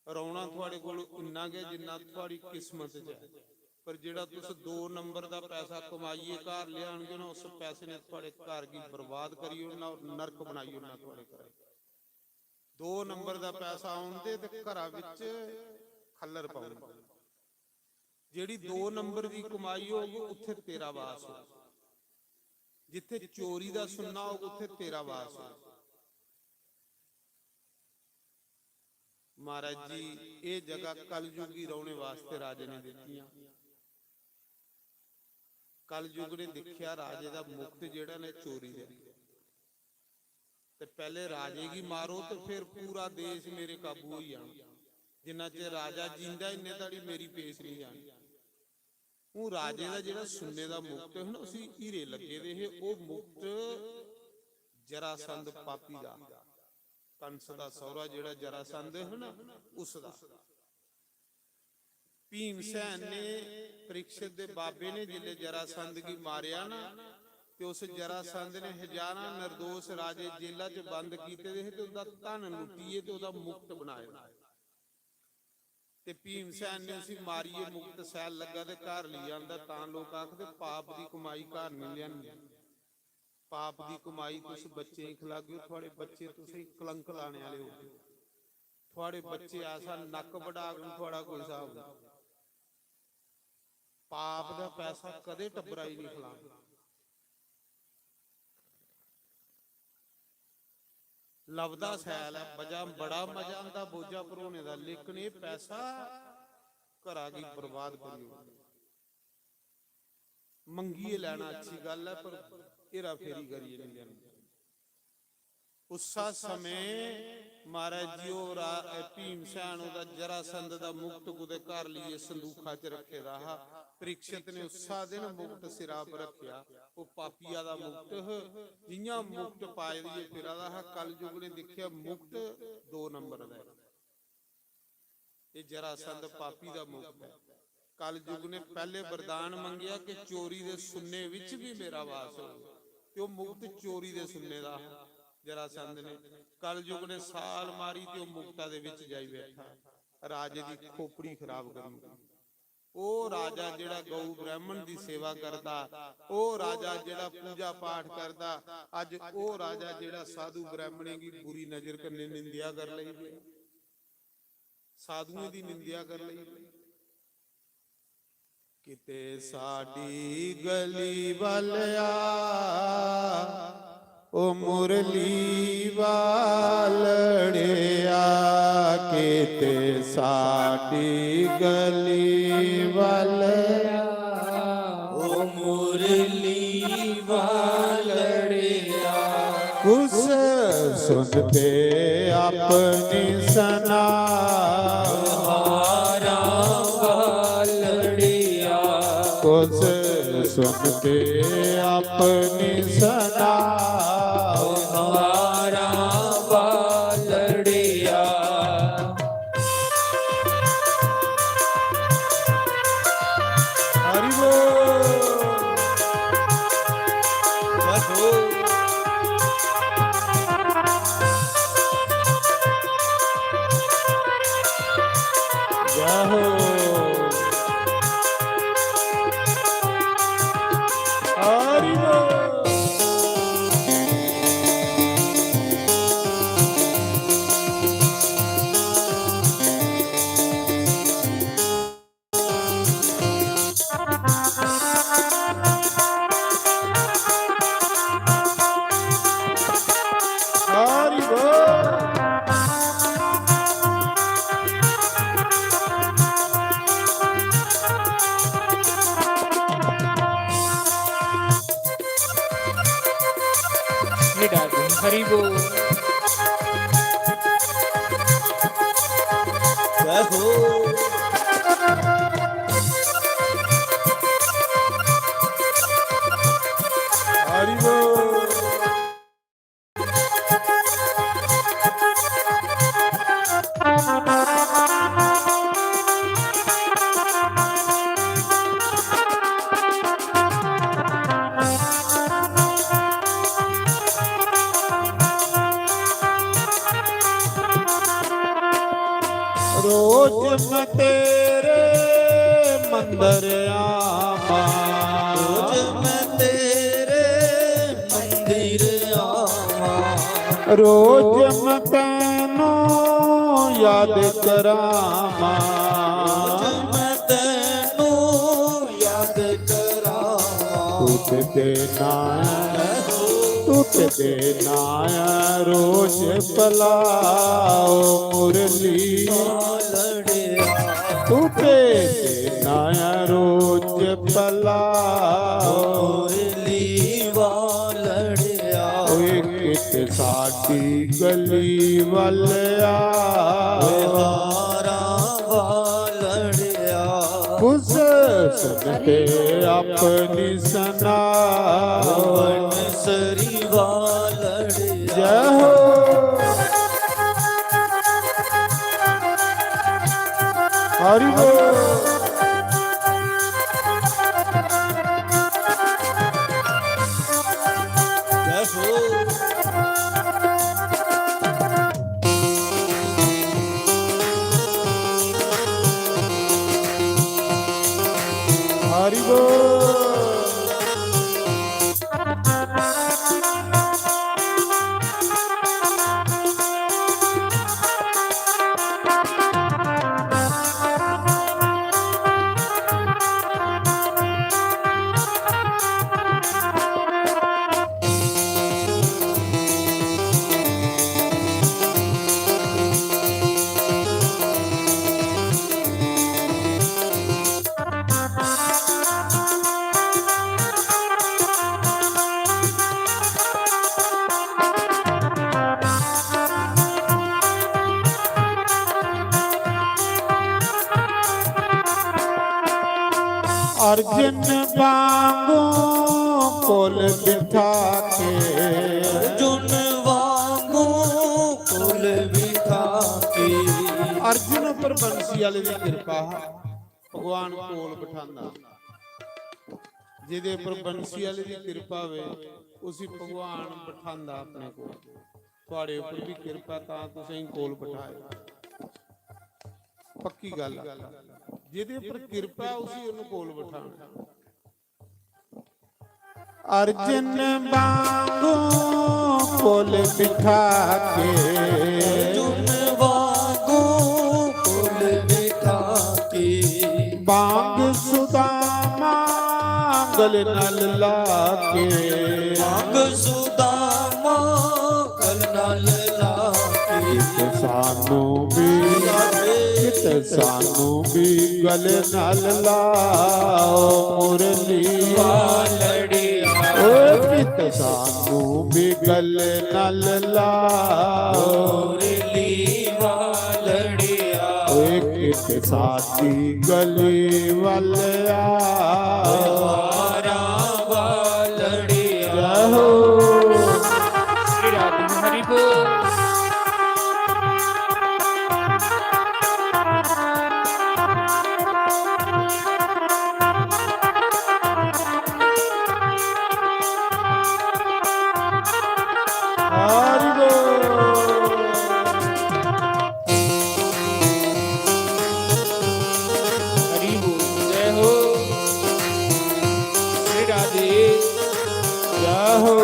रौना थुआड़े कोल इन्ना गै जिन्ना थुआड़ी किस्मत च ऐ, पर जेड़ा तुस दो नंबर दा पैसा कमाइयै घर लेआनगे ना, उस पैसे ने थुआड़े घर गी बर्बाद करी ओड़ना और नरक बनाई ओड़ना थुआड़े घरै। दो नंबर दा पैसा औंदे ते घरा बिच खल्लर पाउंदे। जेड़ी दो नंबर दी कमाई होग, उत्थे तेरा वास होग। जित्थे चोरी दा सुन्ना होग, उत्थे तेरा वास होग। महाराज जी, एह् जगह कलयुगी रौह्ने वास्ते राजे ने दित्तियां। कलयुग ने दिक्खेआ राजे दा मुकट जेह्ड़ा ने चोरी दा, ते पैह्ले राजे गी मारो ते फिर पूरा देश मेरे काबू होई जाना। जिन्ना चिर राजा जींदा, इन्ने धड़ी मेरी पेश नहीं जानी। हून राजे दा जेह्ड़ा सुन्ने दा मुकट है ना, उसी हीरे लग्गे दे हे, ओह् मुकट जरासंध पापी दा, कंस दा सौह्रा जेह्ड़ा जरासंध है ना, उसदा। भीमसेन ने, परीक्षित दे बाबे ने जिसलै जरासंध गी मारेआ ना, ते उस जरासंध ने हजारां निर्दोष राजे जेला च बंद कीते दे हे ते उंदा धन लुट्टियै ते ओह्दा मुकट बनाए दा। ते भीमसेन ने उसी मारियै मुकट सैल लग्गा ते घर लेई आंदा। तां लोक आखदे, "पाप दी कमाई घर नहीं लेआनी, पाप दी कमाई तुस बच्चें गी खलागेओ, थुआढ़े बच्चे तुसेंगी कलंक लाने आह्ले होगे, थुआढ़े बच्चे ऐसा नक्क बडागन, थुआढ़ा कोई स्हाब नहीं।" पाप दा पैसा कदें टब्बरा गी नहीं खलाना। लभदा सैल ऐ, बजा-, बड़ा मजा आंदा बोझा भरोने दा, लेकिन एह् पैसा घरा गी बर्बाद करी ओड़दा। मंगियै लैना अच्छी गल्ल ऐ, पर हेरा फेरी करियै नहीं लैना। उस्सा समें महाराज जी होर आ-, भीमसेन ओह्दा जरासंध दा मुकट कुतै घर लेइयै संदूखा च रक्खे दा हा। परीक्षित ने उस्सा दिन मुकट सिरा पर रक्खेआ। ओह् पापिया दा मुकट ह। जि'यां मुकट पाए दी फिरा दा हा, कलयुग ने दिक्खेआ मुकट दो नंबर दा ऐ। एह् जरासंध पापी दा मुकट ऐ। कलयुग ने पैह्ले वरदान मंगेआ कि चोरी दे सुन्ने विच भी मेरा वास हो, ते ओह् मुकट चोरी दे सुन्ने दा हा। जरासंध ने, कलयुग ने साल मारी ते ओह् मुकटा दे विच जाई बैठा। राजे दी खोपड़ी खराब करी ओड़ी। ओह् राजा जेह्ड़ा गौ ब्राह्मण दी सेवा करदा, ओह् राजा जेह्ड़ा पूजा पाठ करदा, अज्ज ओह् राजा जेह्ड़ा साधु ब्राह्मणें गी बुरी नजर कन्नै निंदेआ कर लेई पे। साधुएं दी निंदेआ कर लेई। किते साडी गली वालेआ, ओ मुरली वालड़ेआ, किते साडी गली वालेआ, ओ मुरली वालड़ेआ। कुस सुन पे अपनी सना, हारा वालड़िया। कुस सुन पे अपनी सना, हारा वालड़िया। हरि बोल। जय हो। जय हो। हरि बोल। हरि बोल। ये डाल दूं। हरि बोल। जय हो। हरि बोल। रोज मैं तेरे मंदिर आवां। रोज मैं तेरे मंदिर आवां। रोज मैं तैनू याद करावां। रोज मैं तैनू याद करावां। तुझ ते नाल तुत दे नाया रोज पलाओ मुरली। तू ते दे नाया रोज पलाओ। मुरली वालड़िया। ओए कित साडी गली वालया। हारा वालड़िया। कुस सुनते अपनी सना। सरी वालड़िया। जय हो। हरि बोल। जय हो। हरि बोल। अर्जुन वांगू कोल बिठा के। अर्जुन वांगू कोल बिठा के। अर्जुन पर बंसी वाले दी कृपा, भगवान कोल बिठांदा। जिदे पर बंसी वाले दी कृपा वे, उसी भगवान बिठांदा अपने कोल। थुआड़े उपर भी किरपा, तां तुसें कोल बठाए। पक्की गल्ल आ। जिदे उपर किरपा, उसी उन्हें कोल बठाना। अर्जुन वांगू कोल बिठा के। अर्जुन वांगू कोल बिठा के। बांग सुदामा गल नल लाके। बांग सुदामा गल नल लाके। कित सानू भी, कित सानू भी गल नल लाओ मुरली। वालड़िया। ओ कित सानू भी गल नल लाओ। मुरली वालड़िया। ओ कित सानू गली वालया। हारा वालड़िया। जय हो। श्री राधे हरि बोल। हरि बोल। हरि बोल। जय हो। श्री राधे। जय हो।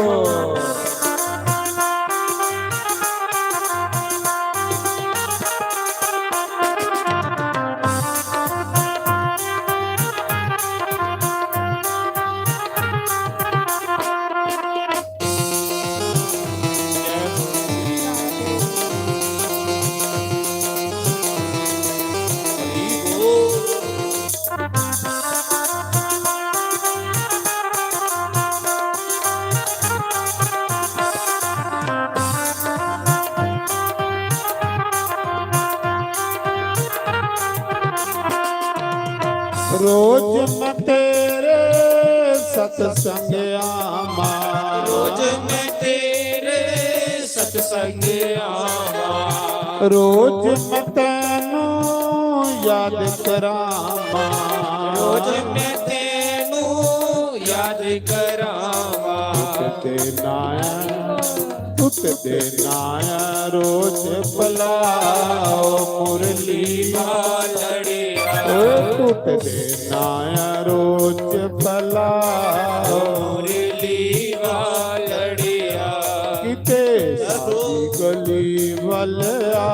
रोज मैं तेरे सत्संग आवा। रोज मैं तेरे सत्संग आवा। रोज मैं तैनू याद करावा। रोज मैं तैनू याद करावा। तुत दे नाया, तुत दे नाया रोज पलाओ मुरली। वालड़िया। ओ तुत दे नाया रोज पलाओ। मुरली वालड़िया। किते साडी गली वालया।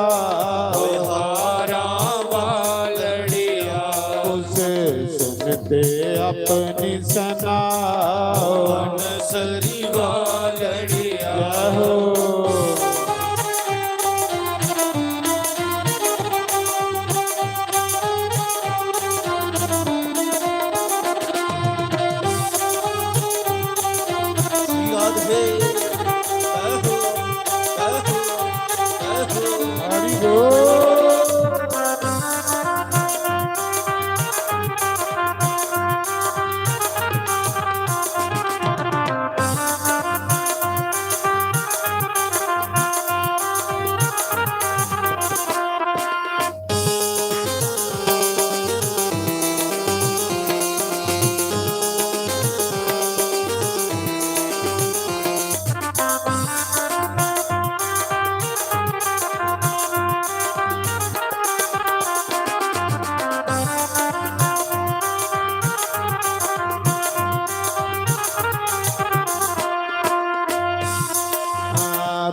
हारा वालड़िया। उसे सुनते अपनी सनाओ। सरी वालड़िया। हरि बोल।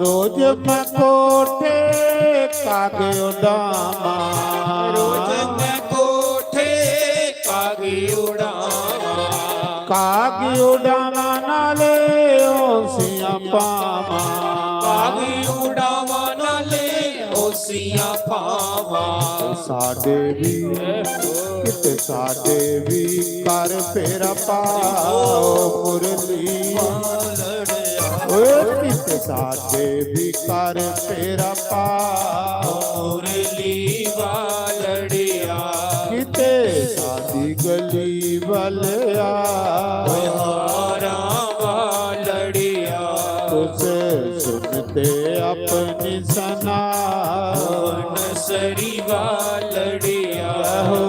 रोज मैं कोठे काग उडावां। रोज मैं कोठे काग उडावां। काग उडावां नाले ओसियां पावां। काग उडावां नाले ओसियां पावां। साडे भी, किते साडे भी कर फेरा पाओ मुरली। ओए किते साडे भी कर फेरा पाओ मुरली वालड़िया। किते साडी गली वालया। ओए हारा वालड़िया। तुस सुनते अपनी सना। नसरी वालड़िया। हो।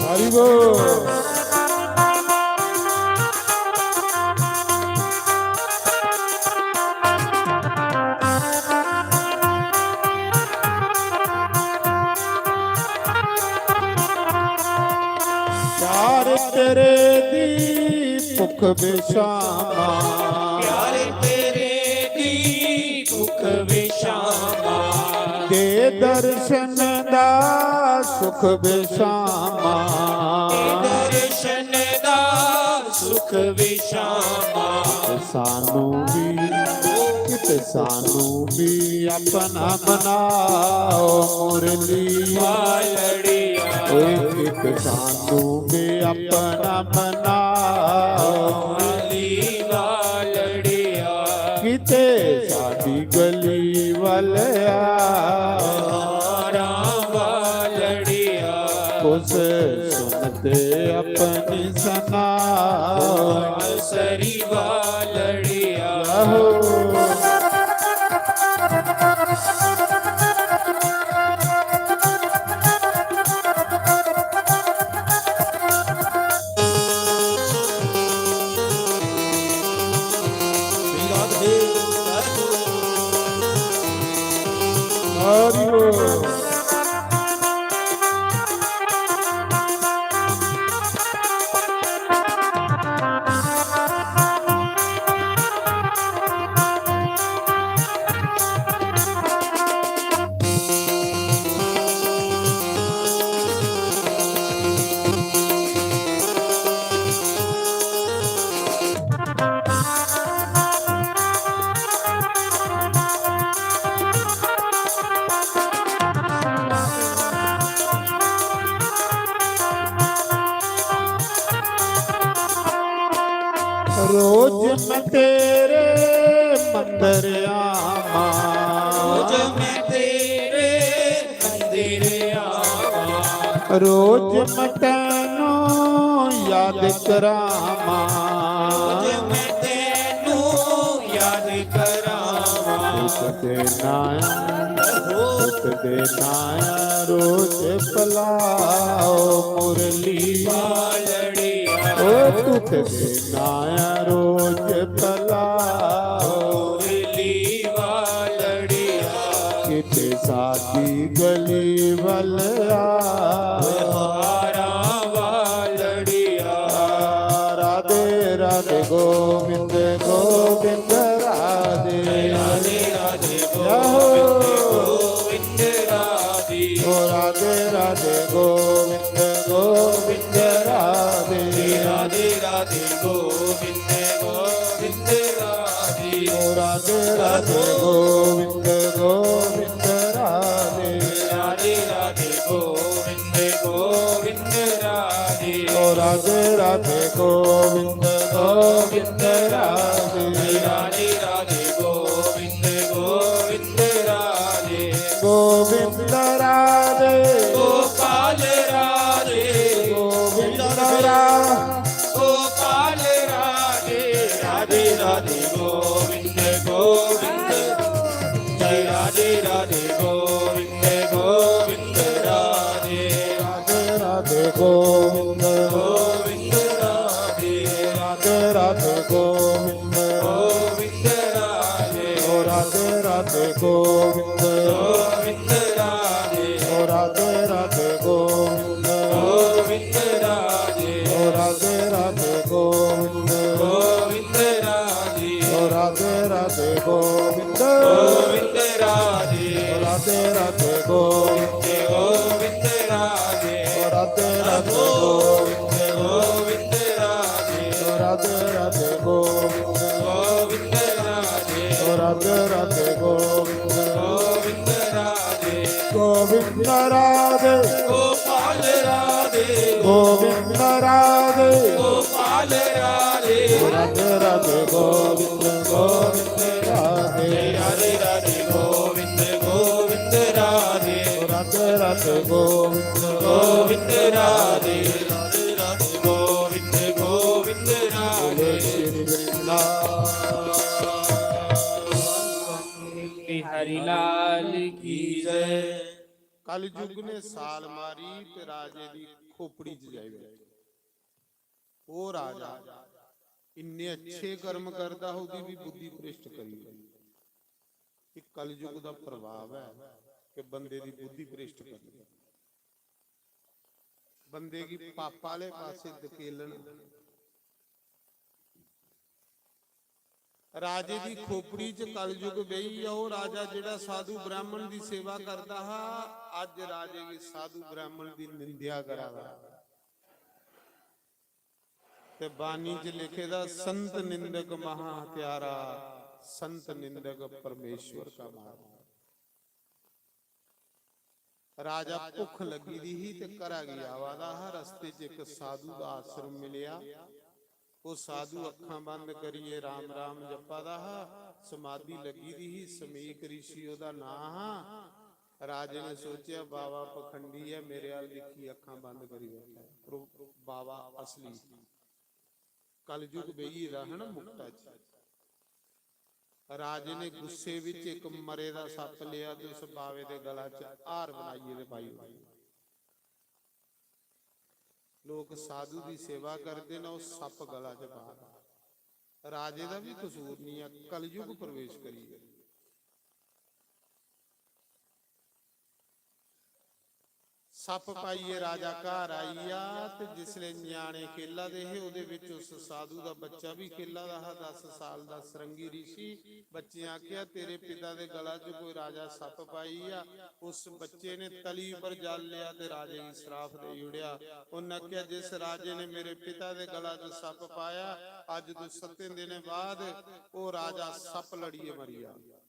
हरि बोल। प्यार तेरे दी भुख विशामा। प्यार तेरे दी भुख विशामा। दे दर्शन दा सुख विशामा। दे दर्शन दा सुख विशामा। सानू भी, किते सानू भी अपना बनाओ मुरली वालड़िया। ओए किते सानू भी अपना बनाओ मुरली वालड़िया। किते साडी गली वालया। हारा वालड़िया। कुछ सुनते अपनी सना। सरी वालड़िया। आहो। हरि बोल। रोज मैं तेरे मंदिर आवां। रोज मैं तेरे मंदिर आवां। रोज मैं तैनू याद करावां। रोज मैं तैनू याद करावां। तू ते नाया, तू ते नाया रोज पलाओ मुरली वालड़िया। ओ तू ते नाया रोज पलाओ मुरली वालड़िया। ते सादी गली वल आ। हारा वालड़िया। राधे राधे गोविंद गोविंद राधे। राधे राधे गोविंद गोविंद राधे। ओ राधे राधे गोविंद गोविंद राधे। राधे राधे गोविंद गोविंद राधे। ओ राधे राधे गोविंद गोविंद राधे। राधे राधे गोविंद गोविंद राधे। ओ राधे राधे गोविंद गोविंद राधे। राधे राधे गोविंद गोविंद राधे। गोविंद राधे। गोपाल राधे। गोविंद राधे। गोपाल राधे। राधे राधे गोविंद गोविंद। जय राधे राधे गोविंद गोविंद राधे। राधे राधे गोविंद गोविंद राधे। राधे राधे गोविंद गोविंद राधे। ओ राधे राधे गोविंद गोविंद राधे। ओ राधे राधे गोविंद गोविंद राधे। ओ राधे राधे गोविंद गोविंद राधे। ओ राधे राधे गोविंद गोविंद राधे। ओ राधे राधे गोविंद गोविंद राधे। ओ राधे राधे गोविंद गोविंद राधे। ओ राधे राधे गोविंद गोविंद राधे। ओ राधे राधे गोविंद गोविंद राधे। गोविंद राधे। गोपाल राधे। गोविंद राधे। गोपाल राधे। राधे राधे गोविंद गोविंद राधे। राधे राधे गोविंद गोविंद राधे। राधे राधे गोविंद गोविंद राधे। राधे राधे गोविंद गोविंद राधे। श्री वृंदावन। श्री हरि लाल की जय। कलयुग ने साल मारी ते राजे दी खोपड़ी च जाई बैठे। ओ राजा इन्ने अच्छे कर्म करदा हा, ओदी भी बुद्धि भ्रष्ट करी। ये कलयुग दा प्रभाव है कि बंदे दी बुद्धि भ्रष्ट करनी, बंदे गी पापा आह्ले पासे धकेलन। राजे दी खोपड़ी च कलयुग बेही गेआ। ओह् राजा जेह्ड़ा साधु ब्राह्मण दी सेवा करदा हा, अज्ज राजे गी साधु ब्राह्मण दी निंदेआ करा दा। ते बानी च लिखे दा, "संत निंदक महा हत्यारा, संत निंदक परमेश्वर का मारा।" राजा भुख लगी दी ही ते घरा गी आवा दा हा। रस्ते च इक साधु दा आश्रम मिलेआ। ओह् साधु अक्खां बंद करियै राम राम जप्पा दा हा। समाधि लगी दी ही। समीक ऋषि ओह्दा नांऽ हा। राजे ने सोचेआ, "बाबा पखंडी ऐ, मेरे अल दिक्खी अक्खां बंद करी बैठा ऐ।" पर ओह् बाबा असली कलयुग बेही गेदा हा ना मुकटा च। राजे ने गुस्से विच इक मरे दा सप्प लेआ ते उस बावे दे गला च हार बनाइयै ते पाई ओड़ेआ। लोक साधु दी सेवा करदे न, ओह् सप्प गला च पा दा। राजे दा भी कसूर नहीं ऐ, कलयुग प्रवेश करी गेआ। सप्प पाइयै राजा घर आई गेआ ते जिसलै ञ्याणे खेला दे हे, ओह्दे बिच उस साधु दा बच्चा बी खेला दा हा, दस साल दा सरंगी रिशी। बच्चे आखेआ, "तेरे पिता दे गला च कोई राजा सप्प पाई गेआ।" उस बच्चे ने तली पर जल लेआ ते राजे गी श्राप देई ओड़ेआ। उन्न आखेआ, "जिस राजे ने मेरे पिता दे गला च सप्प पाया, अज्ज तू सत्तें दिनें बाद ओह् राजा सप्प लड़ियै मरी जाग।"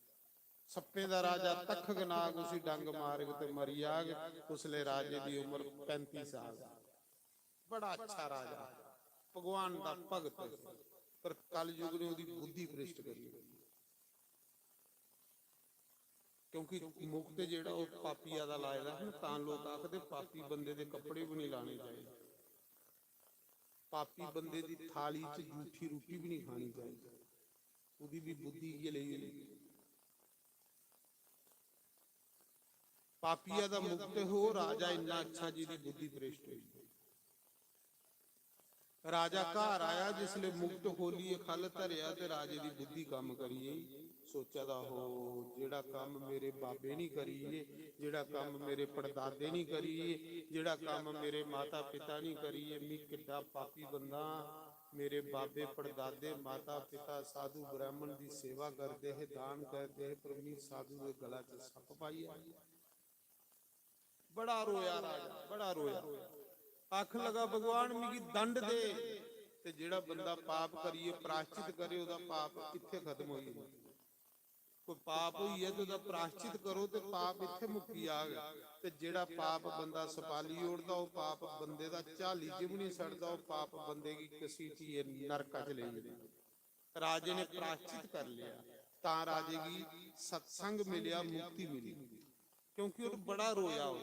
सप्पें दा राजा तक्षक नाग उसी डंग मारग ते मरी जाग। उसलै राजे दी उम्र पैंती साल। बड़ा अच्छा राजा, भगवान दा भगत, पर कलयुग ने ओह्दी बुद्धि भ्रष्ट करी ओड़ी। क्योंकि मुकुट जेह्ड़ा ओह् पापिया दा लाए दा हा ना, तां लोक आखदे पापी बंदे दे कपड़े बी निं लाने चाहिदे, पापी बंदे दी थाली च जूठी रुट्टी बी निं खानी चाहिदी। ओह्दी बी बुद्धि इ'यै लेई होनी। पापिया दा मुकुट हो, राजा इन्ना अच्छा, जेह्दी बुद्धि भ्रष्ट होई। राजा घर आया, जिसले मुकुट खोलियै ख'ल्ल धरेआ ते राजे दी बुद्धि कम्म करी गेई। सोचा दा हो, जेड़ा कम्म मेरे बाबे नहीं करिए, जेड़ा कम्म मेरे पड़दादे नहीं करिए, जेड़ा कम्म मेरे माता पिता नहीं करिए, मी किड्डा पापी बंदा। मेरे बाबे पड़दादे, माता पिता साधु ब्राह्मण दी सेवा करते हे, दान करते हे, पर मी साधु दे गला च सप्प पाइयै बड़ा रोया राजा, बड़ा रोया। आखन लगा, भगवान, मिगी दंड दे। ते जेड़ा बंदा पाप करिए प्रायश्चित करे, ओदा पाप इत्थे खत्म होई जंदा। कोई पाप होई है, ते ओदा प्रायश्चित करो, ते पाप इत्थे मुक्की जाग। ते जेड़ा पाप बंदा सपाली ओड़दा, ओह पाप बंदे दा झाली च भी नहीं सड़दा, ओह पाप बंदे गी घसीटिए नरका च लेई जंदा। राजे ने प्रायश्चित कर लिया, तां राजे गी सत्संग मिलिया, मुक्ति मिली, क्योंकि ओह बड़ा रोया हो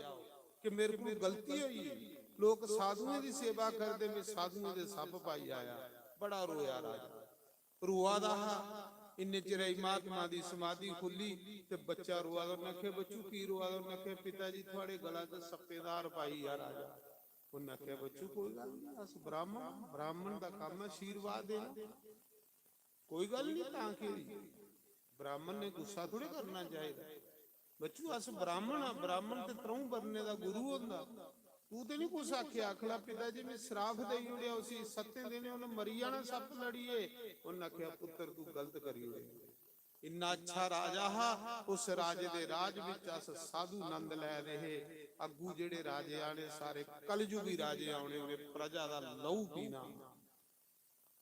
कि मेरे को गलती हुई है। लोग साधुओं की सेवा करते, मैं साधुओं के सप पाई आया। बड़ा रोया राजा, रोआ दा हा। इन्ने चिर महात्मा दी समाधि खुली ते बच्चा रोआ दा। उन्हें आखेआ, "बच्चू, की रोआ दा?" उन्हें आखेआ, "पिता जी, थुआड़े गला च सप्पें दा हार पाई आ राजा।" उन्हें आखेआ, "बच्चू, कोई गल्ल नहीं, अस ब्राह्मण, ब्राह्मण दा कम्म है आशीर्वाद देना, कोई गल्ल नहीं, तां केह् होई? ब्राह्मण ने गुस्सा थोड़े करना चाहिदा। बच्चू, अस ब्राह्मण आ, ब्राह्मण ते त्र'ऊं वर्णें दा गुरु होंदा। तू ते नहीं कुछ आखेआ?" आखला, "पिता जी, मैं श्राप देई ओड़ेआ उसी, सत्तें दिनें उन्हें मरी जाना सप्प लड़िए।" उन्हें आखेआ, "पुत्तर, तू गलत करी ओड़ेआ। इन्ना अच्छा राजा हा, उस राजे दे राज विच अस साधु नंद लै दे हे। अग्गू जेड़े राजे आने, सारे कलयुगी राजे औने, उन्हें प्रजा दा लहू पीना।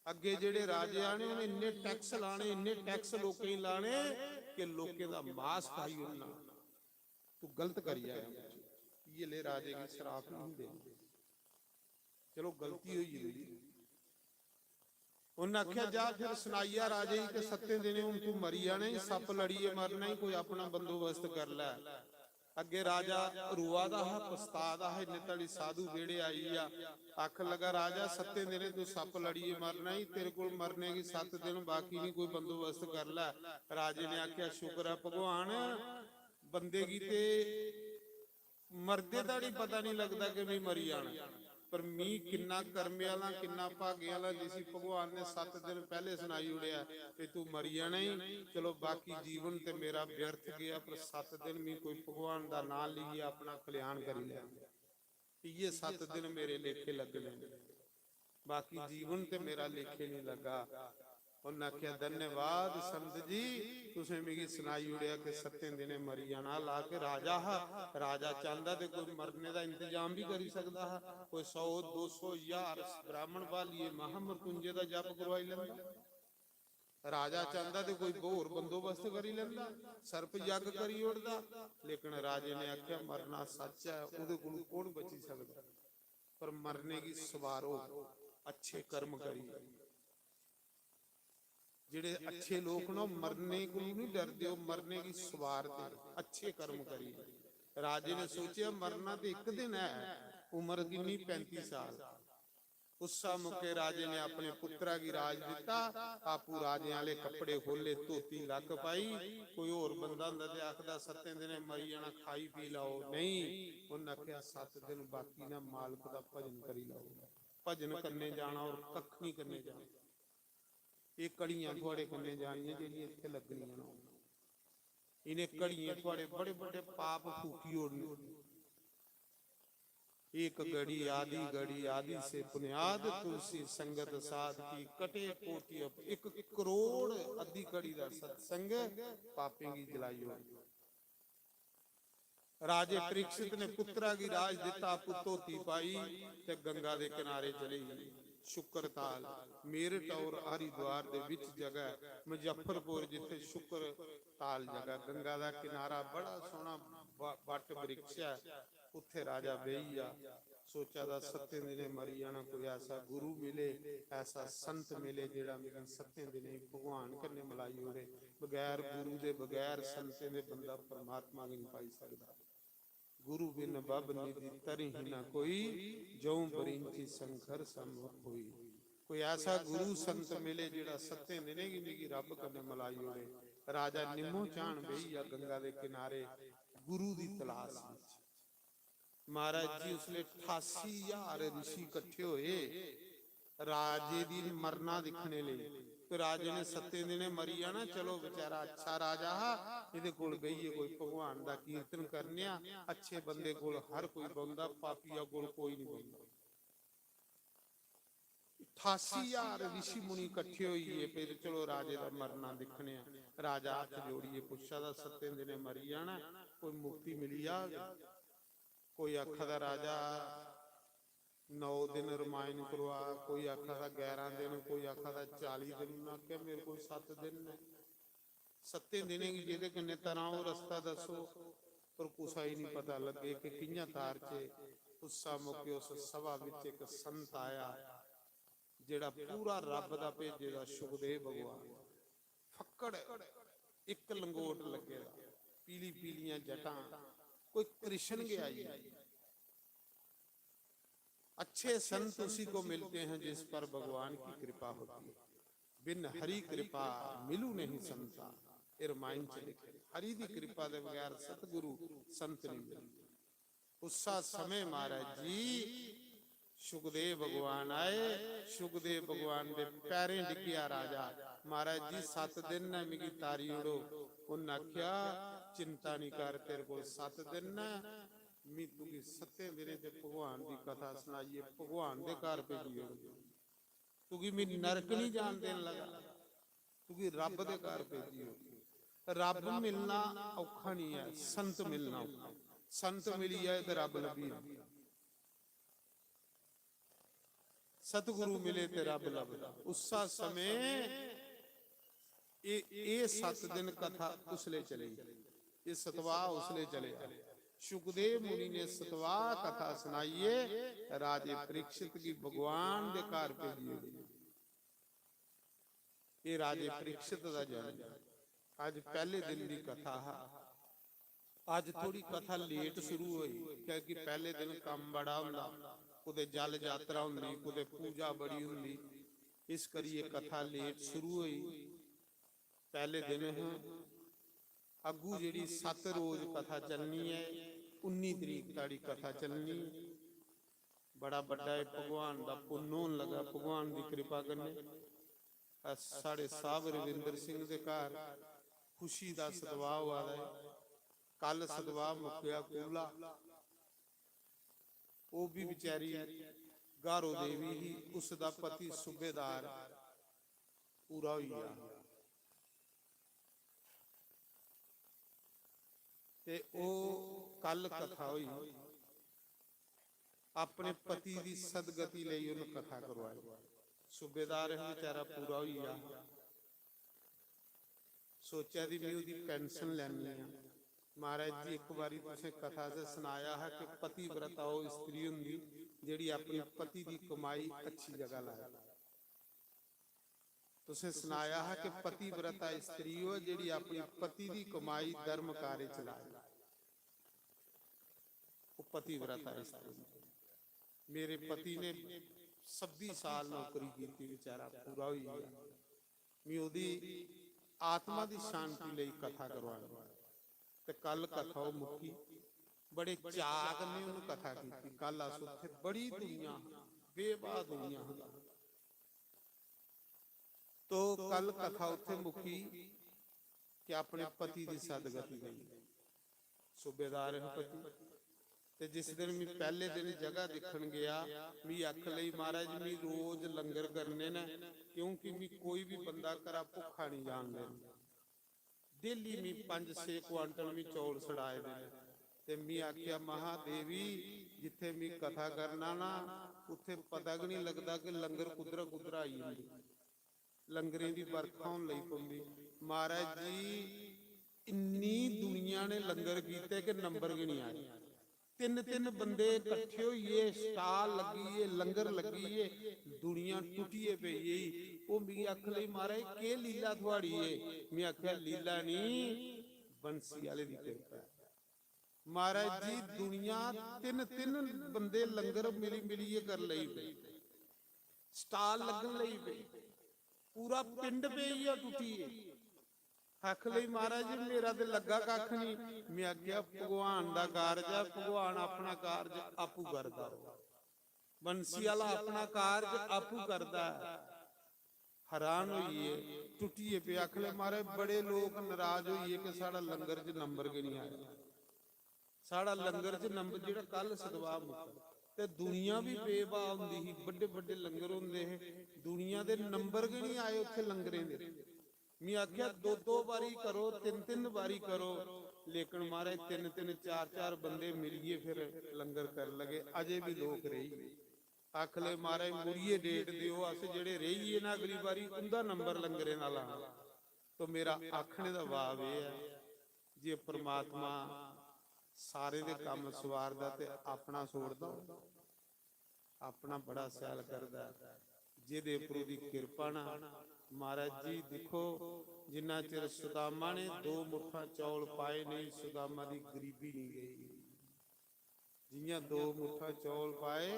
अग्गे जेड़े राजे आने, उन्हें इन्ने टैक्स लाने, इन्ने टैक्स लोकें गी लाने कि लोकें दा मास खाई ओड़ना। तू गलत करी आया, इये ले राजे गी श्राप नहीं देना।" चलो, गलती होई जंदी। उन्हें आखेआ, "जा फिर सनाइया राजे गी कि सत्तें दिनें हून तू मरी जाना ही, सप्प लड़िए मरना ही, कोई अपना बंदोबस्त कर लै।" अग्गे राजा रोआ दा हा, पछता दा हा, इन्ने धड़ी साधु बेड़े आई गेआ। आखन लगा, "राजा, सत्तें दिनें तू सप्प लड़िए मरना ही, तेरे कोल मरने गी सत्त दिन बाकी नहीं, कोई बंदोबस्त कर लै।" राजे ने आखेआ, "शुक्र है भगवान, बंदे गी ते मरदे दा नहीं पता नहीं लगदा कि मैं मरी जाना, पर मी किन्ना कर्मे आह्ला, किन्ना भागे आह्ला, जिसी भगवान ने सत्त दिन पैह्ले सनाई ओड़ेआ कि तू मरी जाना ही। चलो, बाकी जीवन ते मेरा व्यर्थ गेआ, पर सत्त दिन मी कोई भगवान दा नां लेइयै अपना कल्याण करी लै। इ'यै सत्त दिन मेरे लेखे लग्गने, बाकी जीवन ते मेरा लेखे नहीं लग्गा।" उन्हें आखेआ, "धन्यवाद संत जी, तुसें मिगी सनाई ओड़ेआ कि सत्तें दिनें मरी जाना।" हालांकि राजा हा, राजा चांहदा ते कोई मरने दा इंतजाम भी करी सकदा हा, कोई सौ, दो सौ, ज्हार ब्राह्मण बालिए महामृत्युंजय दा जप करवाई लैंदा। राजा चांहदा ते कोई होर बंदोबस्त करी लैंदा, सर्प यज्ञ करी ओड़दा, लेकिन राजे ने आखेआ, "मरना सच्च ऐ, ओहदे कोलू कौन बची सकदा?" पर मरने गी सवारो, अच्छे कर्म करियै। जेड़े अच्छे लोक न, ओह् मरने कोलू नहीं डरदे, ओह् मरने गी सवारदे, अच्छे कर्म करियै। राजे ने सोचेआ, "मरना ते इक दिन ऐ, उम्र किन्नी? पैंती साल।" उस्सा मौके राजे ने अपने पुत्रा गी राज दिता, आपू राजे आले कपड़े खोले, धोती लक्क पाई। कोई होर बंदा होंदा ते आखदा, "सत्तें दिनें मरी जाना, खाई पी लैओ।" नहीं, उन्हें आखेआ, "सत्त दिन बाकी न, मालक दा भजन करी लैओ।" भजन करने जाना और कक्ख नहीं करने जाना। एह् घड़ियां थुआड़े कन्नै जानियां जेह्ड़ियां इत्थै लग्गनियां न। इ'नें घड़ियें थुआड़े बड़े बड्डे पाप फूकी ओड़ने। एक घड़ी आधी घड़ी आधी से पुण्याद, तुलसी संगत साध की कटे कोटि अप-, एक करोड़ अद्धी घड़ी दा सत्संग पापें गी जलाई ओड़े। राजे परीक्षित ने पुत्रा गी राज दिता, आपू धोती पाई ते गंगा दे किनारे चली गई। शुक्र ताल, मेरठ और हरिद्वार दे विच जगह मुजफ्फरपुर, जिथे शुक्र ताल जगह, गंगा दा किनारा, बड़ा सोहना ब-, बट वृक्ष है। उत्थे राजा बेही गया, सोचा दा सत्तें दिनें मरी जाना, कोई ऐसा गुरु मिले, ऐसा संत मिले जेड़ा मिगी सत्तें दिनें भगवान कन्नै मलाई ओड़े। बगैर गुरु दे, बगैर संतें दे बंदा परमात्मा गी नहीं पाई सकदा। गुरु बिन बब निधि तरिहिं न कोई, जौं बरिंची संकर संभव होई। कोई ऐसा गुरु संत मिले जेड़ा सत्तें दिनें गी मिगी रब कन्नै मलाई ओड़े। राजा निम्मो चान बेही गेआ गंगा दे किनारे गुरु दी तलाश विच। महाराज जी, उसले ठासी हजार ऋषि कट्ठे होए राजे दी मरना दिक्खने लेई। ते राजे ने सत्तें दिनें मरी जाना, चलो बेचारा अच्छा राजा हा, एह्दे कोल बेहियै कोई भगवान दा कीर्तन करने आं, अच्छे बंदे कोल हर कोई बौंह्दा, पापिया कोल कोई निं बौंह्दा। अठासी ज्हार रिशी मुनि कट्ठे होई गे, फिर चलो राजे दा मरना दिक्खने आं। राजा हत्थ जोड़ियै पुच्छा दा, सत्तें दिनें मरी जाना, कोई मुक्ति मिली जाग? कोई आखा दा राजा नौ दिन रमायण करवा, कोई आखा दा ग्यारह दिन, कोई आखा दा चाली दिन। उन्नै आखेआ, "मेरे कोल सत्त दिन न, सत्तें दिनें गी जेह्दे कन्नै तरां ओह् रस्ता दस्सो।" पर कुसा गी निं पता लग्गे कि कि'यां तारचे। उस्सा मौके उस सभा बिच इक संत आया, जेह्ड़ा पूरा रब्ब दा भेजे दा शुकदेव भगवान। फक्कड़ इक लंगोट लग्गे दा, पीली पीलियां जटां, कोई कृष्ण गै आई। अच्छे संत उसी को मिलते हैं जिस पर भगवान की कृपा होती है, बिन हरि कृपा मिलू नहीं संता। एह् रामायण च लिखे, हरि दी कृपा दे बगैर सतगुरु संत नहीं मिलदे। उस्सा समें महाराज जी शुकदेव भगवान आए, शुकदेव भगवान दे पैरें डिग्गेआ राजा, "महाराज जी, सत्त दिन न, मिगी तारी ओड़ो।" उन्न आखेआ, "चिंता निं कर, तेरे कोल सत्त दिन न, मी तुगी सत्तें दिनें च भगवान दी कथा सनाइयै भगवान दे घर भेजी ओड़गी। तुगी मी नरक निं जान देन लगा, तुगी रब्ब दे घर भेजी ओड़गी।" रब्ब मिलना औखा निं ऐ, संत मिलना औखा। संत मिली जाए ते रब्ब लब्भी जंदा। सतगुरु मिले ते रब्ब लभदा। उस्सा समें एह्, एह् सत्त दिन कथा उसलै चली, एह् सतवाह उसलै चलेआ। शुकदेव मुनि ने सतवाह कथा सनाइयै राजे परीक्षित गी भगवान दे घर भेजी ओड़ी। एह् राजे परीक्षित दा जन्म। अज्ज पैह्ले दिन दी कथा हा। अज्ज थोड़ी कथा लेट शुरू होई, क्योंकि पैह्ले दिन कम्म बड़ा होंदा, कुतै जल जात्तरा होंदी, कुतै पूजा बड़ी होंदी, इस करियै कथा लेट शुरू होई। पैह्ले दिन हा, अग्गू जेह्ड़ी सत्त रोज कथा चलनी ऐ, उन्नी तरीक धोड़ी कथा चलनी। बड़ा बड्डा एह् भगवान दा पुन्न होन लगा, भगवान दी कृपा कन्नै। अस, साढ़े साहब रविंदर सिंह दे घर खुशी दा सतवाह होआ दा ऐ। कल सतवाह मुक्केआ कूला, ओह् बी बेचारी गारो देवी ही, उसदा पति सूबेदार पूरा होई गेआ। ते ओह् कल कथा होई, अपने पति दी सदगति लेई उन्न कथा करवाई। सूबेदार हा बेचारा, पूरा होई गेआ। सोचा दी, "में ओह्दी पेंशन लैनी आं।" महाराज जी, इक बारी तुसें कथा च सनाया हा कि पतिव्रता ओह् स्त्री होंदी जेह्ड़ी अपने पति दी कमाई अच्छी जगह लाए। तुसें सनाया हा कि पतिव्रता स्त्री ओह् जेह्ड़ी अपने पति दी कमाई धर्म कार्य च लाए। ओह् पतिव्रता स्त्री। मेरे पति ने छब्बी साल नौकरी कीती, बेचारा पूरा होई गेआ। मी ओह्दी आत्मा दी शांति लेई कथा करवानी। ते कल कथा ओह् मुक्की। बड़े चाऽ कन्नै उन्न कथा कीती। कल अस उत्थै, बड़ी दुनिया, बेवाह दुनिया ही। तो कल कथा उत्थै मुक्की कि अपने पति दी सदगति लेई। सूबेदार हे पति। ते जिस दिन मी पैह्ले दिन जगह दिक्खन गेआ, मी अक्ख लई, "महाराज, मी रोज लंगर करने न, क्योंकि मी कोई बी बंदा घरा भुक्खा निं जान देना।" डेली मी पंज छे क्वांटल मी चौल सड़ाए दे न। ते मी आखेआ, "महादेवी, जित्थै मी कथा करना ना, उत्थै पता गै निं लगदा कि लंगर कुद्धरा कुद्धरा आई जंदे।" लंगरें दी बरखा होन लगी पौंदी। महाराज जी, इन्नी दुनिया ने लंगर कीते कि नंबर गै निं आए। तिन्न तिन्न बंदे कट्ठे होइयै, स्टाल लग्गी गे, लंगर लग्गी गे, दुनिया टुट्टियै पेई गेई। ओह् मिगी आखन लगी, "महाराज, केह् लीला थुआढ़ी ऐ?" में आखेआ, "लीला निं, बंसी आह्ले दी किरपा ऐ।" महाराज जी, दुनिया, तिन्न तिन्न बंदे लंगर मिली मिलियै कर लगी पे, स्टाल लग्गन लगी पे, पूरा पिंड पेई गेआ टुट्टियै। आखन लगी, "महाराज जी, मेरा ते लग्गा कक्ख निं।" में आखेआ, "भगवान दा कारज ऐ, भगवान अपना कारज आपूं करदा। बंसी आह्ला अपना कारज आपूं करदा ऐ।" हैरान होई गे, टुट्टियै पे। आखन लगे, "महाराज, बड़े लोक नाराज होई गे कि साढ़ा लंगर च नंबर गै निं आया।" साढ़ा लंगर च नंबर, जेह्ड़ा कल सतवाह मुक्का, ते दुनिया बी बेवा होंदी ही, बड्डे बड्डे लंगर होंदे हे, दुनिया दे नंबर गै निं आए उत्थै लंगरें दे। मी आखेआ, "दो दो बारी करो, तिन्न तिन्न बारी करो।" लेकिन महाराज, तिन्न तिन्न चार चार बंदे मिलियै फिर लंगर करन लगे, अजें बी लोक रेही गे। आखन लगे, "महाराज, मुड़ियै डेट देओ, अस जेह्ड़े रेही गे ना अगली बारी, उं'दा नंबर लंगरें दा लाना।" तो मेरा आखने दा भाव एह् ऐ जे परमात्मा सारें दे कम्म सवारदा ते अपना छोड़दा, अपना बड़ा सैल करदा ऐ। जेह्दे उप्पर ओह्दी किरपा ना, महाराज जी, दिक्खो, जिन्ना चिर सुदामा ने दो मुट्ठां चौल पाए नेईं, सुदामा दी गरीबी निं गेई। जि'यां दो मुट्ठां चौल पाए,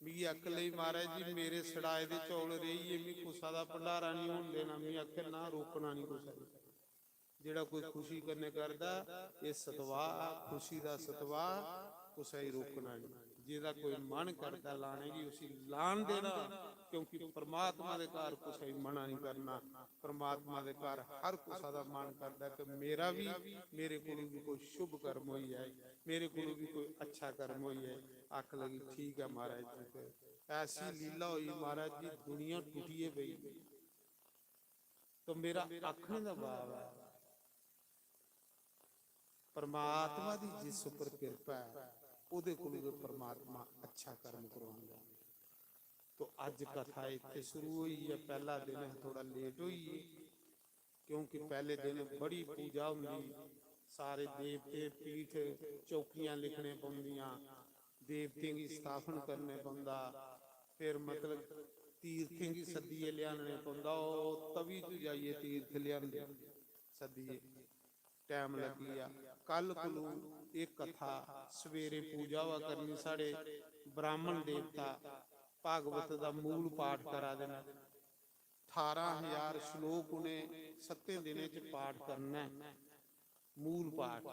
मिगी अक्ल आई, "महाराज जी, मेरे सड़ाए दे चौल रेही गे, मी कुसा दा भंडारा निं होन देना।" मी आखेआ, "ना, रोकना निं कुसै ने।" जेह्ड़ा कोई खुशी कन्नै करदा, एह् सतवाह, खुशी दा सतवाह, कुसै गी रोकना निं। जेह्दा कोई मन करदा लाने गी, उसी लान देना, क्योंकि परमात्मा दे घर कुसै गी मना निं करना। परमात्मा दे घर हर कुसै दा मन करदा कि मेरा बी, मेरे कोलू बी कोई शुभ कर्म होई जाए, मेरे कोलू बी कोई अच्छा कर्म होई जाए। आखन लगी, "ठीक ऐ महाराज जी।" ते ऐसी लीला होई महाराज जी, दुनिया टुटियै पेई। तो मेरा आखने दा भाव ऐ, परमात्मा दी जिस उप्पर किरपा ऐ, ओह्दे कोलू गै परमात्मा अच्छा कर्म करवांदा ऐ। तो अज्ज कथा इत्थै शुरू होई ऐ, पैह्ला दिन थोह्ड़ा लेट होई गे, क्योंकि पैह्ले दिन बड़ी पूजा होंदी, सारे देवते पीठ चौकियां लिखने पौंदियां, देवतें गी स्थापन करने पौंदा, फिर मतलब तीर्थें गी सद्दियै लेआनने पौंदा, ओह् तवी तू जाइयै तीर्थ लेआंदे सद्दियै, टैम लग्गी गेआ। कल कोलू एह् कथा सवेरे पूजा होआ करनी, साढ़े ब्राह्मण देवता भागवत दा मूल पाठ करा दे न। ठारां हजार श्लोक उ'नें सत्तें दिनें च पाठ करना ऐ, मूल पाठ,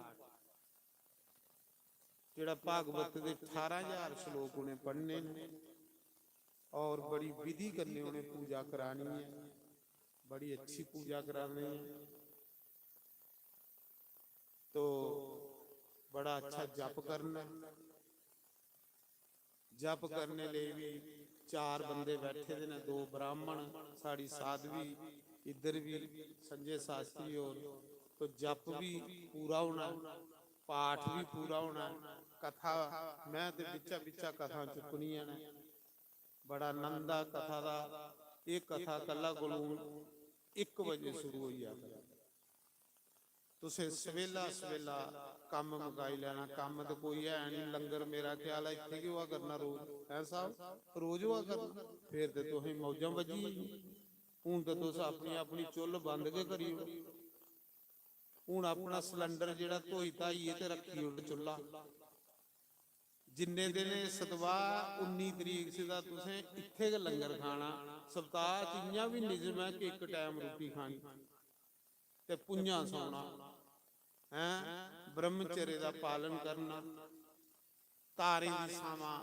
जेह्ड़ा भागवत दे ठारां हजार श्लोक उ'नें पढ़ने न और बड़ी विधि कन्नै उ'नें पूजा करानी ऐ, बड़ी अच्छी पूजा करानी ऐ। तो बड़ा अच्छा जप करना ऐ। जप करने लेई भी चार बंदे बैठे दे न, दो ब्राह्मण, साढ़ी साध्वी, इद्धर भी संजय शास्त्री होर। तो जप भी पूरा होना, पाठ भी पूरा होना, कथा मैं ते बिच्चा बिच्चा कथा चुक्कनियां न। बड़ा आनंद आ कथा दा। एह् कथा कल्ला कोलू इक बजे शुरू होई जा करै। तुसें सवेला सवेला कम्म मकाई लैना। कम्म ते कोई है निं, लंगर मेरा ख्याल ऐ इत्थै गै होआ करना रोज। हैं साहब, रोज होआ करना। फिर ते तुसें मौजां बज्जी गेइयां। हून ते तुस अपनी अपनी चु'ल्ल बंद गै करी ओड़ो। हून अपना सिलंडर जेह्ड़ा धोई धाइयै ते रक्खी ओड़ो चु'ल्ला। जिन्ने दिन एह् सतवाह्, उन्नी तरीक सी दा तुसें इत्थै गै लंगर खाना। सप्ताह च इ'यां बी निजम ऐ कि इक टैम रुट्टी खानी ते भुञां सौना, हैं, ब्रह्मचर्य दा पालन करना, तारें दी छावां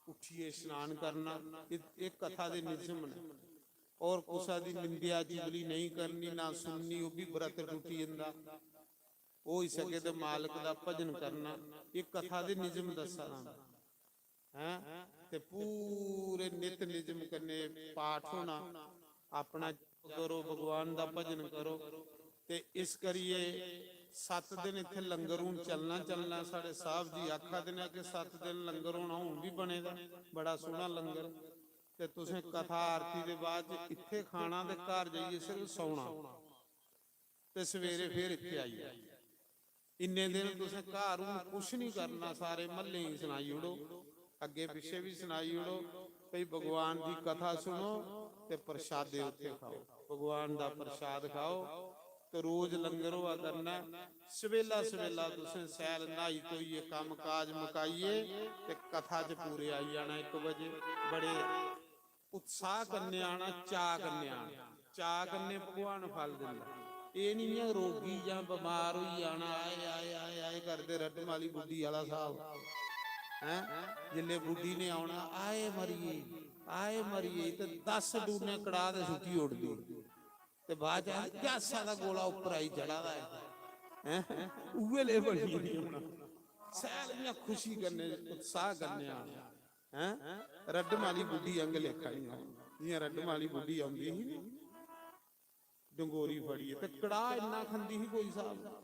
उट्ठियै स्नान करना। एह्, एह् कथा दे निजम न। और कुसै दी निंदेआ चुगली नेईं करनी, ना सुननी, ओह् बी व्रत टुट्टी जंदा। होई सके ते मालक दा भजन करना। एह् कथा दे निजम दस्सा दा। हैं? ते पूरे नित निजम कन्नै पाठ होना, अपना जप करो, भगवान दा भजन करो। ते इस करियै सत्त दिन इत्थै लंगर हून चलना, चलना। साढ़े साहब जी आखा दे न कि सत्त दिन लंगर होना, हून बी बने दा, बड़ा सोह्ना लंगर। ते तुसें कथा आरती दे बाद च इत्थै खाना ते घर जाइयै सिर्फ सौना। ते सवेरे फिर इत्थै आई जाओ। इन्ने दिन तुसें घर हून कुछ निं करना, सारे म्हल्ले गी सनाई ओड़ो, अग्गें पिच्छें बी सनाई ओड़ो, भई भगवान दी कथा सुनो ते प्रसादे उत्थै खाओ, भगवान दा प्रसाद खाओ। ते रोज लंगर होआ करना। सवेला सवेला तुसें शैल न्हाई धोइयै, कम्म काज मकाइयै ते कथा च पूरे आई जाना इक बजे। बड़े उत्साह कन्नै आना, चाऽ कन्नै आना। चाऽ कन्नै भगवान फल दिंदा। एह् निं ऐ रोगी जां बमार होई जाना, आए, आए, आए, आए करदे रटम आह्ली बुड्ढी आह्ला स्हाब। हैं? जिसलै बुड्ढी ने औना, "आए मरिये, आए मरिये," ते दस डूने कड़ाह दे सुट्टी ओड़दी। ते बाद च आखदी, "गैसा दा गोला उप्पर आई चढ़ा दा ऐ।" हैं? उ'ऐ ले बनी गेदी होना। सैल इ'यां खुशी कन्नै, उत्साह कन्नै आना। हैं? रड्डम आह्ली बुड्ढी आंह्गर लेखा निं औना। जि'यां रड्डम आह्ली बुड्ढी औंदी ही ना, डंगोरी फड़ियै, ते कड़ाह इन्ना खंदी ही कोई स्हाब।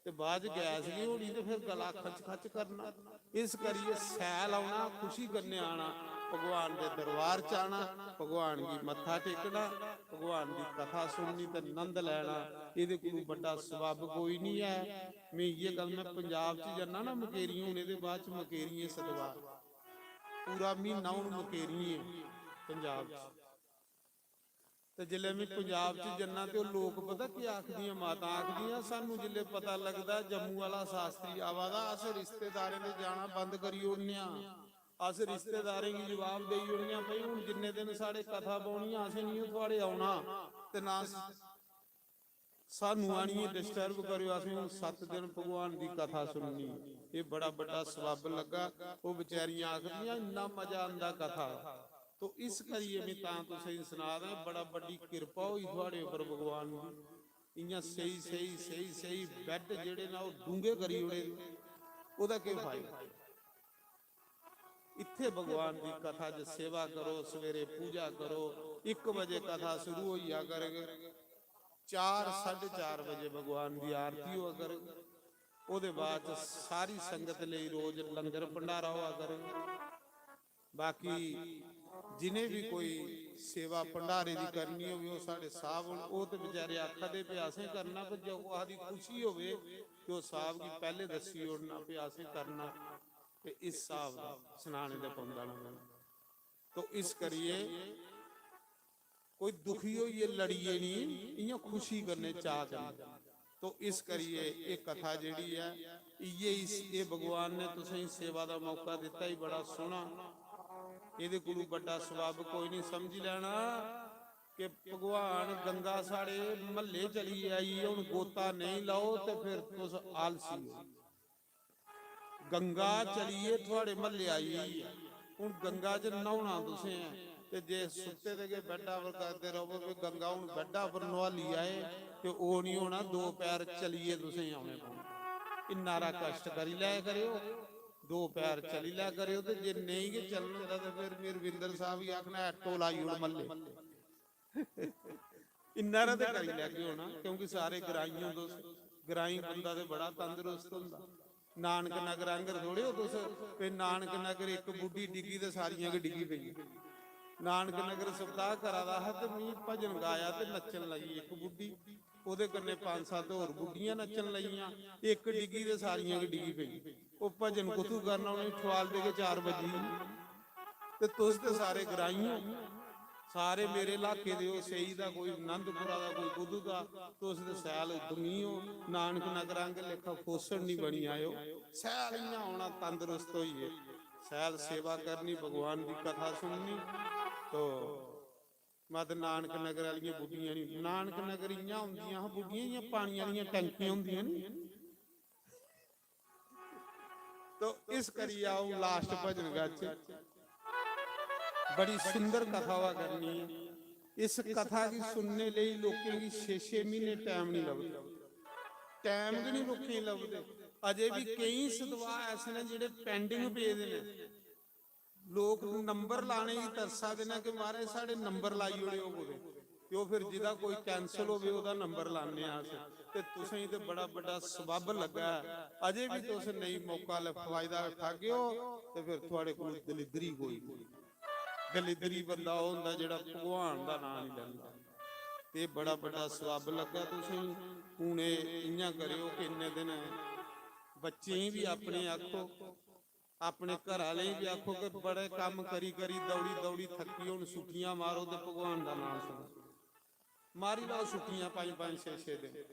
ते बाद च गैस गै होनी ते फिर गला खच खच करना। इस करियै सैल औना, खुशी कन्नै आना, भगवान दे दरबार च आना, भगवान गी मत्था टेकना, भगवान दी कथा सुननी ते नंद लैना। एह्दे कोलू बड्डा सबब कोई निं ऐ। में इ'यै गल्ल, में पंजाब च जन्ना ना मकेरियें, हून एह्दे बाद च मकेरियें सतवार, पूरा म्हीना हून मकेरियें पंजाब च। ते जिसलै में पंजाब च जन्ना ते ओह् लोक पता केह् आखदियां, माता आखदियां, "सानू जिसलै पता लगदा जम्मू आह्ला शास्त्री आवा दा, अस रिश्तेदारें दे जाना बंद करी ओड़ने आं, अस रिश्तेदारें गी जवाब देई ओड़ने आं, भाई, हून जिन्ने दिन साढ़े कथा बौह्नी, असें निं थुआढ़े औना ते ना स-, सानू आनियै डिस्टर्ब करेओ, असें हून सत्त दिन भगवान दी कथा सुननी।" एह् बड़ा बड्डा सबब लग्गा। ओह् बेचारियां आखदियां, "इन्ना मजा आंदा कथा।" तो इस करियै में तां तुसेंगी सना दा, बड़ा बड्डी किरपा होई थुआढ़े उप्पर भगवान दी। इ'यां स्हेई, स्हेई, स्हेई, स्हेई बैड जेह्ड़े न, ओह् डूंगे करी ओड़े। ओह्दा केह् फायदा? इत्थै भगवान दी कथा च सेवा करो, सवेरे पूजा करो, इक बजे कथा शुरू होई जा करग, चार, साढ़े चार बजे भगवान दी आरती होआ करग। ओह्दे बाद च सारी संगत लेई रोज लंगर भंडारा होआ करग। बाकी जि'नें बी कोई सेवा भंडारे दी करनी होवे, ओह् साढ़े साह्ब हून, ओह् ते बेचारे आखा दे, "भी असें करना," पर जो कुसै दी खुशी होवे, ते ओह् साह्ब गी पैह्ले दस्सी ओड़ना, "भी असें करना," ते इस स्हाब दा सनाने दा पौंदा ना। तो इस करियै कोई दुखी होइयै लड़ियै निं, इ'यां खुशी कन्नै, चाऽ कन्नै। तो इस करियै एह् कथा जेह्ड़ी ऐ, इ'यै इस, एह् भगवान ने तुसेंगी सेवा दा मौका दित्ता ही बड़ा सोह्ना। एह्दे कोलू बड्डा सबब कोई निं, समझी लैना कि भगवान गंगा साढ़े म्हल्ले चली आई, हून गोता नेईं लाओ ते फिर तुस आलसी ओ। गंगा चलियै थुआढ़े म्हल्ले आई गेई ऐ, हून गंगा च न्हौना तुसें ऐ, ते जे सुत्ते दे गै बैड्डा पर करदे र'वो कि गंगा हून बैड्डा पर न्होआली आए, ते ओह् निं होना, दो पैर चलियै तुसें औने पौने। इन्ना हारा कश्ट करी लै करेओ, दो पैर चली लै करेओ, ते जे नेईं गै चलन होंदा ते फिर में रविंदर साह्ब गी आखना, "ऐटो लाई ओड़ म्हल्ले।" इन्ना हारा ते करी लैगे होना, क्योंकि सारे ग्राईं ओ तुस। ग्राईं बंदा ते बड़ा तंदरुस्त होंदा। नानक नगर आंगर थोड़े ओ तुस, ते नानक नगर इक बुड्ढी डिग्गी ते सारियां गै डिग्गी पेइयां। नानक नगर सप्ताह करा दा हा ते मी भजन गाया ते नच्चन लगी इक बुड्ढी, ओह्दे कन्नै पंज सत्त होर बुड्ढियां नच्चन लगियां, इक डिग्गी ते सारियां गै डिग्गी पेइयां। ओह् भजन कुत्थूं करना, उ'नेंगी ठुआलदे गै चार बज्जी गे। ते तुस ते सारे ग्राईं ओ, सारे मेरे इलाके दे ओ, सेई दा कोई, आनंदपुरा दा कोई, कुदू दा, तुस ते सैल दुमी ओ, नानक नगर आंगर लेखा खोसड़ निं बनी आएओ। सैल इ'यां औना तंदरुस्त होइयै, सैल सेवा करनी, भगवान दी कथा सुननी। तो मत नानक नगर आह्लियां बुड्ढियां निं, नानक नगर इ'यां होंदियां हां बुड्ढियां, इ'यां पानी आह्लियां टैंकियां होंदियां निं। तो इस करियै आओ last भजन गाचै। बड़ी सुंदर कथा होआ करनी ऐ। इस कथा गी सुनने लेई लोकें गी छे छे म्हीने टैम निं लभदा, टैम गै निं लोकें गी लभदे। अजे बी केईं सतवाह् ऐसे न जेह्ड़े pending पेदे न। लोक नंबर लाने गी तरसा दे न कि "महाराज, साढ़े नंबर लाई ओड़ेओ कुतै।" ते ओह् फिर जेह्दा कोई cancel होवे, ओह्दा नंबर लाने आं अस। ते तुसें गी ते बड़ा बड्डा सबब लग्गा ऐ, अजें बी तुस नेईं मौका लै-, फायदा उठागेओ, ते फिर थुआढ़े कोल दलिद्दरी कोई निं। दलिद्दरी बंदा ओह् होंदा जेह्ड़ा भगवान दा नांऽ निं लैंदा। ते बड़ा बड्डा सबब लग्गा तुसें गी। हून एह् इ'यां करेओ कि इन्ने दिन बच्चें गी बी अपने आखो, अपने घर आह्लें गी बी आखो कि बड़े कम्म करी करी, दौड़ी दौड़ी थक्की, हून छुट्टियां मारो ते भगवान दा नांऽ सुनो। मारी लैओ छुट्टियां पंज पंज छे छे दिन।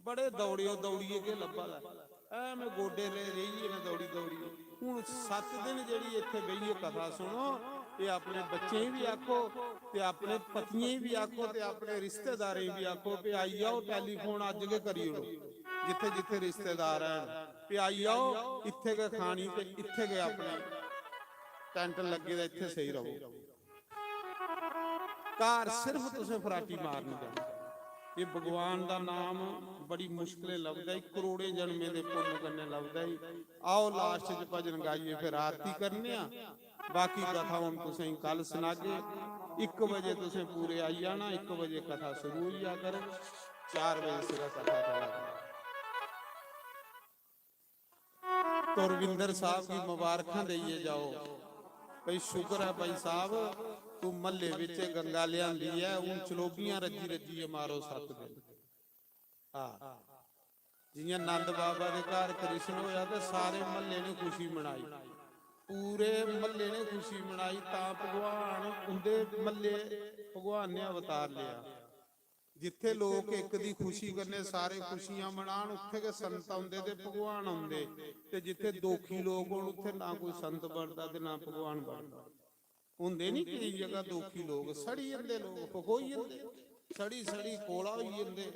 बड़े दौड़ेओ, दौड़ियै केह् लब्भा दा? ऐ में गोड्डे रेही, रेही गे न दौड़ी दौड़ियै। हून सत्त दिन जेह्ड़ी इत्थै बेहियै कथा सुनो, एह् अपने बच्चें गी बी आखो ते अपने पतियें गी बी आखो ते अपने रिश्तेदारें गी बी आखो कि आई जाओ, telephone अज्ज गै करी ओड़ो, जित्थै जित्थै रिश्तेदार हैन। ते आई जाओ, इत्थै गै खानी ते इत्थै गै अपने टैंट लग्गे दा, इत्थै सेई र'वो। घर सिर्फ तुसें फराटी मारनी ऐ। एह् भगवान दा नाम बड़ी मुश्कलें लभदा ई, करोड़ें जन्में दे पुन्न कन्नै लभदा ई। आओ, लास्ट च भजन गाइयै फिर आरती करने आं। बाकी कथा हुन तुसें गी कल सनागे। इक बजे तुसें पूरे आई जाना, इक बजे कथा शुरू होई जा कर, चार बजे सिरा कथा चला करग। तो रविंदर साहब गी मुबारखां देइयै जाओ भई, शुक्र ऐ भाई साहब, तू म्हल्ले बिच गंगा लेआंदी ऐ, हून चलोगियां रज्जी रज्जियै मारो सत्त दिन। हां, जियां नंद बाबा दे घर कृष्ण होया ते सारे म्हल्ले ने खुशी मनाई, पूरे म्हल्ले ने खुशी मनाई। तां भगवान उंदे म्हल्ले भगवान ने अवतार लेआ। जित्थे लोक इक दी खुशी कन्नै सारे खुशियां मनान, उत्थे गै संत औंदे ते भगवान औंदे। ते जित्थे दोखी लोक होन, उत्थे ना कोई संत बनदा ते ना भगवान बनदा। होंदे नी केई जगह दोखी लोक, सड़ी जंदे लोक, फकोई जंदे, सड़ी सड़ी कोला होई जंदे,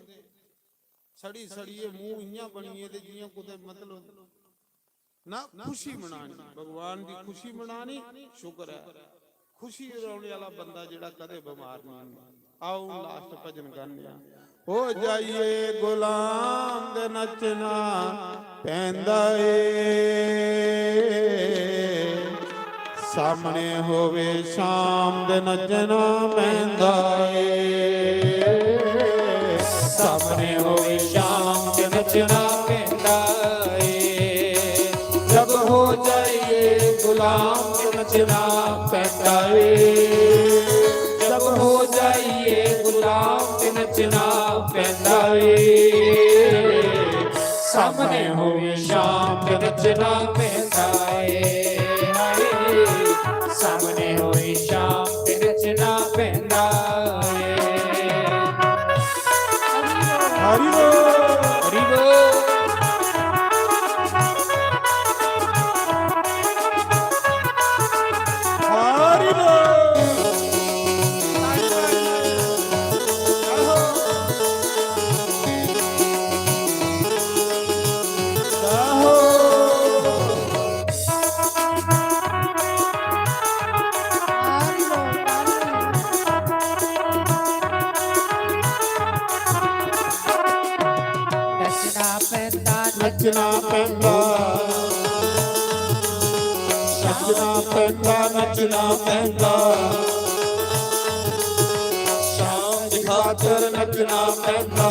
सड़ी सड़ियै मूंह इयां बनियै ते जियां कुतै, मतलब, ना खुशी मनानी, भगवान दी खुशी मनानी। शुक्र ऐ, खुशी रौहने वाला बंदा जेड़ा कदे बमार नहीं होंदा। आओ, लास्ट भजन गाने आं। हो जाइए गुलाम दे नचना पैंदा ए, सामने होवे शाम दे नचना पैंदा ए। सामने होवे शाम ते नचना पैंदा ਏ। जब हो जाइए गुलाम ते नचना पैंदा ਏ। जब हो जाइए गुलाम ते नचना पैंदा ਏ। सामने होवे शाम ते नचना पैंदा ਏ। हाय, सामने होवे शाम ते नचना पैंदा ਏ। हरि बोल। हरि बोल। हरि बोल। नचना पैंदा, नचना पैंदा, नचना पैंदा, नचना पैंदा। शाम दी खातर नचना पैंदा।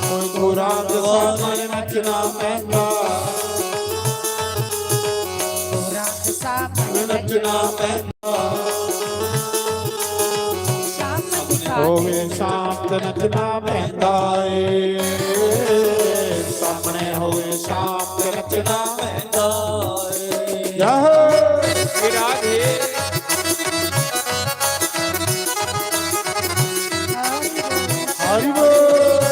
कोई बुरा जमाना नचना पैंदा। बुरा जमाना नचना पैंदा। शाम दी खातर। होवे शाम ते नचना पैंदा ਏ। सामने होवे शाम ते नचना पैंदा ਏ। याहो। राधे। हरि बोल।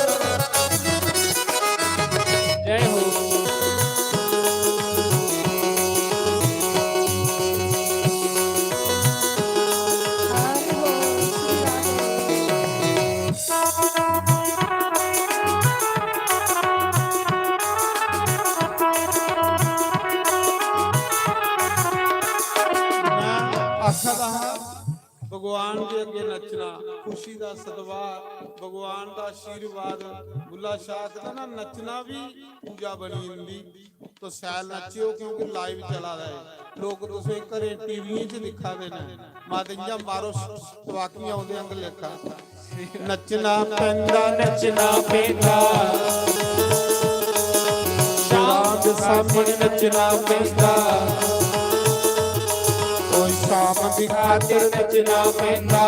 जय हो। आखा दा हा, भगवान दे अग्गे नचना, खुशी दा सदवार, भगवान दा आशीर्वाद। बुल्ला शाह आखदा ना, नच्चना भी पूजा बनी जंदी। तो शैल नच्चेओ, क्योंकि live चला दा है, लोक तुसें घरें टीवियें च दिक्खा दे न। मत इ'यां मारो तबाकियां ओह्दे आंगर लेखा। नच्चना पैंदा, नच्चना पैंदा, शाम दे सामने नच्चना पैंदा, कोई शाम दी खातिर नच्चना पैंदा,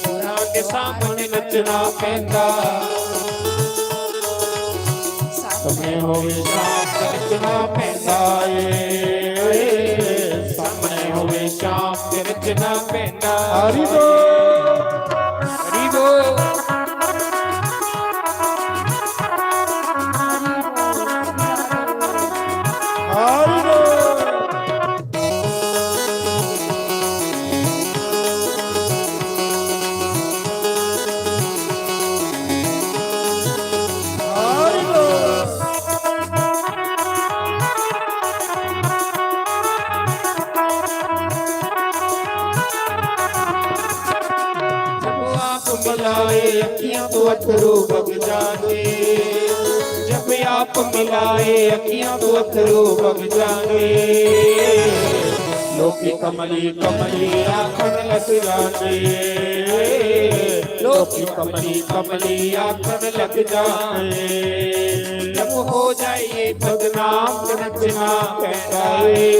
शाम दे सामने नच्चना पैंदा। सामने होवे शाम ते नच्चना पैंदा ਏ। सामने होवे शाम ते नच्चना पैंदा। हरि बोल। हरि बोल। हरि बोल। तो अथरू बग जाते। जब आप मिलाए अखियां तो अथरू बग जाते। लोकी कमली कमली आखन लग जाते। लोकी कमली कमली आखन लग जाते। जब हो जाइए बदनाम तो नचना पैंदा ਏ।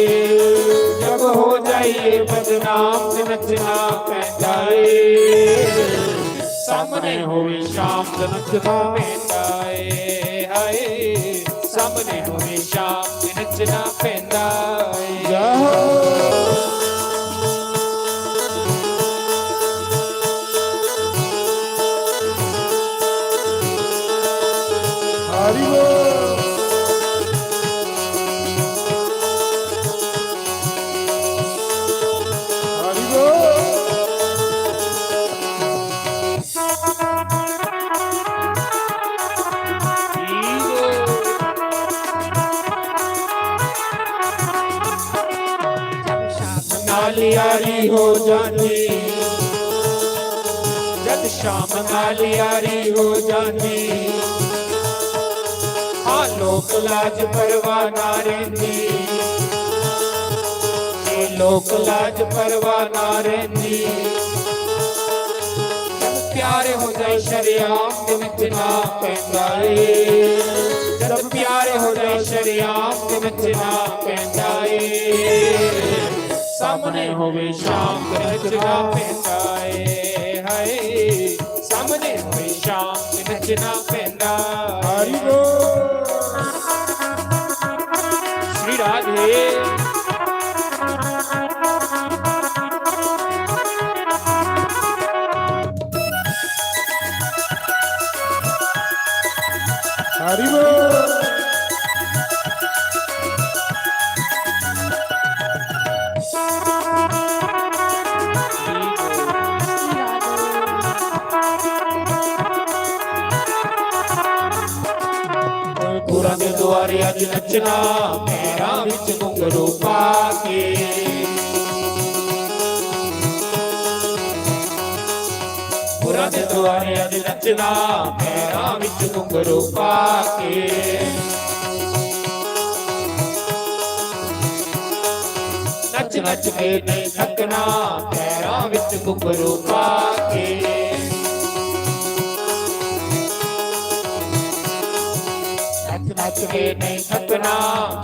जब हो जाइए बदनाम तो नचना पैंदा ਏ। ਸਾਹਮਣੇ ਹੋਵੇ ਸ਼ਾਮ ਤੇ ਨੱਚਣਾ ਪੈਂਦਾ ਏ। ਹਾਏ, ਸਾਹਮਣੇ ਹੋਵੇ ਸ਼ਾਮ ਤੇ ਨੱਚਣਾ ਪੈਂਦਾ ਏ। हरि बोल। हरि बोल। नाल यारी हो जाती, जद शाम नाल यारी हो जाती। हाँ, लोक लाज परवाह ना रहंदी, ए लोक लाज परवाह ना रहंदी। जब प्यार हो जाए शरेआम ते नचना पैंदा ਏ। जब प्यार हो जाए शरेआम ते नचना पैंदा ਏ। सामने होवे शाम ते नचना पैंदा ਏ। हाय, सामने होवे शाम ते नचना पैंदा। हरि बोल। श्री राधे। हरि बोल। गुरां दे दुआरे अज नचना, पैरां विच घुंघरू पा के। गुरां दे दुआरे अज नचना, पैरां विच घुंघरू पा के। नच नच के नहीं थकना, पैरां विच घुंघरू पा के। नच नच के नहीं थकना,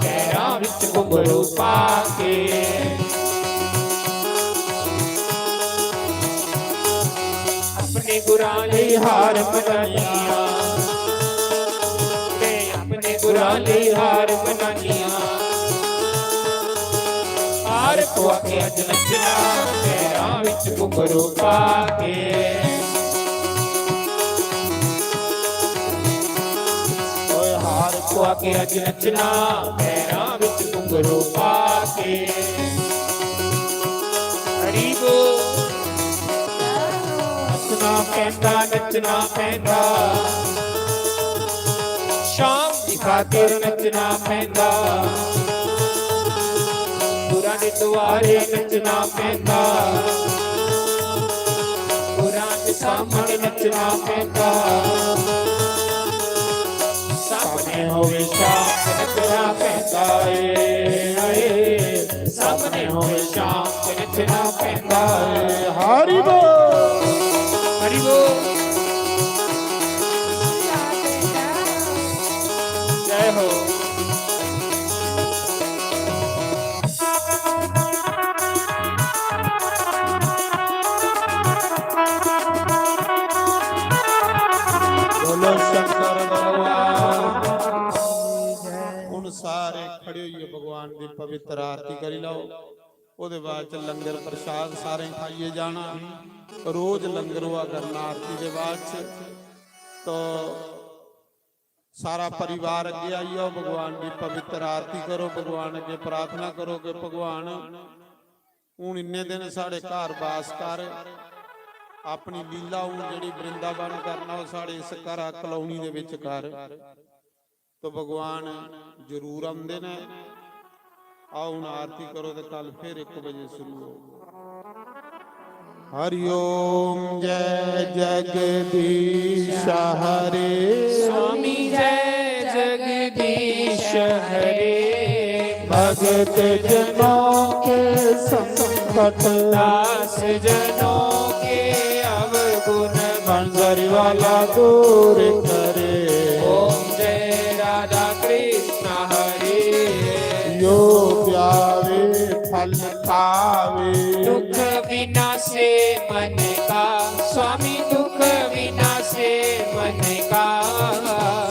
पैरां विच घुंघरू पा के। अपने गुरां लई हार बनानियां, मैं अपने गुरां लई हार बनानियां। हार पवा के अज नचना, पैरां विच घुंघरू पा के। ओए हार पवा के अज नचना, पैरां विच घुंघरू पा के। हरि बोल। हसना पैंदा, नचना पैंदा, शाम दी खातिर नचना पैंदा। गुरां दे दुआरे नचना पैंदा, गुरां दे सामने नचना पैंदा। सामने होवे शाम ते नचना पैंदा ਏ। हाय, सामने होवे शाम ते नचना पैंदा ਏ। हरि बोल। हरि बोल। जय हो। बोलो शंकर भगवान। हुण सारे खड़े होइए भगवान दी पवित्र आरती करी लैओ। ओदे बाद च लंगर प्रसाद सारें खाइए जाना। रोज लंगर हुआ करना आरती दे बाद च। तो सारा परिवार अगे आई जाओ, भगवान दी पवित्र आरती करो, भगवान अगे प्रार्थना करो कि भगवान, हुण इन्ने दिन साढ़े घर बास कर, अपनी लीला हुण जेह्ड़ी वृंदावन करना, ओह् साढ़े इस घरा कलोनी दे विच कर। तो भगवान जरूर आंदे ने। आओ, हुण आरती करो ते कल फिर इक बजे शुरू हो। हरि ओम। जय जगदीश हरे। स्वामी जय जगदीश हरे। भगत जनों के संकट, दास जनों के अवगुण, बंसरी वाला दूर करे। ओम जय राधा कृष्ण हरे। यो ध्यावे फल पावे, दुख विनाशे मन का, स्वामी दुख विनाशे मन का।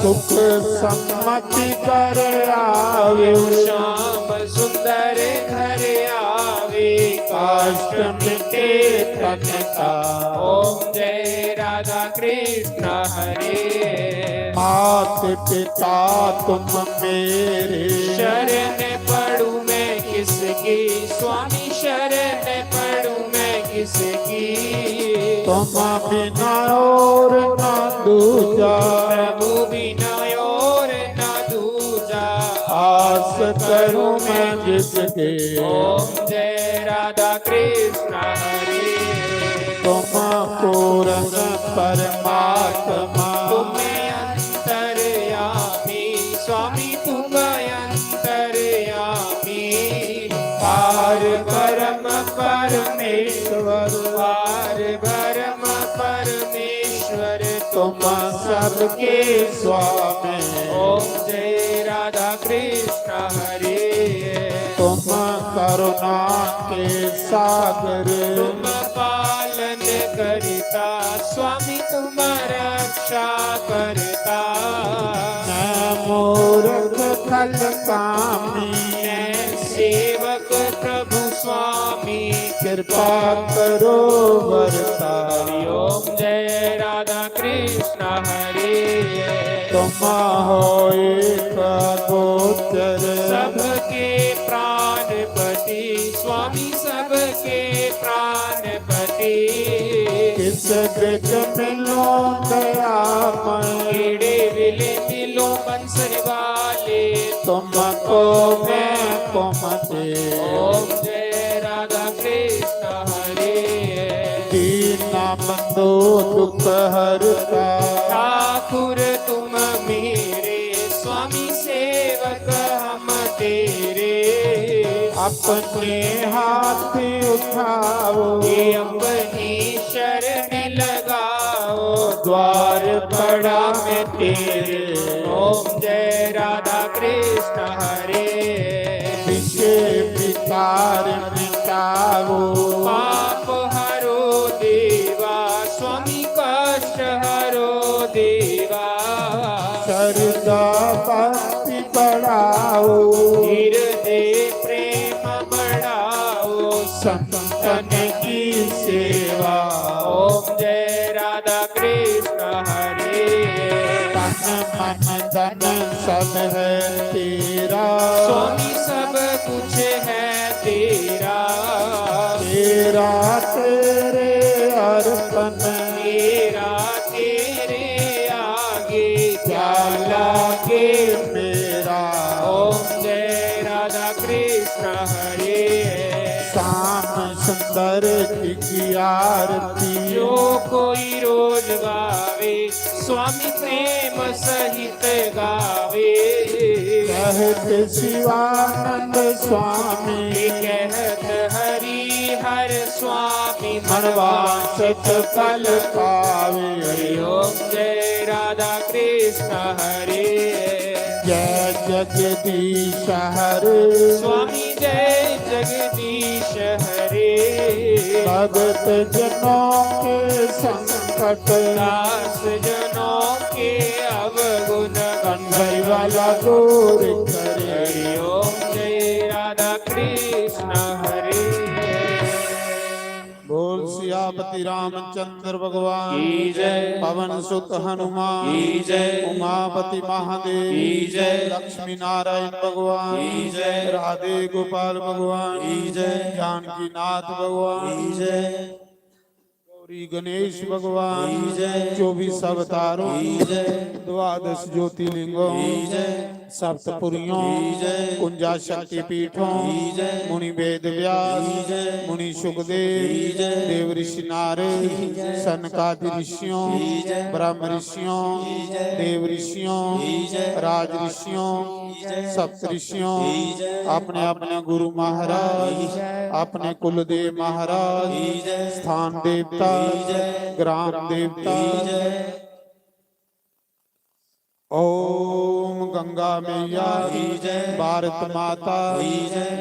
सुख सम्मति कर आवे, श्याम सुंदर घर आवे, कष्ट मिटे तन का। ओम जय राधा कृष्ण हरे। मात पिता तुम मेरे, शरण पड़ू मैं किसकी, स्वामी शरण पड़ू मैं किसकी। तुम बिना और ना दूजा, प्रभु बिना और ना दूजा। आस करूं मैं जिसके। ओम जय राधा कृष्ण हरे। तुम पूर्ण परमात्मा, तुम अंतर्यामी, स्वामी तुम अंतर्यामी। पार ब्रह्म परमेश्वर, पार ब्रह्म परमेश्वर, तुम सबके स्वामी। ओम जय राधा कृष्ण हरे। तुम करुणा के सागर, तुम पालन करता, स्वामी तुम रक्षा करता। मैं मूर्ख खल कामी, मैं सेवक प्रभु स्वामी, कृपा करो वरता। हरि ओम जय राधा कृष्ण हरे। तुम हो एक गोचर, सबके प्राणपति, स्वामी सबके प्राणपति। किस बिच मिलो दयामय, केड़े वेले मिलो बंसरी वाले, तुमको मैं कुमते। ओम जय राधा कृष्ण हरे। दीन बंधु दुख हरता, ठाकुर तुम मेरे, स्वामी सेवक हम तेरे। अपने हाथ उठाओ, ये अपनी शरण लगाओ, द्वार पड़ा मैं तेरे। ओम जय राधा कृष्ण हरे। विषय विकार मिटाओ, पाप हरो देवा, स्वामी कष्ट हरो देवा। श्रद्धा भक्ति बढ़ाओ, हृदय प्रेम बढ़ाओ, संतन की सेवा। ओम जय राधा कृष्ण हरे। तन मन धन सब है तेरा, स्वामी सब कुछ है तेरा। तेरा तेरे अर्पण, तेरा तेरे आगे क्या लागे मेरा। ओम जय राधा कृष्ण हरे। श्याम सुंदर की आरती, जो कोई रोज गावे, स्वामी प्रेम सहित गावे। कहत शिवानंद स्वामी, कहत हरि हर स्वामी, मनवांछित फल पावे। हरि ओम जय राधा कृष्ण हरे। जय जगदीश हरे, स्वामी जय जगदीश हरे। भगत जनों के संकट, दास जनों के अवगुण, बंसरी वाला दूर करे। हरि ओम जय राधा कृष्ण हरे। बोल सियापति रामचंद्र भगवान की जय। पवन सुत हनुमान की जय। उमापति महादेव की जय। लक्ष्मी नारायण भगवान की जय। राधे गोपाल भगवान की जय। जानकी नाथ भगवान की जय। गौरी गणेश भगवान की जय। चौबीस अवतारों की जय। द्वादश ज्योतिर्लिंगों की जय। सप्तपुरियों, कुंजा शक्ति पीठों, मुनि वेद व्यास, मुनि सुखदेव, देव ऋषि नारद, सनकादि ऋषियों, ब्रह्म ऋषियों, देव ऋषियों, राज ऋषियों, सप्त ऋषियों, अपने अपने गुरु महाराज, अपने कुलदेव महाराज, स्थान देवता, ग्राम देवता। ओम गंगा मैया, भारत माता,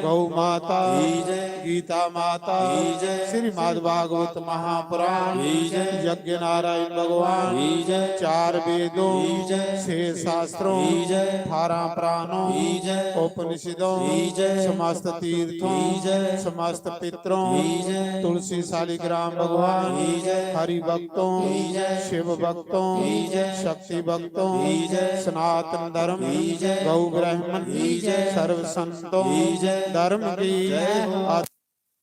गौ माता, गीता माता, श्रीमद् भागवत महापुराण, यज्ञ नारायण भगवान, चार वेदों, छह शास्त्रों, अठारह पुराणों, उपनिषदों, समस्त तीर्थों, समस्त पितरों, तुलसी शालिग्राम भगवान, हरि भक्तों, शिव भक्तों, शक्ति भक्तों, सनातन धर्म, गौ ब्राह्मण, सर्व संतों, धर्म की